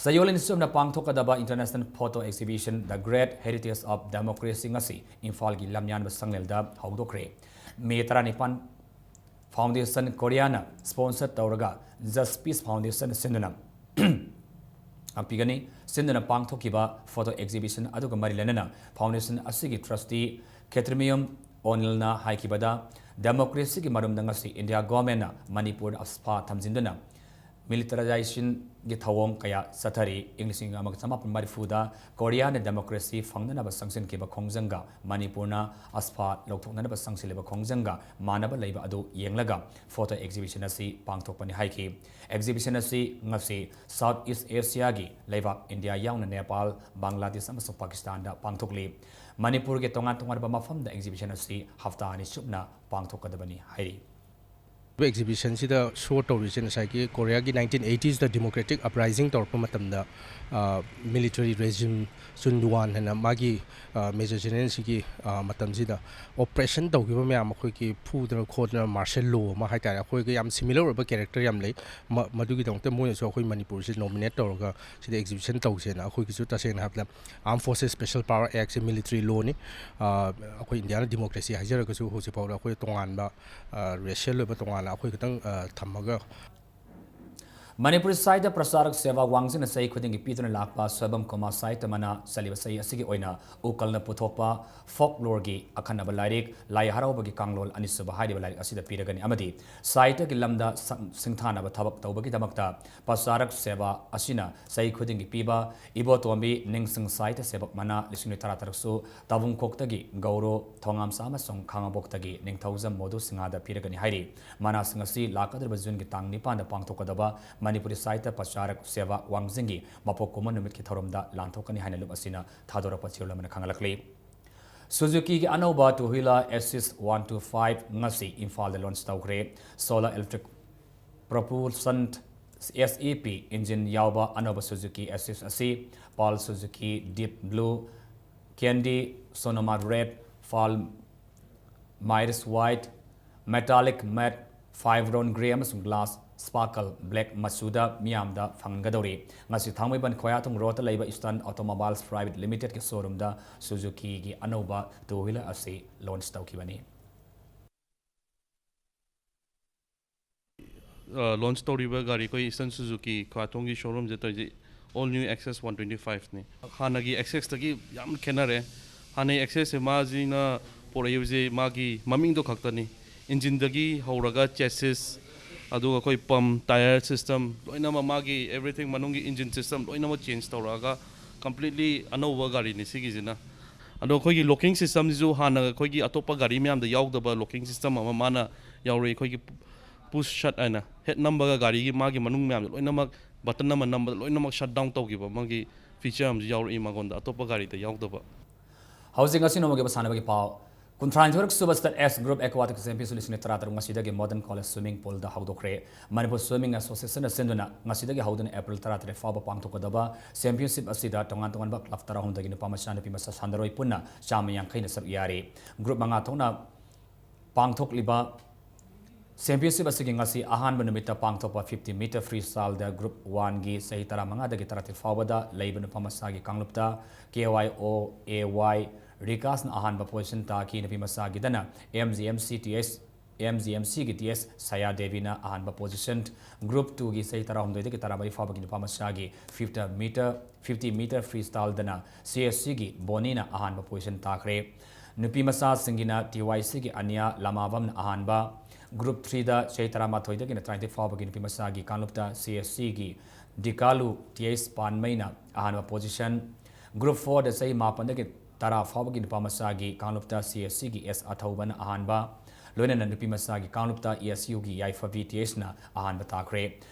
ꯆꯌꯣꯜ ꯑꯅꯤ ꯆꯨꯞꯅ ꯄꯥꯡꯊꯣꯛꯀꯗꯕ International Photo Exhibition The Great Heritage of Democracy ꯉꯁꯤ ꯏꯝꯐꯥꯜꯒꯤ ꯂꯝꯌꯥꯟꯕ ꯁꯪꯂꯦꯜꯗ ꯍꯧꯗꯣꯛꯈ꯭ꯔꯦ꯫ ꯃꯦ ꯇꯔꯥꯅꯤꯄꯥꯟ Foundation Koreaꯅ sponsor ꯇꯧꯔꯒ Just Peace Foundation ꯁꯤꯟꯗꯨꯅ ꯄꯤꯒꯅꯤ꯫ ꯁꯤꯟꯗꯨꯅ ꯄꯥꯡꯊꯣꯛꯈꯤꯕ photo exhibition ꯑꯗꯨꯒ ꯃꯔꯤ ꯂꯩꯅꯅ foundation ꯑꯁꯤꯒꯤ trustee ꯈꯦꯇ꯭ꯔꯤꯃꯌꯨꯝ ꯑꯣꯅꯤꯜꯅ ꯍꯥꯏꯈꯤꯕꯗ, democracyꯒꯤ ꯃꯔꯨꯝꯗ ꯉꯁꯤ India governmentꯅ ꯃꯅꯤꯄꯨꯔꯗ ꯑꯁꯐꯥ ꯊꯝꯖꯤꯟꯗꯨꯅ militarizationꯒꯤ ꯊꯧꯑꯣꯡ ꯀꯌꯥ ꯆꯠꯊꯔꯤ꯫ ꯏꯪ ꯂꯤꯁꯤꯡ ꯑꯃꯒ ꯆꯃꯥꯄꯟ ꯃꯔꯤꯐꯨꯗ ꯀꯣꯔꯤꯌꯥꯅ democracy ꯐꯪꯅꯅꯕ ꯆꯪꯁꯤꯟꯈꯤꯕ ꯈꯣꯡꯖꯪꯒ ꯃꯅꯤꯄꯨꯔꯅ ꯑꯁꯐꯥ ꯂꯧꯊꯣꯛꯅꯅꯕ ꯆꯪꯁꯤꯜꯂꯤꯕ ꯈꯣꯡꯖꯪꯒ ꯃꯥꯟꯅꯕ ꯂꯩꯕ ꯑꯗꯨ ꯌꯦꯡꯂꯒ photo exhibition ꯑꯁꯤ ꯄꯥꯡꯊꯣꯛꯄꯅꯤ ꯍꯥꯏꯈꯤ꯫ Exhibition ꯑꯁꯤ ꯉꯁꯤ South East Asiaꯒꯤ ꯂꯩꯕꯥꯛ ꯏꯟꯗꯤꯌꯥ ꯌꯥꯎꯅ ꯅꯦꯄꯥꯜ, ꯕꯪꯒ꯭ꯂꯥꯗꯦꯁ ꯑꯃꯁꯨꯡ ꯄꯥꯀꯤꯁꯇꯥꯟꯗ ꯄꯥꯡꯊꯣꯛꯂꯤ꯫ ꯃꯅꯤꯄꯨꯔꯒꯤ ꯇꯣꯉꯥꯟ ꯇꯣꯉꯥꯟꯕ ꯃꯐꯝꯗ exhibition ꯑꯁꯤ ꯍꯞꯇꯥ ꯑꯅꯤ ꯆꯨꯞꯅ ꯄꯥꯡꯊꯣꯛꯀꯗꯕꯅꯤ ꯍꯥꯏꯔꯤ꯫ Exhibitionꯁꯤꯗ show ꯇꯧꯔꯤꯁꯦ ꯉꯁꯥꯏꯒꯤ ꯀꯣꯔꯤꯌꯥꯒꯤ nineteen eightiesꯇ democratic uprising ꯇꯧꯔꯛꯄ ꯃꯇꯝꯗ military regime ꯆꯨꯟ ꯌꯨꯋꯥꯟ ꯍꯥꯏꯅ ꯃꯥꯒꯤ Major Generalꯁꯤꯒꯤ ꯃꯇꯝꯁꯤꯗ oppression ꯇꯧꯈꯤꯕ ꯃꯌꯥꯝ, ꯑꯩꯈꯣꯏꯒꯤ ꯐꯨꯗꯅ ꯈꯣꯠꯇꯅ martial law ꯑꯃ ꯍꯥꯏꯇꯥꯔꯦ, ꯑꯩꯈꯣꯏꯒ ꯌꯥꯝ similar ꯑꯣꯏꯕ character ꯌꯥꯝ ꯂꯩ꯫ ꯃ- ꯃꯗꯨꯒꯤꯗꯃꯛꯇ ꯃꯣꯏꯅꯁꯨ ꯑꯩꯈꯣꯏ ꯃꯅꯤꯄꯨꯔꯁꯤ nominate ꯇꯧꯔꯒ ꯁꯤꯗ exhibition ꯇꯧꯁꯦꯅ ꯑꯩꯈꯣꯏꯒꯤꯁꯨ ꯇꯁꯦꯡꯅ ꯍꯥꯏꯕꯗ Armed Forces Special Power Actꯁꯦ military lawꯅꯤ꯫ ꯑꯩꯈꯣꯏ ꯏꯟꯗꯤꯌꯥꯅ democracy ꯍꯥꯏꯖꯔꯒꯁꯨ ꯍꯧꯖꯤꯛꯐꯥꯎꯗ ꯑꯩꯈꯣꯏ ꯇꯣꯉꯥꯟꯕ racial ꯑꯣꯏꯕ ꯇꯣꯉꯥꯟꯅ ꯑꯩꯈꯣꯏ ꯈꯤꯇꯪ ꯊꯝꯃꯒ ꯃꯅꯤꯄꯨꯔꯤ ꯁꯥꯍꯤꯇ꯭ꯌ ꯄ꯭ꯔꯆꯥꯔꯛ ꯁꯦꯕꯥ ꯋꯥꯡꯖꯤꯡꯅ ꯆꯍꯤ ꯈꯨꯗꯤꯡꯒꯤ ꯄꯤꯗꯨꯅ ꯂꯥꯛꯄ ꯁꯣꯏꯕꯝ ꯀꯨꯃꯥꯔ ꯁꯥꯍꯤꯇ꯭ꯌ ꯃꯅꯥ ꯆꯠꯂꯤꯕ ꯆꯍꯤ ꯑꯁꯤꯒꯤ ꯑꯣꯏꯅ ꯎꯀꯜꯅ ꯄꯨꯊꯣꯛꯄ folkloreꯒꯤ ꯑꯈꯟꯅꯕ ꯂꯥꯏꯔꯤꯛ ꯂꯥꯏ ꯍꯔꯥꯎꯕꯒꯤ ꯀꯥꯡꯂꯣꯜ ꯑꯅꯤꯁꯨꯕ ꯍꯥꯏꯔꯤꯕ ꯂꯥꯏꯔꯤꯛ ꯑꯁꯤꯗ ꯄꯤꯔꯒꯅꯤ ꯑꯃꯗꯤ ꯁꯥꯍꯤꯇ꯭ꯌꯒꯤ ꯂꯝꯗ ꯁꯛ ꯁꯤꯡꯊꯥꯅꯕ ꯊꯕꯛ ꯇꯧꯕꯒꯤꯗꯃꯛꯇ ꯄ꯭ꯔꯆꯥꯔꯛ ꯁꯦꯕꯥ ꯑꯁꯤꯅ ꯆꯍꯤ ꯈꯨꯗꯤꯡꯒꯤ ꯄꯤꯕ ꯏꯕꯣꯇꯣꯝꯕꯤ ꯅꯤꯡꯁꯤꯡ ꯁꯥꯍꯤꯇ꯭ꯌ ꯁꯦꯕꯛ ꯃꯅꯥ ꯂꯤꯁꯤꯡ ꯅꯤꯐꯨ ꯇꯔꯥ ꯇꯔꯨꯛꯁꯨ ꯇꯥꯕꯨꯡꯈꯣꯛꯇꯒꯤ ꯒꯧꯔꯣ, ꯊꯣꯉꯥꯝꯆꯥ ꯑꯃꯁꯨꯡ ꯈꯥꯉꯕꯣꯛꯇꯒꯤ ꯅꯤꯡꯊꯧꯖꯝ ꯃꯣꯗꯨ ꯁꯤꯡꯍꯥꯗ ꯄꯤꯔꯒꯅꯤ ꯍꯥꯏꯔꯤ꯫ ꯃꯅꯥꯁꯤꯡ ꯑꯁꯤ ꯂꯥꯛꯀꯗꯧꯔꯤꯕ ꯖꯨꯟꯒꯤ ꯇꯥꯡ ꯅꯤꯄꯥꯟꯗ ꯄꯥꯡꯊꯣꯛꯀꯗꯕ ꯃꯅꯤꯄꯨꯔꯤ ꯁꯥꯍꯤꯇ꯭ꯌ ꯄ꯭ꯔꯆꯥꯔꯛ ꯁꯦꯕꯥ ꯋꯥꯡꯖꯤꯡꯒꯤ ꯃꯄꯣꯛ ꯀꯨꯝꯑꯣꯟ ꯅꯨꯃꯤꯠꯀꯤ ꯊꯧꯔꯝꯗ ꯂꯥꯟꯊꯣꯛꯀꯅꯤ ꯍꯥꯏꯅ ꯂꯨꯞ ꯑꯁꯤꯅ ꯊꯥꯗꯣꯔꯛꯄ ꯆꯦꯔꯣꯜ ꯑꯃꯅ ꯈꯪꯍꯜꯂꯛꯂꯤ꯫ ꯁꯨꯖꯨꯀꯤꯒꯤ ꯑꯅꯧꯕ two wheeler Axis one two five ꯉꯁꯤ ꯏꯝꯐꯥꯜꯗ launch ꯇꯧꯈ꯭ꯔꯦ꯫ Solar electric propulsion, S E P, engine ꯌꯥꯎꯕ ꯑꯅꯧꯕ Suzuki Axis ꯑꯁꯤ Pearl Suzuki, Deep Blue, Candy, Sonoma Red, Pearl Miris White, Metallic Matte, Five Round Grey ꯑꯃꯁꯨꯡ Glass Sparkle Black ꯃꯆꯨꯗ ꯃꯤꯌꯥꯝꯗ ꯐꯪꯒꯗꯧꯔꯤ꯫ ꯉꯁꯤ ꯊꯥꯡꯃꯩꯕꯟ ꯈꯣꯌꯥꯊꯣꯡ ꯔꯣꯗꯇ ꯂꯩꯕ Eastern Automobiles Private Limitedꯀꯤ showroomꯗ Suzukiꯒꯤ ꯑꯅꯧꯕ two wheeler ꯑꯁꯤ launch ꯇꯧꯈꯤꯕꯅꯤ꯫ ꯑ, launch ꯇꯧꯔꯤꯕ ꯒꯥꯔꯤ ꯑꯩꯈꯣꯏ Eastern Suzuki ꯈꯣꯌꯥꯊꯣꯡꯒꯤ showroomꯁꯦ ꯇꯧꯔꯤꯁꯦ all new Access one twenty five ꯅꯤ꯫ ꯍꯥꯟꯅꯒꯤ Accessꯇꯒꯤ ꯌꯥꯝ ꯈꯦꯠꯅꯔꯦ꯫ ꯍꯥꯟꯅꯒꯤ Accessꯁꯦ ꯃꯥꯁꯤꯅ ꯄꯨꯔꯛꯏꯕꯁꯦ ꯃꯥꯒꯤ ꯃꯃꯤꯡꯗꯣ ꯈꯛꯇꯅꯤ꯫ Engineꯗꯒꯤ ꯍꯧꯔꯒ chassis, ꯑꯗꯨꯒ ꯑꯩꯈꯣꯏ pump, tyre system, ꯂꯣꯏꯅꯃꯛ ꯃꯥꯒꯤ everything ꯃꯅꯨꯡꯒꯤ engine system ꯂꯣꯏꯅꯃꯛ change ꯇꯧꯔꯛꯑꯒ completely ꯑꯅꯧꯕ ꯒꯥꯔꯤꯅꯤ ꯁꯤꯒꯤꯁꯤꯅ꯫ ꯑꯗꯣ ꯑꯩꯈꯣꯏꯒꯤ locking systemꯁꯤꯁꯨ ꯍꯥꯟꯅ ꯑꯩꯈꯣꯏꯒꯤ ꯑꯇꯣꯞꯄ ꯒꯥꯔꯤ ꯃꯌꯥꯝꯗ ꯌꯥꯎꯗꯕ locking system ꯑꯃ ꯃꯥꯅ ꯌꯥꯎꯔꯛꯏ꯫ ꯑꯩꯈꯣꯏꯒꯤ push shut ꯍꯥꯏꯅ head ꯅꯝꯕꯒ ꯒꯥꯔꯤꯒꯤ ꯃꯥꯒꯤ ꯃꯅꯨꯡ ꯃꯌꯥꯝꯁꯦ ꯂꯣꯏꯅꯃꯛ button ꯑꯃ ꯅꯝꯕꯗ ꯂꯣꯏꯅꯃꯛ shut down ꯇꯧꯈꯤꯕ ꯑꯃꯒꯤ feature ꯑꯃꯁꯨ ꯌꯥꯎꯔꯛꯏ ꯃꯉꯣꯟꯗ, ꯑꯇꯣꯞꯄ ꯒꯥꯔꯤꯗ ꯌꯥꯎꯗꯕ꯫ ꯍꯧꯖꯤꯛ ꯉꯁꯤ ꯅꯣꯡꯃꯒꯤ ꯑꯣꯏꯕ ꯁꯥꯟꯅꯕꯒꯤ ꯄꯥꯎ꯫ ꯀꯨꯟꯊ꯭ꯔꯥꯅꯤꯊꯣꯏꯔꯛ ꯁꯨꯕ State S Group Aquatic Championship ꯂꯤꯁꯤꯡ ꯑꯅꯤ ꯇꯔꯥꯇꯔꯨꯛ ꯉꯁꯤꯗꯒꯤ Modern College Swimming Poolꯗ ꯍꯧꯗꯣꯛꯈ꯭ꯔꯦ꯫ Manipur Swimming Associationꯅ ꯁꯤꯟꯗꯨꯅ ꯉꯁꯤꯗꯒꯤ ꯍꯧꯗꯨꯅ April ꯇꯔꯥꯇꯔꯦꯠ ꯐꯥꯎꯕ ꯄꯥꯡꯊꯣꯛꯀꯗꯕ championship ꯑꯁꯤꯗ ꯇꯣꯉꯥꯟ ꯇꯣꯉꯥꯟꯕ club ꯇꯔꯥꯍꯨꯝꯗꯣꯏꯒꯤ ꯅꯨꯄꯥ ꯃꯆꯥ ꯅꯨꯄꯤ ꯃꯆꯥ ꯁꯥꯟꯅꯔꯣꯏ ꯄꯨꯟꯅ ꯆꯥꯝꯃ ꯌꯥꯡꯈꯩꯅ ꯁꯔꯨꯛ ꯌꯥꯔꯤ꯫ Group ꯃꯉꯥ ꯊꯣꯛꯅ ꯄꯥꯡꯊꯣꯛꯂꯤꯕ championship ꯑꯁꯤꯒꯤ ꯉꯁꯤ ꯑꯍꯥꯟꯕ ꯅꯨꯃꯤꯠꯇ ꯄꯥꯡꯊꯣꯛꯄ fifty meter freestyleꯗ Group Oneꯒꯤ ꯆꯍꯤ ꯇꯔꯥꯃꯉꯥꯗꯒꯤ ꯇꯔꯥꯇꯔꯦꯠ ꯐꯥꯎꯕꯗ ꯂꯩꯕ ꯅꯨꯄꯥ ꯃꯆꯥꯒꯤ ꯀꯥꯡꯂꯨꯞꯇ K Y O A Y ꯔꯤꯀꯥꯁꯅ ꯑꯍꯥꯟꯕ position ꯇꯥꯈꯤ꯫ ꯅꯨꯄꯤ ꯃꯆꯥꯒꯤꯗꯅ M G M C T S, M G M Cꯒꯤ T S ꯁꯌꯥ ꯗꯦꯕꯤꯅ ꯑꯍꯥꯟꯕ position, Group Twoꯒꯤ ꯆꯍꯤ ꯇꯔꯥꯍꯨꯝꯗꯣꯏꯗꯒꯤ ꯇꯔꯥꯃꯔꯤ ꯐꯥꯎꯕꯒꯤ ꯅꯨꯄꯥ ꯃꯆꯥꯒꯤ fifty meter, fifty meter freestyleꯗꯅ C S Cꯒꯤ ꯕꯣꯅꯤꯅ ꯑꯍꯥꯟꯕ position ꯇꯥꯈ꯭ꯔꯦ꯫ ꯅꯨꯄꯤ ꯃꯆꯥꯁꯤꯡꯒꯤꯅ T Y Cꯒꯤ ꯑꯅꯤꯌꯥ ꯂꯃꯥꯕꯝꯅ ꯑꯍꯥꯟꯕ, Group Threeꯗ ꯆꯍꯤ ꯇꯔꯥꯃꯥꯊꯣꯏꯗꯒꯤꯅ ꯇꯔꯥꯅꯤꯊꯣꯏ ꯐꯥꯎꯕꯒꯤ ꯅꯨꯄꯤ ꯃꯆꯥꯒꯤ ꯀꯥꯡꯂꯨꯞꯇ C S Cꯒꯤ ꯗꯤꯀꯥꯂꯨ T H ꯄꯥꯟꯃꯩꯅ ꯑꯍꯥꯟꯕ position, Group Fourꯗ ꯆꯍꯤ ꯃꯥꯄꯟꯗꯒꯤ ꯇꯔꯥ ꯐꯥꯎꯕꯒꯤ ꯅꯨꯄꯥ ꯃꯆꯥꯒꯤ ꯀꯥꯡꯂꯨꯞꯇ C S Cꯒꯤ S ꯑꯊꯧꯕꯅ ꯑꯍꯥꯟꯕ, ꯂꯣꯏꯅꯅ ꯅꯨꯄꯤ ꯃꯆꯥꯒꯤ ꯀꯥꯡꯂꯨꯞꯇ ꯑꯦ ꯑꯦꯁ ꯌꯨꯒꯤ ꯌꯥꯏꯐꯕꯤ ꯇꯤ ꯑꯩꯆꯅ ꯑꯍꯥꯟꯕ ꯇꯥꯈ꯭ꯔꯦ꯫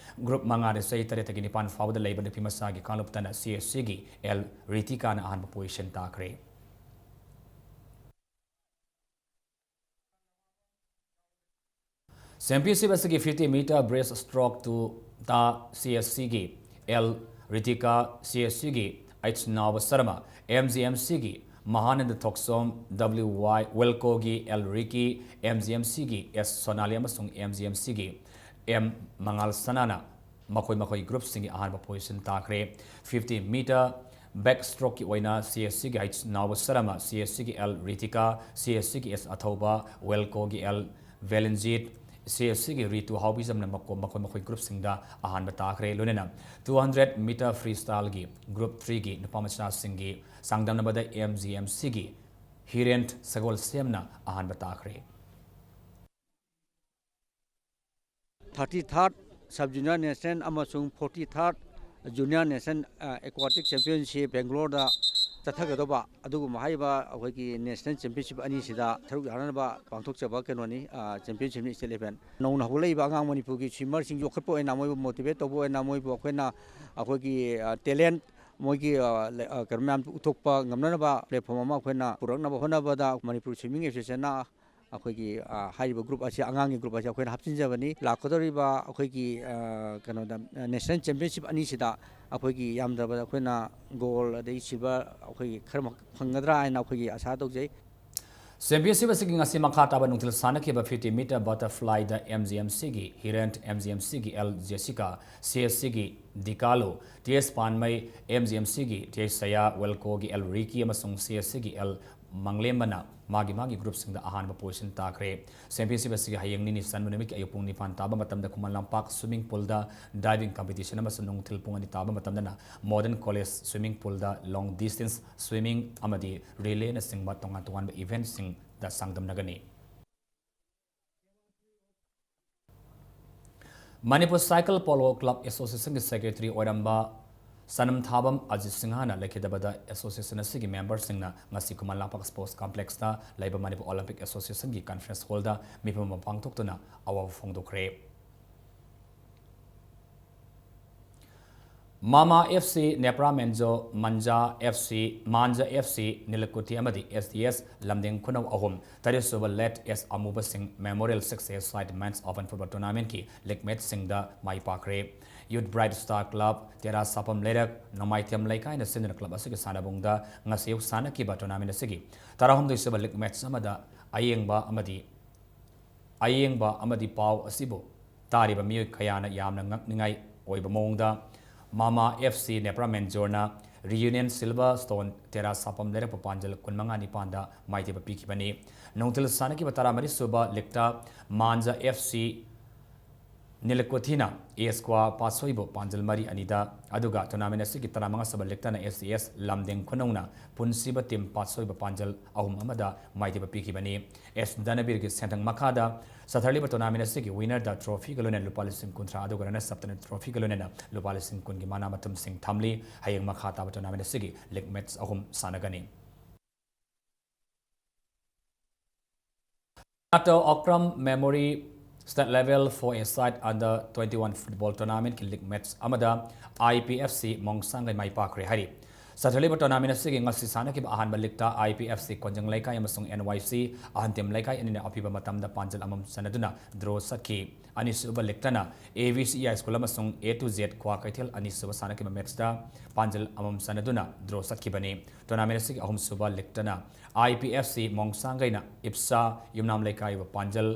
ꯒ꯭ꯔꯨꯞ ꯃꯉꯥꯗ ꯆꯍꯤ ꯇꯔꯦꯠꯇꯒꯤ ꯅꯤꯄꯥꯟ ꯐꯥꯎꯕꯗ ꯂꯩꯕ ꯅꯨꯄꯤ ꯃꯆꯥꯒꯤ ꯀꯥꯡꯂꯨꯞꯇꯅ ꯁꯤ ꯑꯦꯁ ꯁꯤꯒꯤ ꯑꯦꯜ ꯔꯤꯇꯤꯀꯥꯅ ꯑꯍꯥꯟꯕ ꯄꯣꯖꯤꯁꯟ ꯇꯥꯈ꯭ꯔꯦ꯫ ꯆꯦꯝꯄꯤꯌꯟꯁꯤꯞ ꯑꯁꯤꯒꯤ ꯐꯤꯐꯇꯤ ꯃꯤꯇꯔ ꯕ꯭ꯔꯦꯁ ꯁ꯭ꯇ꯭ꯔꯣꯛ ꯇꯨꯗ ꯁꯤ ꯑꯦꯁ ꯁꯤꯒꯤ ꯑꯦꯜ ꯔꯤꯇꯤꯀꯥ, ꯁꯤ ꯑꯦꯁ ꯁꯤꯒꯤ H Naoba Sharma, M G M ꯁꯤꯒꯤ ꯃꯍꯥꯅꯟꯗ ꯊꯣꯛꯆꯣꯝ, ꯗꯕ꯭ꯂꯤꯎ ꯋꯥꯏ ꯋꯦꯜꯀꯣꯒꯤ L Ricky, M G M ꯁꯤꯒꯤ ꯑꯦꯁ ꯁꯣꯅꯥꯂꯤ ꯑꯃꯁꯨꯡ ꯑꯦꯝ ꯖꯤ ꯑꯦꯝ ꯁꯤꯒꯤ ꯑꯦꯝ ꯃꯉꯥꯜ ꯁꯅꯥꯅ ꯃꯈꯣꯏ ꯃꯈꯣꯏꯒꯤ ꯒ꯭ꯔꯨꯞꯁꯤꯡꯒꯤ ꯑꯍꯥꯟꯕ ꯄꯣꯖꯤꯁꯟ ꯇꯥꯈ꯭ꯔꯦ꯫ ꯐꯤꯐꯇꯤ ꯃꯤꯇꯔ ꯕꯦꯛ ꯁ꯭ꯇ꯭ꯔꯣꯛꯀꯤ ꯑꯣꯏꯅ ꯁꯤ ꯑꯦꯁ ꯁꯤꯒꯤ ꯑꯩꯆ ꯅꯥꯎꯕ ꯁꯔꯃ, ꯁꯤ ꯑꯦꯁ ꯁꯤꯒꯤ ꯑꯦꯜ ꯔꯤꯇꯤꯀꯥ, ꯁꯤ ꯑꯦꯁ ꯁꯤꯒꯤ ꯑꯦꯁ ꯑꯊꯧꯕ, ꯋꯦꯜꯀꯣꯒꯤ ꯑꯦꯜ ꯚꯦꯂꯦꯟꯖꯤꯠ, ꯁꯤ ꯑꯦꯁ ꯁꯤꯒꯤ ꯔꯤꯇꯨ ꯍꯥꯎꯕꯤꯖꯝꯅ ꯃꯀꯣ-, ꯃꯈꯣꯏ ꯃꯈꯣꯏ ꯒ꯭ꯔꯨꯞꯁꯤꯡꯗ ꯑꯍꯥꯟꯕ ꯇꯥꯈ꯭ꯔꯦ꯫ ꯂꯣꯏꯅꯅ ꯇꯨ ꯍꯟꯗ꯭ꯔꯦꯠ ꯃꯤꯇꯔ ꯐ꯭ꯔꯤ ꯁ꯭ꯇꯥꯏꯜꯒꯤ ꯒ꯭ꯔꯨꯞ ꯊ꯭ꯔꯤꯒꯤ ꯅꯨꯄꯥ ꯃꯆꯥꯁꯤꯡꯒꯤ ꯆꯥꯡꯗꯝꯅꯕꯗ ꯑꯦꯝ ꯖꯤ ꯑꯦꯝ ꯁꯤꯒꯤ ꯍꯤꯔꯦꯟ ꯁꯒꯣꯜꯁꯦꯝꯅ ꯑꯍꯥꯟꯕ ꯇꯥꯈ꯭ꯔꯦ꯫ ꯊꯥꯔꯇꯤ ꯊꯥꯔꯠ ꯁꯕ ꯖꯨꯅꯤꯌꯔ ꯅꯦꯁꯅꯦꯜ ꯑꯃꯁꯨꯡ ꯐꯣꯔꯇꯤ ꯊꯥꯔꯠ ꯖꯨꯅꯤꯌꯔ ꯅꯦꯁꯅꯦꯜ, ꯑ, ꯑꯦꯀ꯭ꯋꯥꯇꯤꯛ ꯆꯦꯝꯄꯤꯌꯟꯁꯤꯞ ꯕꯦꯡꯒ꯭ꯂꯣꯔꯗ ꯆꯠꯊꯒꯗꯧꯕ ꯑꯗꯨꯒꯨꯝꯕ ꯍꯥꯏꯔꯤꯕ ꯑꯩꯈꯣꯏꯒꯤ ꯅꯦꯁꯅꯦꯜ ꯆꯦꯝꯄꯤꯌꯟꯁꯤꯞ ꯑꯅꯤꯁꯤꯗ ꯁꯔꯨꯛ ꯌꯥꯅꯅꯕ ꯄꯥꯡꯊꯣꯛꯆꯕ ꯀꯩꯅꯣꯅꯤ, ꯑ, ꯆꯦꯝꯄꯤꯌꯟꯁꯤꯞꯅꯤ ꯏꯁꯇꯦꯠ ꯂꯦꯚꯦꯜ꯫ ꯅꯧꯅ ꯍꯧꯒꯠꯂꯛꯏꯕ ꯑꯉꯥꯡ ꯃꯅꯤꯄꯨꯔꯒꯤ ꯁ꯭ꯋꯤꯃꯔꯁꯤꯡ ꯌꯣꯛꯈꯠꯄ ꯑꯣꯏꯅ, ꯃꯣꯏꯕꯨ ꯃꯣꯇꯤꯚꯦꯠ ꯇꯧꯕ ꯑꯣꯏꯅ, ꯃꯣꯏꯕꯨ ꯑꯩꯈꯣꯏꯅ ꯑꯩꯈꯣꯏꯒꯤ, ꯑ, ꯇꯦꯂꯦꯟꯠ, ꯃꯣꯏꯒꯤ, ꯑ, ꯂꯩ-, ꯑ, ꯀꯩꯅꯣ ꯃꯌꯥꯝꯗꯨ ꯎꯠꯊꯣꯛꯄ ꯉꯝꯅꯅꯕ ꯄ꯭ꯂꯦꯠꯐꯣꯝ ꯑꯃ ꯑꯩꯈꯣꯏꯅ ꯄꯨꯔꯛꯅꯕ ꯍꯣꯠꯅꯕꯗ ꯃꯅꯤꯄꯨꯔ ꯁ꯭ꯋꯤꯃꯤꯡ ꯑꯦꯁꯣꯁꯤꯌꯦꯁꯟꯅ ꯑꯩꯈꯣꯏꯒꯤ, ꯑ, ꯍꯥꯏꯔꯤꯕ ꯒ꯭ꯔꯨꯞ ꯑꯁꯤ, ꯑꯉꯥꯡꯒꯤ ꯒ꯭ꯔꯨꯞ ꯑꯁꯤ ꯑꯩꯈꯣꯏꯅ ꯍꯥꯞꯆꯤꯟꯖꯕꯅꯤ꯫ ꯂꯥꯛꯀꯗꯧꯔꯤꯕ ꯑꯩꯈꯣꯏꯒꯤ, ꯑ, ꯀꯩꯅꯣꯗ, ꯑ, ꯅꯦꯁꯅꯦꯜ ꯆꯦꯝꯄꯤꯌꯟꯁꯤꯞ ꯑꯅꯤꯁꯤꯗ ꯑꯩꯈꯣꯏꯒꯤ ꯌꯥꯝꯗ꯭ꯔꯕꯗ ꯑꯩꯈꯣꯏꯅ ꯒꯣꯜ ꯑꯗꯩ ꯁꯤꯜꯚꯔ ꯑꯩꯈꯣꯏꯒꯤ ꯈꯔ ꯃꯈ-, ꯐꯪꯒꯗ꯭ꯔꯥ ꯍꯥꯏꯅ ꯑꯩꯈꯣꯏꯒꯤ ꯑꯁꯥ ꯇꯧꯖꯩ꯫ ꯆꯦꯝꯄꯤꯌꯟꯁꯤꯞ ꯑꯁꯤꯒꯤ ꯉꯁꯤ ꯃꯈꯥ ꯇꯥꯕ ꯅꯨꯡꯊꯤꯜ ꯁꯥꯟꯅꯈꯤꯕ ꯐꯤꯐꯇꯤ ꯃꯤꯇꯔ ꯕꯇꯔꯐ꯭ꯂꯥꯏꯗ ꯑꯦꯝ ꯖꯤ ꯑꯦꯝ ꯁꯤꯒꯤ ꯍꯤꯔꯦꯟ, ꯑꯦꯝ ꯖꯤ ꯑꯦꯝ ꯁꯤꯒꯤ ꯑꯦꯜ ꯖꯦꯁꯤꯀꯥ, ꯁꯤ ꯑꯦꯁ ꯁꯤꯒꯤ Dikalu, T S Panmei, M G M ꯁꯤꯒꯤ ꯇꯤ ꯑꯩꯆ ꯁꯌꯥ, ꯋꯦꯜꯀꯣꯒꯤ ꯑꯦꯜ ꯔꯤꯀꯤ ꯑꯃꯁꯨꯡ ꯁꯤ ꯑꯦꯁ ꯁꯤꯒꯤ ꯑꯦꯜ ꯃꯪꯂꯦꯝꯕꯅ ꯃꯥꯒꯤ ꯃꯥꯒꯤ ꯒ꯭ꯔꯨꯞꯁꯤꯡꯗ ꯑꯍꯥꯟꯕ ꯄꯣꯖꯤꯁꯟ ꯇꯥꯈ꯭ꯔꯦ꯫ ꯆꯦꯝꯄꯤꯌꯟꯁꯤꯞ ꯑꯁꯤꯒꯤ ꯍꯌꯦꯡ ꯅꯤꯅꯤ ꯆꯟꯕ ꯅꯨꯃꯤꯠꯀꯤ ꯑꯌꯨꯛ ꯄꯨꯡ ꯅꯤꯄꯥꯟ ꯇꯥꯕ ꯃꯇꯝꯗ Khuman Lampak swimming ꯄꯨꯜꯗ diving competition ꯑꯃꯁꯨꯡ ꯅꯨꯡꯊꯤꯜ ꯄꯨꯡ ꯑꯅꯤ ꯇꯥꯕ ꯃꯇꯝꯗꯅ ꯃꯣꯗꯔꯟ ꯀꯣꯂꯦꯖ ꯁ꯭ꯋꯤꯃꯤꯡ ꯄꯨꯜꯗ ꯂꯣꯡ ꯗꯤꯁꯇꯦꯟꯁ ꯁ꯭ꯋꯤꯃꯤꯡ ꯑꯃꯗꯤ ꯔꯤꯂꯦꯅꯆꯤꯡꯕ ꯇꯣꯉꯥꯟ ꯇꯣꯉꯥꯟꯕ ꯏꯚꯦꯟꯠꯁꯤꯡꯗ ꯆꯥꯡꯗꯝꯅꯒꯅꯤ꯫ ꯃꯅꯤꯄꯨꯔ ꯁꯥꯏꯀꯜ ꯄꯣꯂꯣ ꯀ꯭ꯂꯕ ꯑꯦꯁꯣꯁꯤꯌꯦꯁꯟꯒꯤ ꯁꯦꯀ꯭ꯔꯦꯇꯔꯤ ꯑꯣꯏꯔꯝꯕ ꯁꯅꯝ ꯊꯥꯕꯝ ꯑꯖꯤꯠ ꯁꯤꯡꯍꯅ ꯂꯩꯈꯤꯗꯕꯗ ꯑꯦꯁꯣꯁꯤꯌꯦꯁꯟ ꯑꯁꯤꯒꯤ ꯃꯦꯝꯕꯔꯁꯤꯡꯅ ꯉꯁꯤ ꯈꯨꯃꯟ ꯂꯝꯄꯥꯛ ꯁ꯭ꯄꯣꯔꯠꯁ ꯀꯝꯄ꯭ꯂꯦꯛꯁꯇ ꯂꯩꯕ ꯃꯅꯤꯄꯨꯔ ꯑꯣꯂꯤꯝꯄꯤꯛ ꯑꯦꯁꯣꯁꯤꯌꯦꯁꯟꯒꯤ ꯀꯟꯐꯔꯦꯟꯁ ꯍꯣꯜꯗ ꯃꯤꯐꯝ ꯑꯃ ꯄꯥꯡꯊꯣꯛꯇꯨꯅ ꯑꯋꯥꯕ ꯐꯣꯡꯗꯣꯛꯈ꯭ꯔꯦ꯫ ꯃꯥꯃꯥ F C, ꯅꯦꯄ꯭ꯔꯥ ꯃꯦꯟꯖꯣ, ꯃꯟꯖꯥ F C, ꯃꯥꯟꯖꯥ F C, ꯅꯤꯂꯀꯨꯊꯤ ꯑꯃꯗꯤ ꯑꯦꯁ ꯗꯤ ꯑꯦꯁ ꯂꯝꯗꯤꯡ ꯈꯨꯅꯧ ꯑꯍꯨꯝ ꯇꯔꯦꯠ ꯁꯨꯕ ꯂꯦꯠ ꯑꯦꯁ ꯑꯃꯨꯕ ꯁꯤꯡ ꯃꯦꯃꯣꯔꯤꯌꯦꯜ ꯁꯤꯛꯁ ꯑꯦ ꯁꯥꯏꯠ ꯃꯦꯟꯁ ꯑꯣꯄꯟ ꯐꯨꯠꯕꯣꯜ ꯇꯣꯔꯅꯥꯃꯦꯟꯠꯀꯤ ꯂꯤꯒ ꯃꯦꯆꯁꯤꯡꯗ ꯃꯥꯏ ꯄꯥꯛꯈ꯭ꯔꯦ꯫ ꯌꯨꯠ ꯕ꯭ꯔꯥꯏꯠ ꯁ꯭ꯇꯥꯔ ꯀ꯭ꯂꯕ, ꯇꯦꯔꯥ ꯁꯥꯐꯝ ꯂꯩꯔꯛ, ꯅꯣꯡꯃꯥꯏꯊꯦꯝ ꯂꯩꯀꯥꯏꯅ ꯁꯤꯟꯗꯨꯅ ꯀ꯭ꯂꯕ ꯑꯁꯤꯒꯤ ꯁꯥꯟꯅꯕꯨꯡꯗ ꯉꯁꯤ ꯑꯌꯨꯛ ꯁꯥꯟꯅꯈꯤꯕ ꯇꯣꯔꯅꯥꯃꯦꯟꯠ ꯑꯁꯤꯒꯤ ꯇꯔꯥꯍꯨꯝꯗꯣꯏ ꯁꯨꯕ ꯂꯤꯒ ꯃꯦꯆ ꯑꯃꯗ ꯑꯌꯦꯡꯕ ꯑꯃꯗꯤ ꯑꯌꯦꯡꯕ ꯑꯃꯗꯤ ꯄꯥꯎ ꯑꯁꯤꯕꯨ ꯇꯥꯔꯤꯕ ꯃꯤꯑꯣꯏ ꯀꯌꯥꯅ ꯌꯥꯝꯅ ꯉꯛꯅꯤꯡꯉꯥꯏ ꯑꯣꯏꯕ ꯃꯑꯣꯡꯗ ꯃꯥꯃꯥ ꯑꯦꯐ ꯁꯤ ꯅꯦꯄ꯭ꯔꯥ ꯃꯦꯟꯖꯣꯔꯅ ꯔꯤꯌꯨꯅꯤꯌꯟ ꯁꯤꯜꯚꯔ ꯁ꯭ꯇꯣꯟ ꯇꯦꯔꯥ ꯁꯥꯐꯝ ꯂꯩꯔꯛꯄ ꯄꯥꯟꯖꯜ ꯀꯨꯟꯃꯉꯥ ꯅꯤꯄꯥꯟꯗ ꯃꯥꯏꯊꯤꯕ ꯄꯤꯈꯤꯕꯅꯤ꯫ ꯅꯨꯡꯊꯤꯜ ꯁꯥꯟꯅꯈꯤꯕ ꯇꯔꯥꯃꯔꯤ ꯁꯨꯕ ꯂꯤꯒꯇ ꯃꯥꯟꯖꯥ ꯑꯦꯐ ꯁꯤ ꯅꯤꯂꯀꯣꯊꯤꯅ ꯑꯦꯁ ꯀ꯭ꯋꯥ ꯄꯥꯠꯁꯣꯏꯕꯨ ꯄꯥꯟꯖꯜ ꯃꯔꯤ ꯑꯅꯤꯗ, ꯑꯗꯨꯒ ꯇꯣꯔꯅꯥꯃꯦꯟ ꯑꯁꯤꯒꯤ ꯇꯔꯥꯃꯉꯥ ꯁꯨꯕ ꯂꯤꯒꯇꯅ ꯑꯦꯁ ꯗꯤ ꯑꯦꯁ ꯂꯝꯗꯤꯡ ꯈꯨꯅꯧꯅ ꯄꯨꯟꯁꯤꯕ ꯇꯤꯝ ꯄꯥꯠꯁꯣꯏꯕ ꯄꯥꯟꯖꯜ ꯑꯍꯨꯝ ꯑꯃꯗ ꯃꯥꯏꯊꯤꯕ ꯄꯤꯈꯤꯕꯅꯤ꯫ ꯑꯦꯁ ꯗꯅꯕꯤꯔꯒꯤ ꯁꯦꯟꯊꯪ ꯃꯈꯥꯗ ꯆꯠꯊꯔꯤꯕ ꯇꯣꯔꯅꯥꯃꯦꯟ ꯑꯁꯤꯒꯤ ꯋꯤꯅꯔꯗ ꯇ꯭ꯔꯣꯐꯤꯒ ꯂꯣꯏꯅꯅ ꯂꯨꯄꯥ ꯂꯤꯁꯤꯡ ꯀꯨꯟꯊ꯭ꯔꯥ, ꯑꯗꯨꯒ ꯔꯅꯔꯁ ꯑꯞꯇꯅ ꯇ꯭ꯔꯣꯐꯤꯒ ꯂꯣꯏꯅꯅ ꯂꯨꯄꯥ ꯂꯤꯁꯤꯡ ꯀꯨꯟꯒꯤ ꯃꯅꯥ ꯃꯊꯨꯝꯁꯤꯡ ꯊꯝꯂꯤ꯫ ꯍꯌꯦꯡ ꯃꯈꯥ ꯇꯥꯕ ꯇꯣꯔꯅꯥꯃꯦꯟ ꯑꯁꯤꯒꯤ ꯂꯤꯒ ꯃꯦꯆ ꯑꯍꯨꯝ ꯁꯥꯟꯅꯒꯅꯤ꯫ Doctor Okram memorial state level for a side under twenty one football ꯇꯣꯔꯅꯥꯃꯦꯟꯠꯀꯤ ꯂꯤꯒ ꯃꯦꯆ ꯑꯃꯗ ꯑꯥꯏ ꯄꯤ ꯑꯦꯐ ꯁꯤ ꯃꯣꯡꯁꯥꯡꯒꯩ ꯃꯥꯏ ꯄꯥꯛꯈ꯭ꯔꯦ ꯍꯥꯏꯔꯤ꯫ ꯆꯠꯊꯔꯤꯕ ꯇꯣꯔꯅꯥꯃꯦꯟ ꯑꯁꯤꯒꯤ ꯉꯁꯤ ꯁꯥꯟꯅꯈꯤꯕ ꯑꯍꯥꯟꯕ ꯂꯤꯒꯇ ꯑꯥꯏ ꯄꯤ ꯑꯦꯐ ꯁꯤ ꯀꯣꯟꯖꯪ ꯂꯩꯀꯥꯏ ꯑꯃꯁꯨꯡ ꯑꯦꯟ ꯋꯥꯏ ꯁꯤ ꯑꯍꯟꯇꯦꯝ ꯂꯩꯀꯥꯏ ꯑꯅꯤꯅ ꯑꯄꯤꯕ ꯃꯇꯝꯗ ꯄꯥꯟꯖꯜ ꯑꯃꯃꯝ ꯆꯟꯅꯗꯨꯅ ꯗ꯭ꯔꯣ ꯆꯠꯈꯤ꯫ ꯑꯅꯤꯁꯨꯕ ꯂꯤꯒꯇꯅ A V C E high school ꯑꯃꯁꯨꯡ ꯑꯦ ꯇꯨ ꯖꯦꯗ ꯀ꯭ꯋꯥꯀꯩꯊꯦꯜ ꯑꯅꯤꯁꯨꯕ ꯁꯥꯟꯅꯈꯤꯕ ꯃꯦꯆꯇ ꯄꯥꯟꯖꯜ ꯑꯃꯃꯝ ꯆꯟꯅꯗꯨꯅ ꯗ꯭ꯔꯣ ꯆꯠꯈꯤꯕꯅꯤ꯫ ꯇꯣꯔꯅꯥꯃꯦꯟ ꯑꯁꯤꯒꯤ ꯑꯍꯨꯝꯁꯨꯕ ꯂꯤꯒꯇꯅ ꯑꯥꯏ ꯄꯤ ꯑꯦꯐ ꯁꯤ ꯃꯣꯡꯁꯥꯡꯒꯩꯅ ꯏꯞꯁꯥ ꯌꯨꯝꯅꯥꯝ ꯂꯩꯀꯥꯏꯕꯨ ꯄꯥꯟꯖꯜ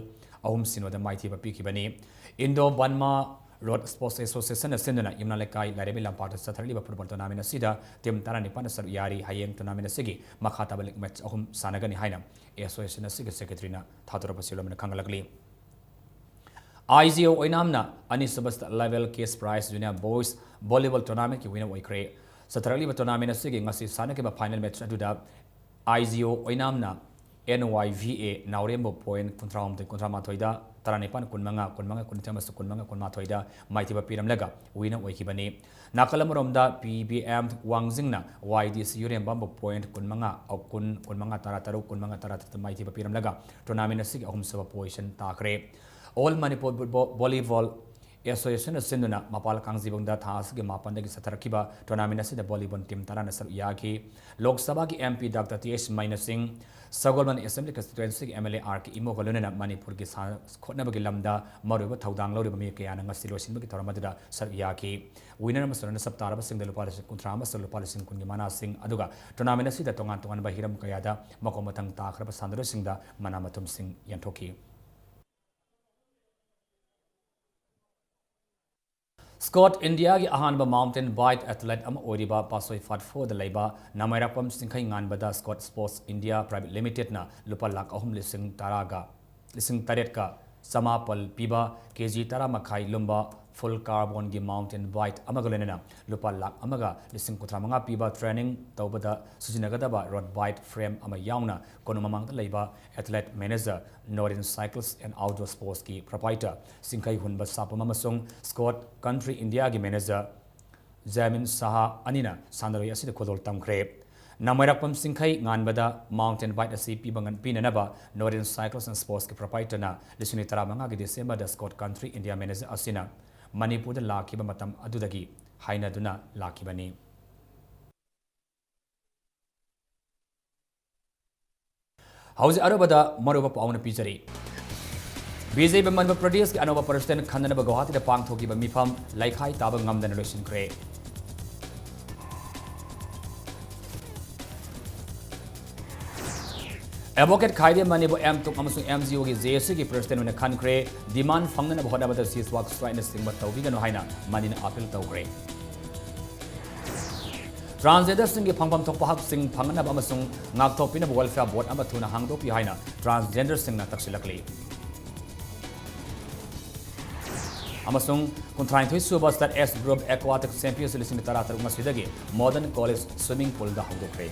ꯑꯍꯨꯝ ꯁꯤꯅꯣꯗ ꯃꯥꯏꯊꯤꯕ ꯄꯤꯈꯤꯕꯅꯤ꯫ ꯏꯟꯗꯣ ꯕꯟꯃꯥ ꯔꯣꯗ ꯁ꯭ꯄꯣꯔꯠꯁ ꯑꯦꯁꯣꯁꯤꯌꯦꯁꯟꯅ ꯁꯤꯟꯗꯨꯅ ꯌꯨꯝꯅꯥꯝ ꯂꯩꯀꯥꯏ ꯂꯥꯏꯔꯦꯝꯕꯤ ꯂꯝꯄꯥꯛꯇ ꯆꯠꯊꯔꯛꯂꯤꯕ ꯐꯨꯠꯕꯣꯜ ꯇꯣꯔꯅꯥꯃꯦꯟ ꯑꯁꯤꯗ ꯇꯤꯝ ꯇꯔꯥꯅꯤꯄꯥꯟꯅ ꯁꯔꯨꯛ ꯌꯥꯔꯤ꯫ ꯍꯌꯦꯡ ꯇꯣꯔꯅꯥꯃꯦꯟ ꯑꯁꯤꯒꯤ ꯃꯈꯥ ꯇꯥꯕ ꯂꯤꯒ ꯃꯦꯆ ꯑꯍꯨꯝ ꯁꯥꯟꯅꯒꯅꯤ ꯍꯥꯏꯅ ꯑꯦꯁꯣꯁꯤꯌꯦꯁꯟ ꯑꯁꯤꯒꯤ ꯁꯦꯀ꯭ꯔꯦꯇꯔꯤꯅ ꯊꯥꯗꯣꯔꯛꯄ ꯁꯤꯟꯂꯣꯝꯅ ꯈꯪꯍꯜꯂꯛꯂꯤ꯫ ꯑꯥꯏ ꯖꯤ ꯑꯣ ꯑꯣꯏꯅꯥꯝꯅ ꯑꯅꯤꯁꯨꯕ state level cash prize junior boys volleyball ꯇꯣꯔꯅꯥꯃꯦꯟꯠꯀꯤ ꯋꯤꯅꯔ ꯑꯣꯏꯈ꯭ꯔꯦ꯫ ꯆꯠꯊꯔꯛꯂꯤꯕ ꯇꯣꯔꯅꯥꯃꯦꯟ ꯑꯁꯤꯒꯤ ꯉꯁꯤ ꯁꯥꯟꯅꯈꯤꯕ ꯐꯥꯏꯅꯦꯜ ꯃꯦꯆ ꯑꯗꯨꯗ ꯑꯥꯏ G O ꯑꯣꯏꯅꯥꯝꯅ N Y V A ꯅꯥꯎꯔꯦꯝꯕꯨ point ꯀꯨꯟꯊ꯭ꯔꯥꯍꯨꯝꯗꯣꯏ ꯀꯨꯟꯊ꯭ꯔꯥꯃꯥꯊꯣꯏꯗ, ꯇꯔꯥꯅꯤꯄꯥꯟ ꯀꯨꯟꯃꯉꯥ, ꯀꯨꯟꯃꯉꯥ ꯀꯨꯟꯅꯤꯊꯣꯏ ꯑꯃꯁꯨꯡ ꯀꯨꯟꯃꯉꯥ ꯀꯨꯟꯃꯥꯊꯣꯏꯗ ꯃꯥꯏꯊꯤꯕ ꯄꯤꯔꯝꯂꯒ winner ꯑꯣꯏꯈꯤꯕꯅꯤ꯫ ꯅꯥꯀꯜ ꯑꯃꯔꯣꯝꯗ P B M ꯋꯥꯡꯖꯤꯡꯅ Y D C ꯌꯨꯔꯦꯝꯕꯝꯕꯨ point ꯀꯨꯟꯃꯉꯥ, ꯀꯨꯟ, ꯀꯨꯟꯃꯉꯥ ꯇꯔꯥꯇꯔꯨꯛ, ꯀꯨꯟꯃꯉꯥ ꯇꯔꯥꯇꯔꯦꯠꯇ ꯃꯥꯏꯊꯤꯕ ꯄꯤꯔꯝꯂꯒ tournament ꯑꯁꯤꯒꯤ ꯑꯍꯨꯝꯁꯨꯕ position ꯇꯥꯈ꯭ꯔꯦ꯫ All Manipur Volleyball Association ꯅ ꯁꯤꯟꯗꯨꯅ ꯃꯄꯥꯜ ꯀꯥꯡꯖꯩꯕꯨꯡꯗ ꯊꯥ ꯑꯁꯤꯒꯤ ꯃꯥꯄꯟꯗꯒꯤ ꯆꯠꯊꯔꯛꯈꯤꯕ tournament ꯑꯁꯤꯗ volleyball team ꯇꯔꯥꯅ ꯁꯔꯨꯛ ꯌꯥꯈꯤ꯫ ꯂꯣꯛ ꯁꯚꯥꯒꯤ M P Doctor T H ꯃꯩꯅꯁꯤꯡ, ꯁꯒꯣꯜꯕꯟ Assembly Constituency ꯒꯤ M L A R K ꯏꯃꯣꯒ ꯂꯣꯏꯅꯅ ꯃꯅꯤꯄꯨꯔꯒꯤ ꯁꯥꯟꯅ ꯈꯣꯠꯅꯕꯒꯤ ꯂꯝꯗ ꯃꯔꯨꯑꯣꯏꯕ ꯊꯧꯗꯥꯡ ꯂꯧꯔꯤꯕ ꯃꯤꯑꯣꯏ ꯀꯌꯥꯅ ꯉꯁꯤ ꯂꯣꯏꯁꯤꯟꯕꯒꯤ ꯊꯧꯔꯝ ꯑꯗꯨꯗ ꯁꯔꯨꯛ ꯌꯥꯈꯤ꯫ Winner ꯑꯃꯁꯨꯡ runners up ꯇꯥꯔꯕꯁꯤꯡꯗ ꯂꯨꯄꯥ ꯂꯤꯁꯤꯡ ꯀꯨꯟꯊ꯭ꯔꯥ ꯑꯃꯁꯨꯡ ꯂꯨꯄꯥ ꯂꯤꯁꯤꯡ ꯀꯨꯟꯒꯤ ꯃꯅꯥꯁꯤꯡ, ꯑꯗꯨꯒ tournament ꯑꯁꯤꯗ ꯇꯣꯉꯥꯟ ꯇꯣꯉꯥꯟꯕ ꯍꯤꯔꯝ ꯀꯌꯥꯗ ꯃꯀꯣꯛ ꯃꯊꯪ ꯇꯥꯈ꯭ꯔꯕ ꯁꯥꯟꯅꯔꯣꯏꯁꯤꯡꯗ ꯃꯅꯥ ꯃꯊꯨꯝꯁꯤꯡ ꯌꯦꯟꯊꯣꯛꯈꯤ꯫ Scott India ꯒꯤ ꯑꯍꯥꯟꯕ mountain bike athlete ꯑꯃ ꯑꯣꯏꯔꯤꯕ ꯄꯥꯁꯣꯏ ꯐꯥꯠꯐꯣꯗ ꯂꯩꯕ ꯅꯃꯥꯏꯔꯥꯛꯄꯝ ꯆꯤꯡꯈꯩ ꯉꯥꯟꯕꯗ Scott Sports India Private Limited ꯅ ꯂꯨꯄꯥ ꯂꯥꯈ ꯑꯍꯨꯝ ꯂꯤꯁꯤꯡ ꯇꯔꯥꯒ, ꯂꯤꯁꯤꯡ ꯇꯔꯦꯠꯀ ꯆꯃꯥꯄꯜ ꯄꯤꯕ, K G ꯇꯔꯥ ꯃꯈꯥꯏ ꯂꯨꯝꯕ full carbon ꯒꯤ mountain bike ꯑꯃꯒ ꯂꯣꯏꯅꯅ ꯂꯨꯄꯥ ꯂꯥꯈ ꯑꯃꯒ ꯂꯤꯁꯤꯡ ꯀꯨꯟꯊ꯭ꯔꯥ ꯃꯉꯥ ꯄꯤꯕ training ꯇꯧꯕꯗ ꯁꯤꯖꯤꯟꯅꯒꯗꯕ road bike frame ꯑꯃ ꯌꯥꯎꯅ ꯀꯣꯅꯨꯡ ꯃꯃꯥꯡꯗ ꯂꯩꯕ athlete manager Norin Cycles and Outdoor Sports ꯀꯤ proprietor ꯆꯤꯡꯈꯩ ꯍꯨꯟꯕ ꯁꯥꯄꯝ ꯑꯃꯁꯨꯡ Scott Country India ꯒꯤ manager ꯖꯌꯃꯤꯟ ꯁꯍꯥ ꯑꯅꯤꯅ ꯁꯥꯟꯅꯔꯣꯏ ꯑꯁꯤꯗ ꯈꯨꯗꯣꯜ ꯇꯝꯈ꯭ꯔꯦ꯫ ꯅꯃꯥꯏꯔꯥꯛꯄꯝ ꯆꯤꯡꯈꯩ ꯉꯥꯟꯕꯗ mountain bike ꯑꯁꯤ ꯄꯤꯕ ꯉꯝ-, ꯄꯤꯅꯅꯕ Norin Cycles and Sports ꯀꯤ proprietor ꯅ ꯂꯤꯁꯤꯡ ꯑꯅꯤ ꯇꯔꯥꯃꯉꯥꯒꯤ December ꯗ Scott Country India manager ꯑꯁꯤꯅ ꯃꯅꯤꯄꯨꯔꯗ ꯂꯥꯛꯈꯤꯕ ꯃꯇꯝ ꯑꯗꯨꯗꯒꯤ ꯍꯥꯏꯅꯗꯨꯅ ꯂꯥꯛꯈꯤꯕꯅꯤ꯫ ꯍꯧꯖꯤꯛ ꯑꯔꯣꯏꯕꯗ ꯃꯔꯨꯑꯣꯏꯕ ꯄꯥꯎ ꯑꯃ ꯄꯤꯖꯔꯤ꯫ B J P ꯃꯅꯤꯄꯨꯔ ꯄ꯭ꯔꯗꯦꯁꯀꯤ ꯑꯅꯧꯕ president ꯈꯟꯅꯅꯕ ꯒꯧꯍꯥꯇꯤꯗ ꯄꯥꯡꯊꯣꯛꯈꯤꯕ ꯃꯤꯐꯝ ꯂꯩꯈꯥꯏ ꯇꯥꯕ ꯉꯝꯗꯅ ꯂꯣꯏꯁꯤꯟꯈ꯭ꯔꯦ꯫ Advocate ꯈꯥꯏꯗꯦ ꯃꯅꯤꯕꯨ M ꯇꯨꯛ ꯑꯃꯁꯨꯡ M G O ꯒꯤ J A C ꯒꯤ president ꯑꯣꯏꯅ ꯈꯟꯈ꯭ꯔꯦ꯫ Demand ꯐꯪꯅꯅꯕ ꯍꯣꯠꯅꯕꯗ cease work strike ꯅꯆꯤꯡꯕ ꯇꯧꯕꯤꯒꯅꯨ ꯍꯥꯏꯅ ꯃꯅꯤꯅ appeal ꯇꯧꯈ꯭ꯔꯦ꯫ Transgenderꯁꯤꯡꯒꯤ ꯐꯪꯐꯝ ꯊꯣꯛꯄ ꯍꯛꯁꯤꯡ ꯐꯪꯅꯅꯕ ꯑꯃꯁꯨꯡ ꯉꯥꯛꯊꯣꯛꯄꯤꯅꯕ welfare board ꯑꯃ ꯊꯨꯅ ꯍꯥꯡꯗꯣꯛꯄꯤꯌꯨ ꯍꯥꯏꯅ transgenderꯁꯤꯡꯅ ꯇꯛꯁꯤꯜꯂꯛꯂꯤ꯫ ꯑꯃꯁꯨꯡ ꯀꯨꯟꯊ꯭ꯔꯥꯅꯤꯊꯣꯏ ꯁꯨꯕ State S Group Aquatic Championship ꯂꯤꯁꯤꯡ ꯇꯔꯥꯇꯔꯨꯛ ꯉꯁꯤꯗꯒꯤ Modern College Swimming Poolꯗ ꯍꯧꯗꯣꯛꯈ꯭ꯔꯦ꯫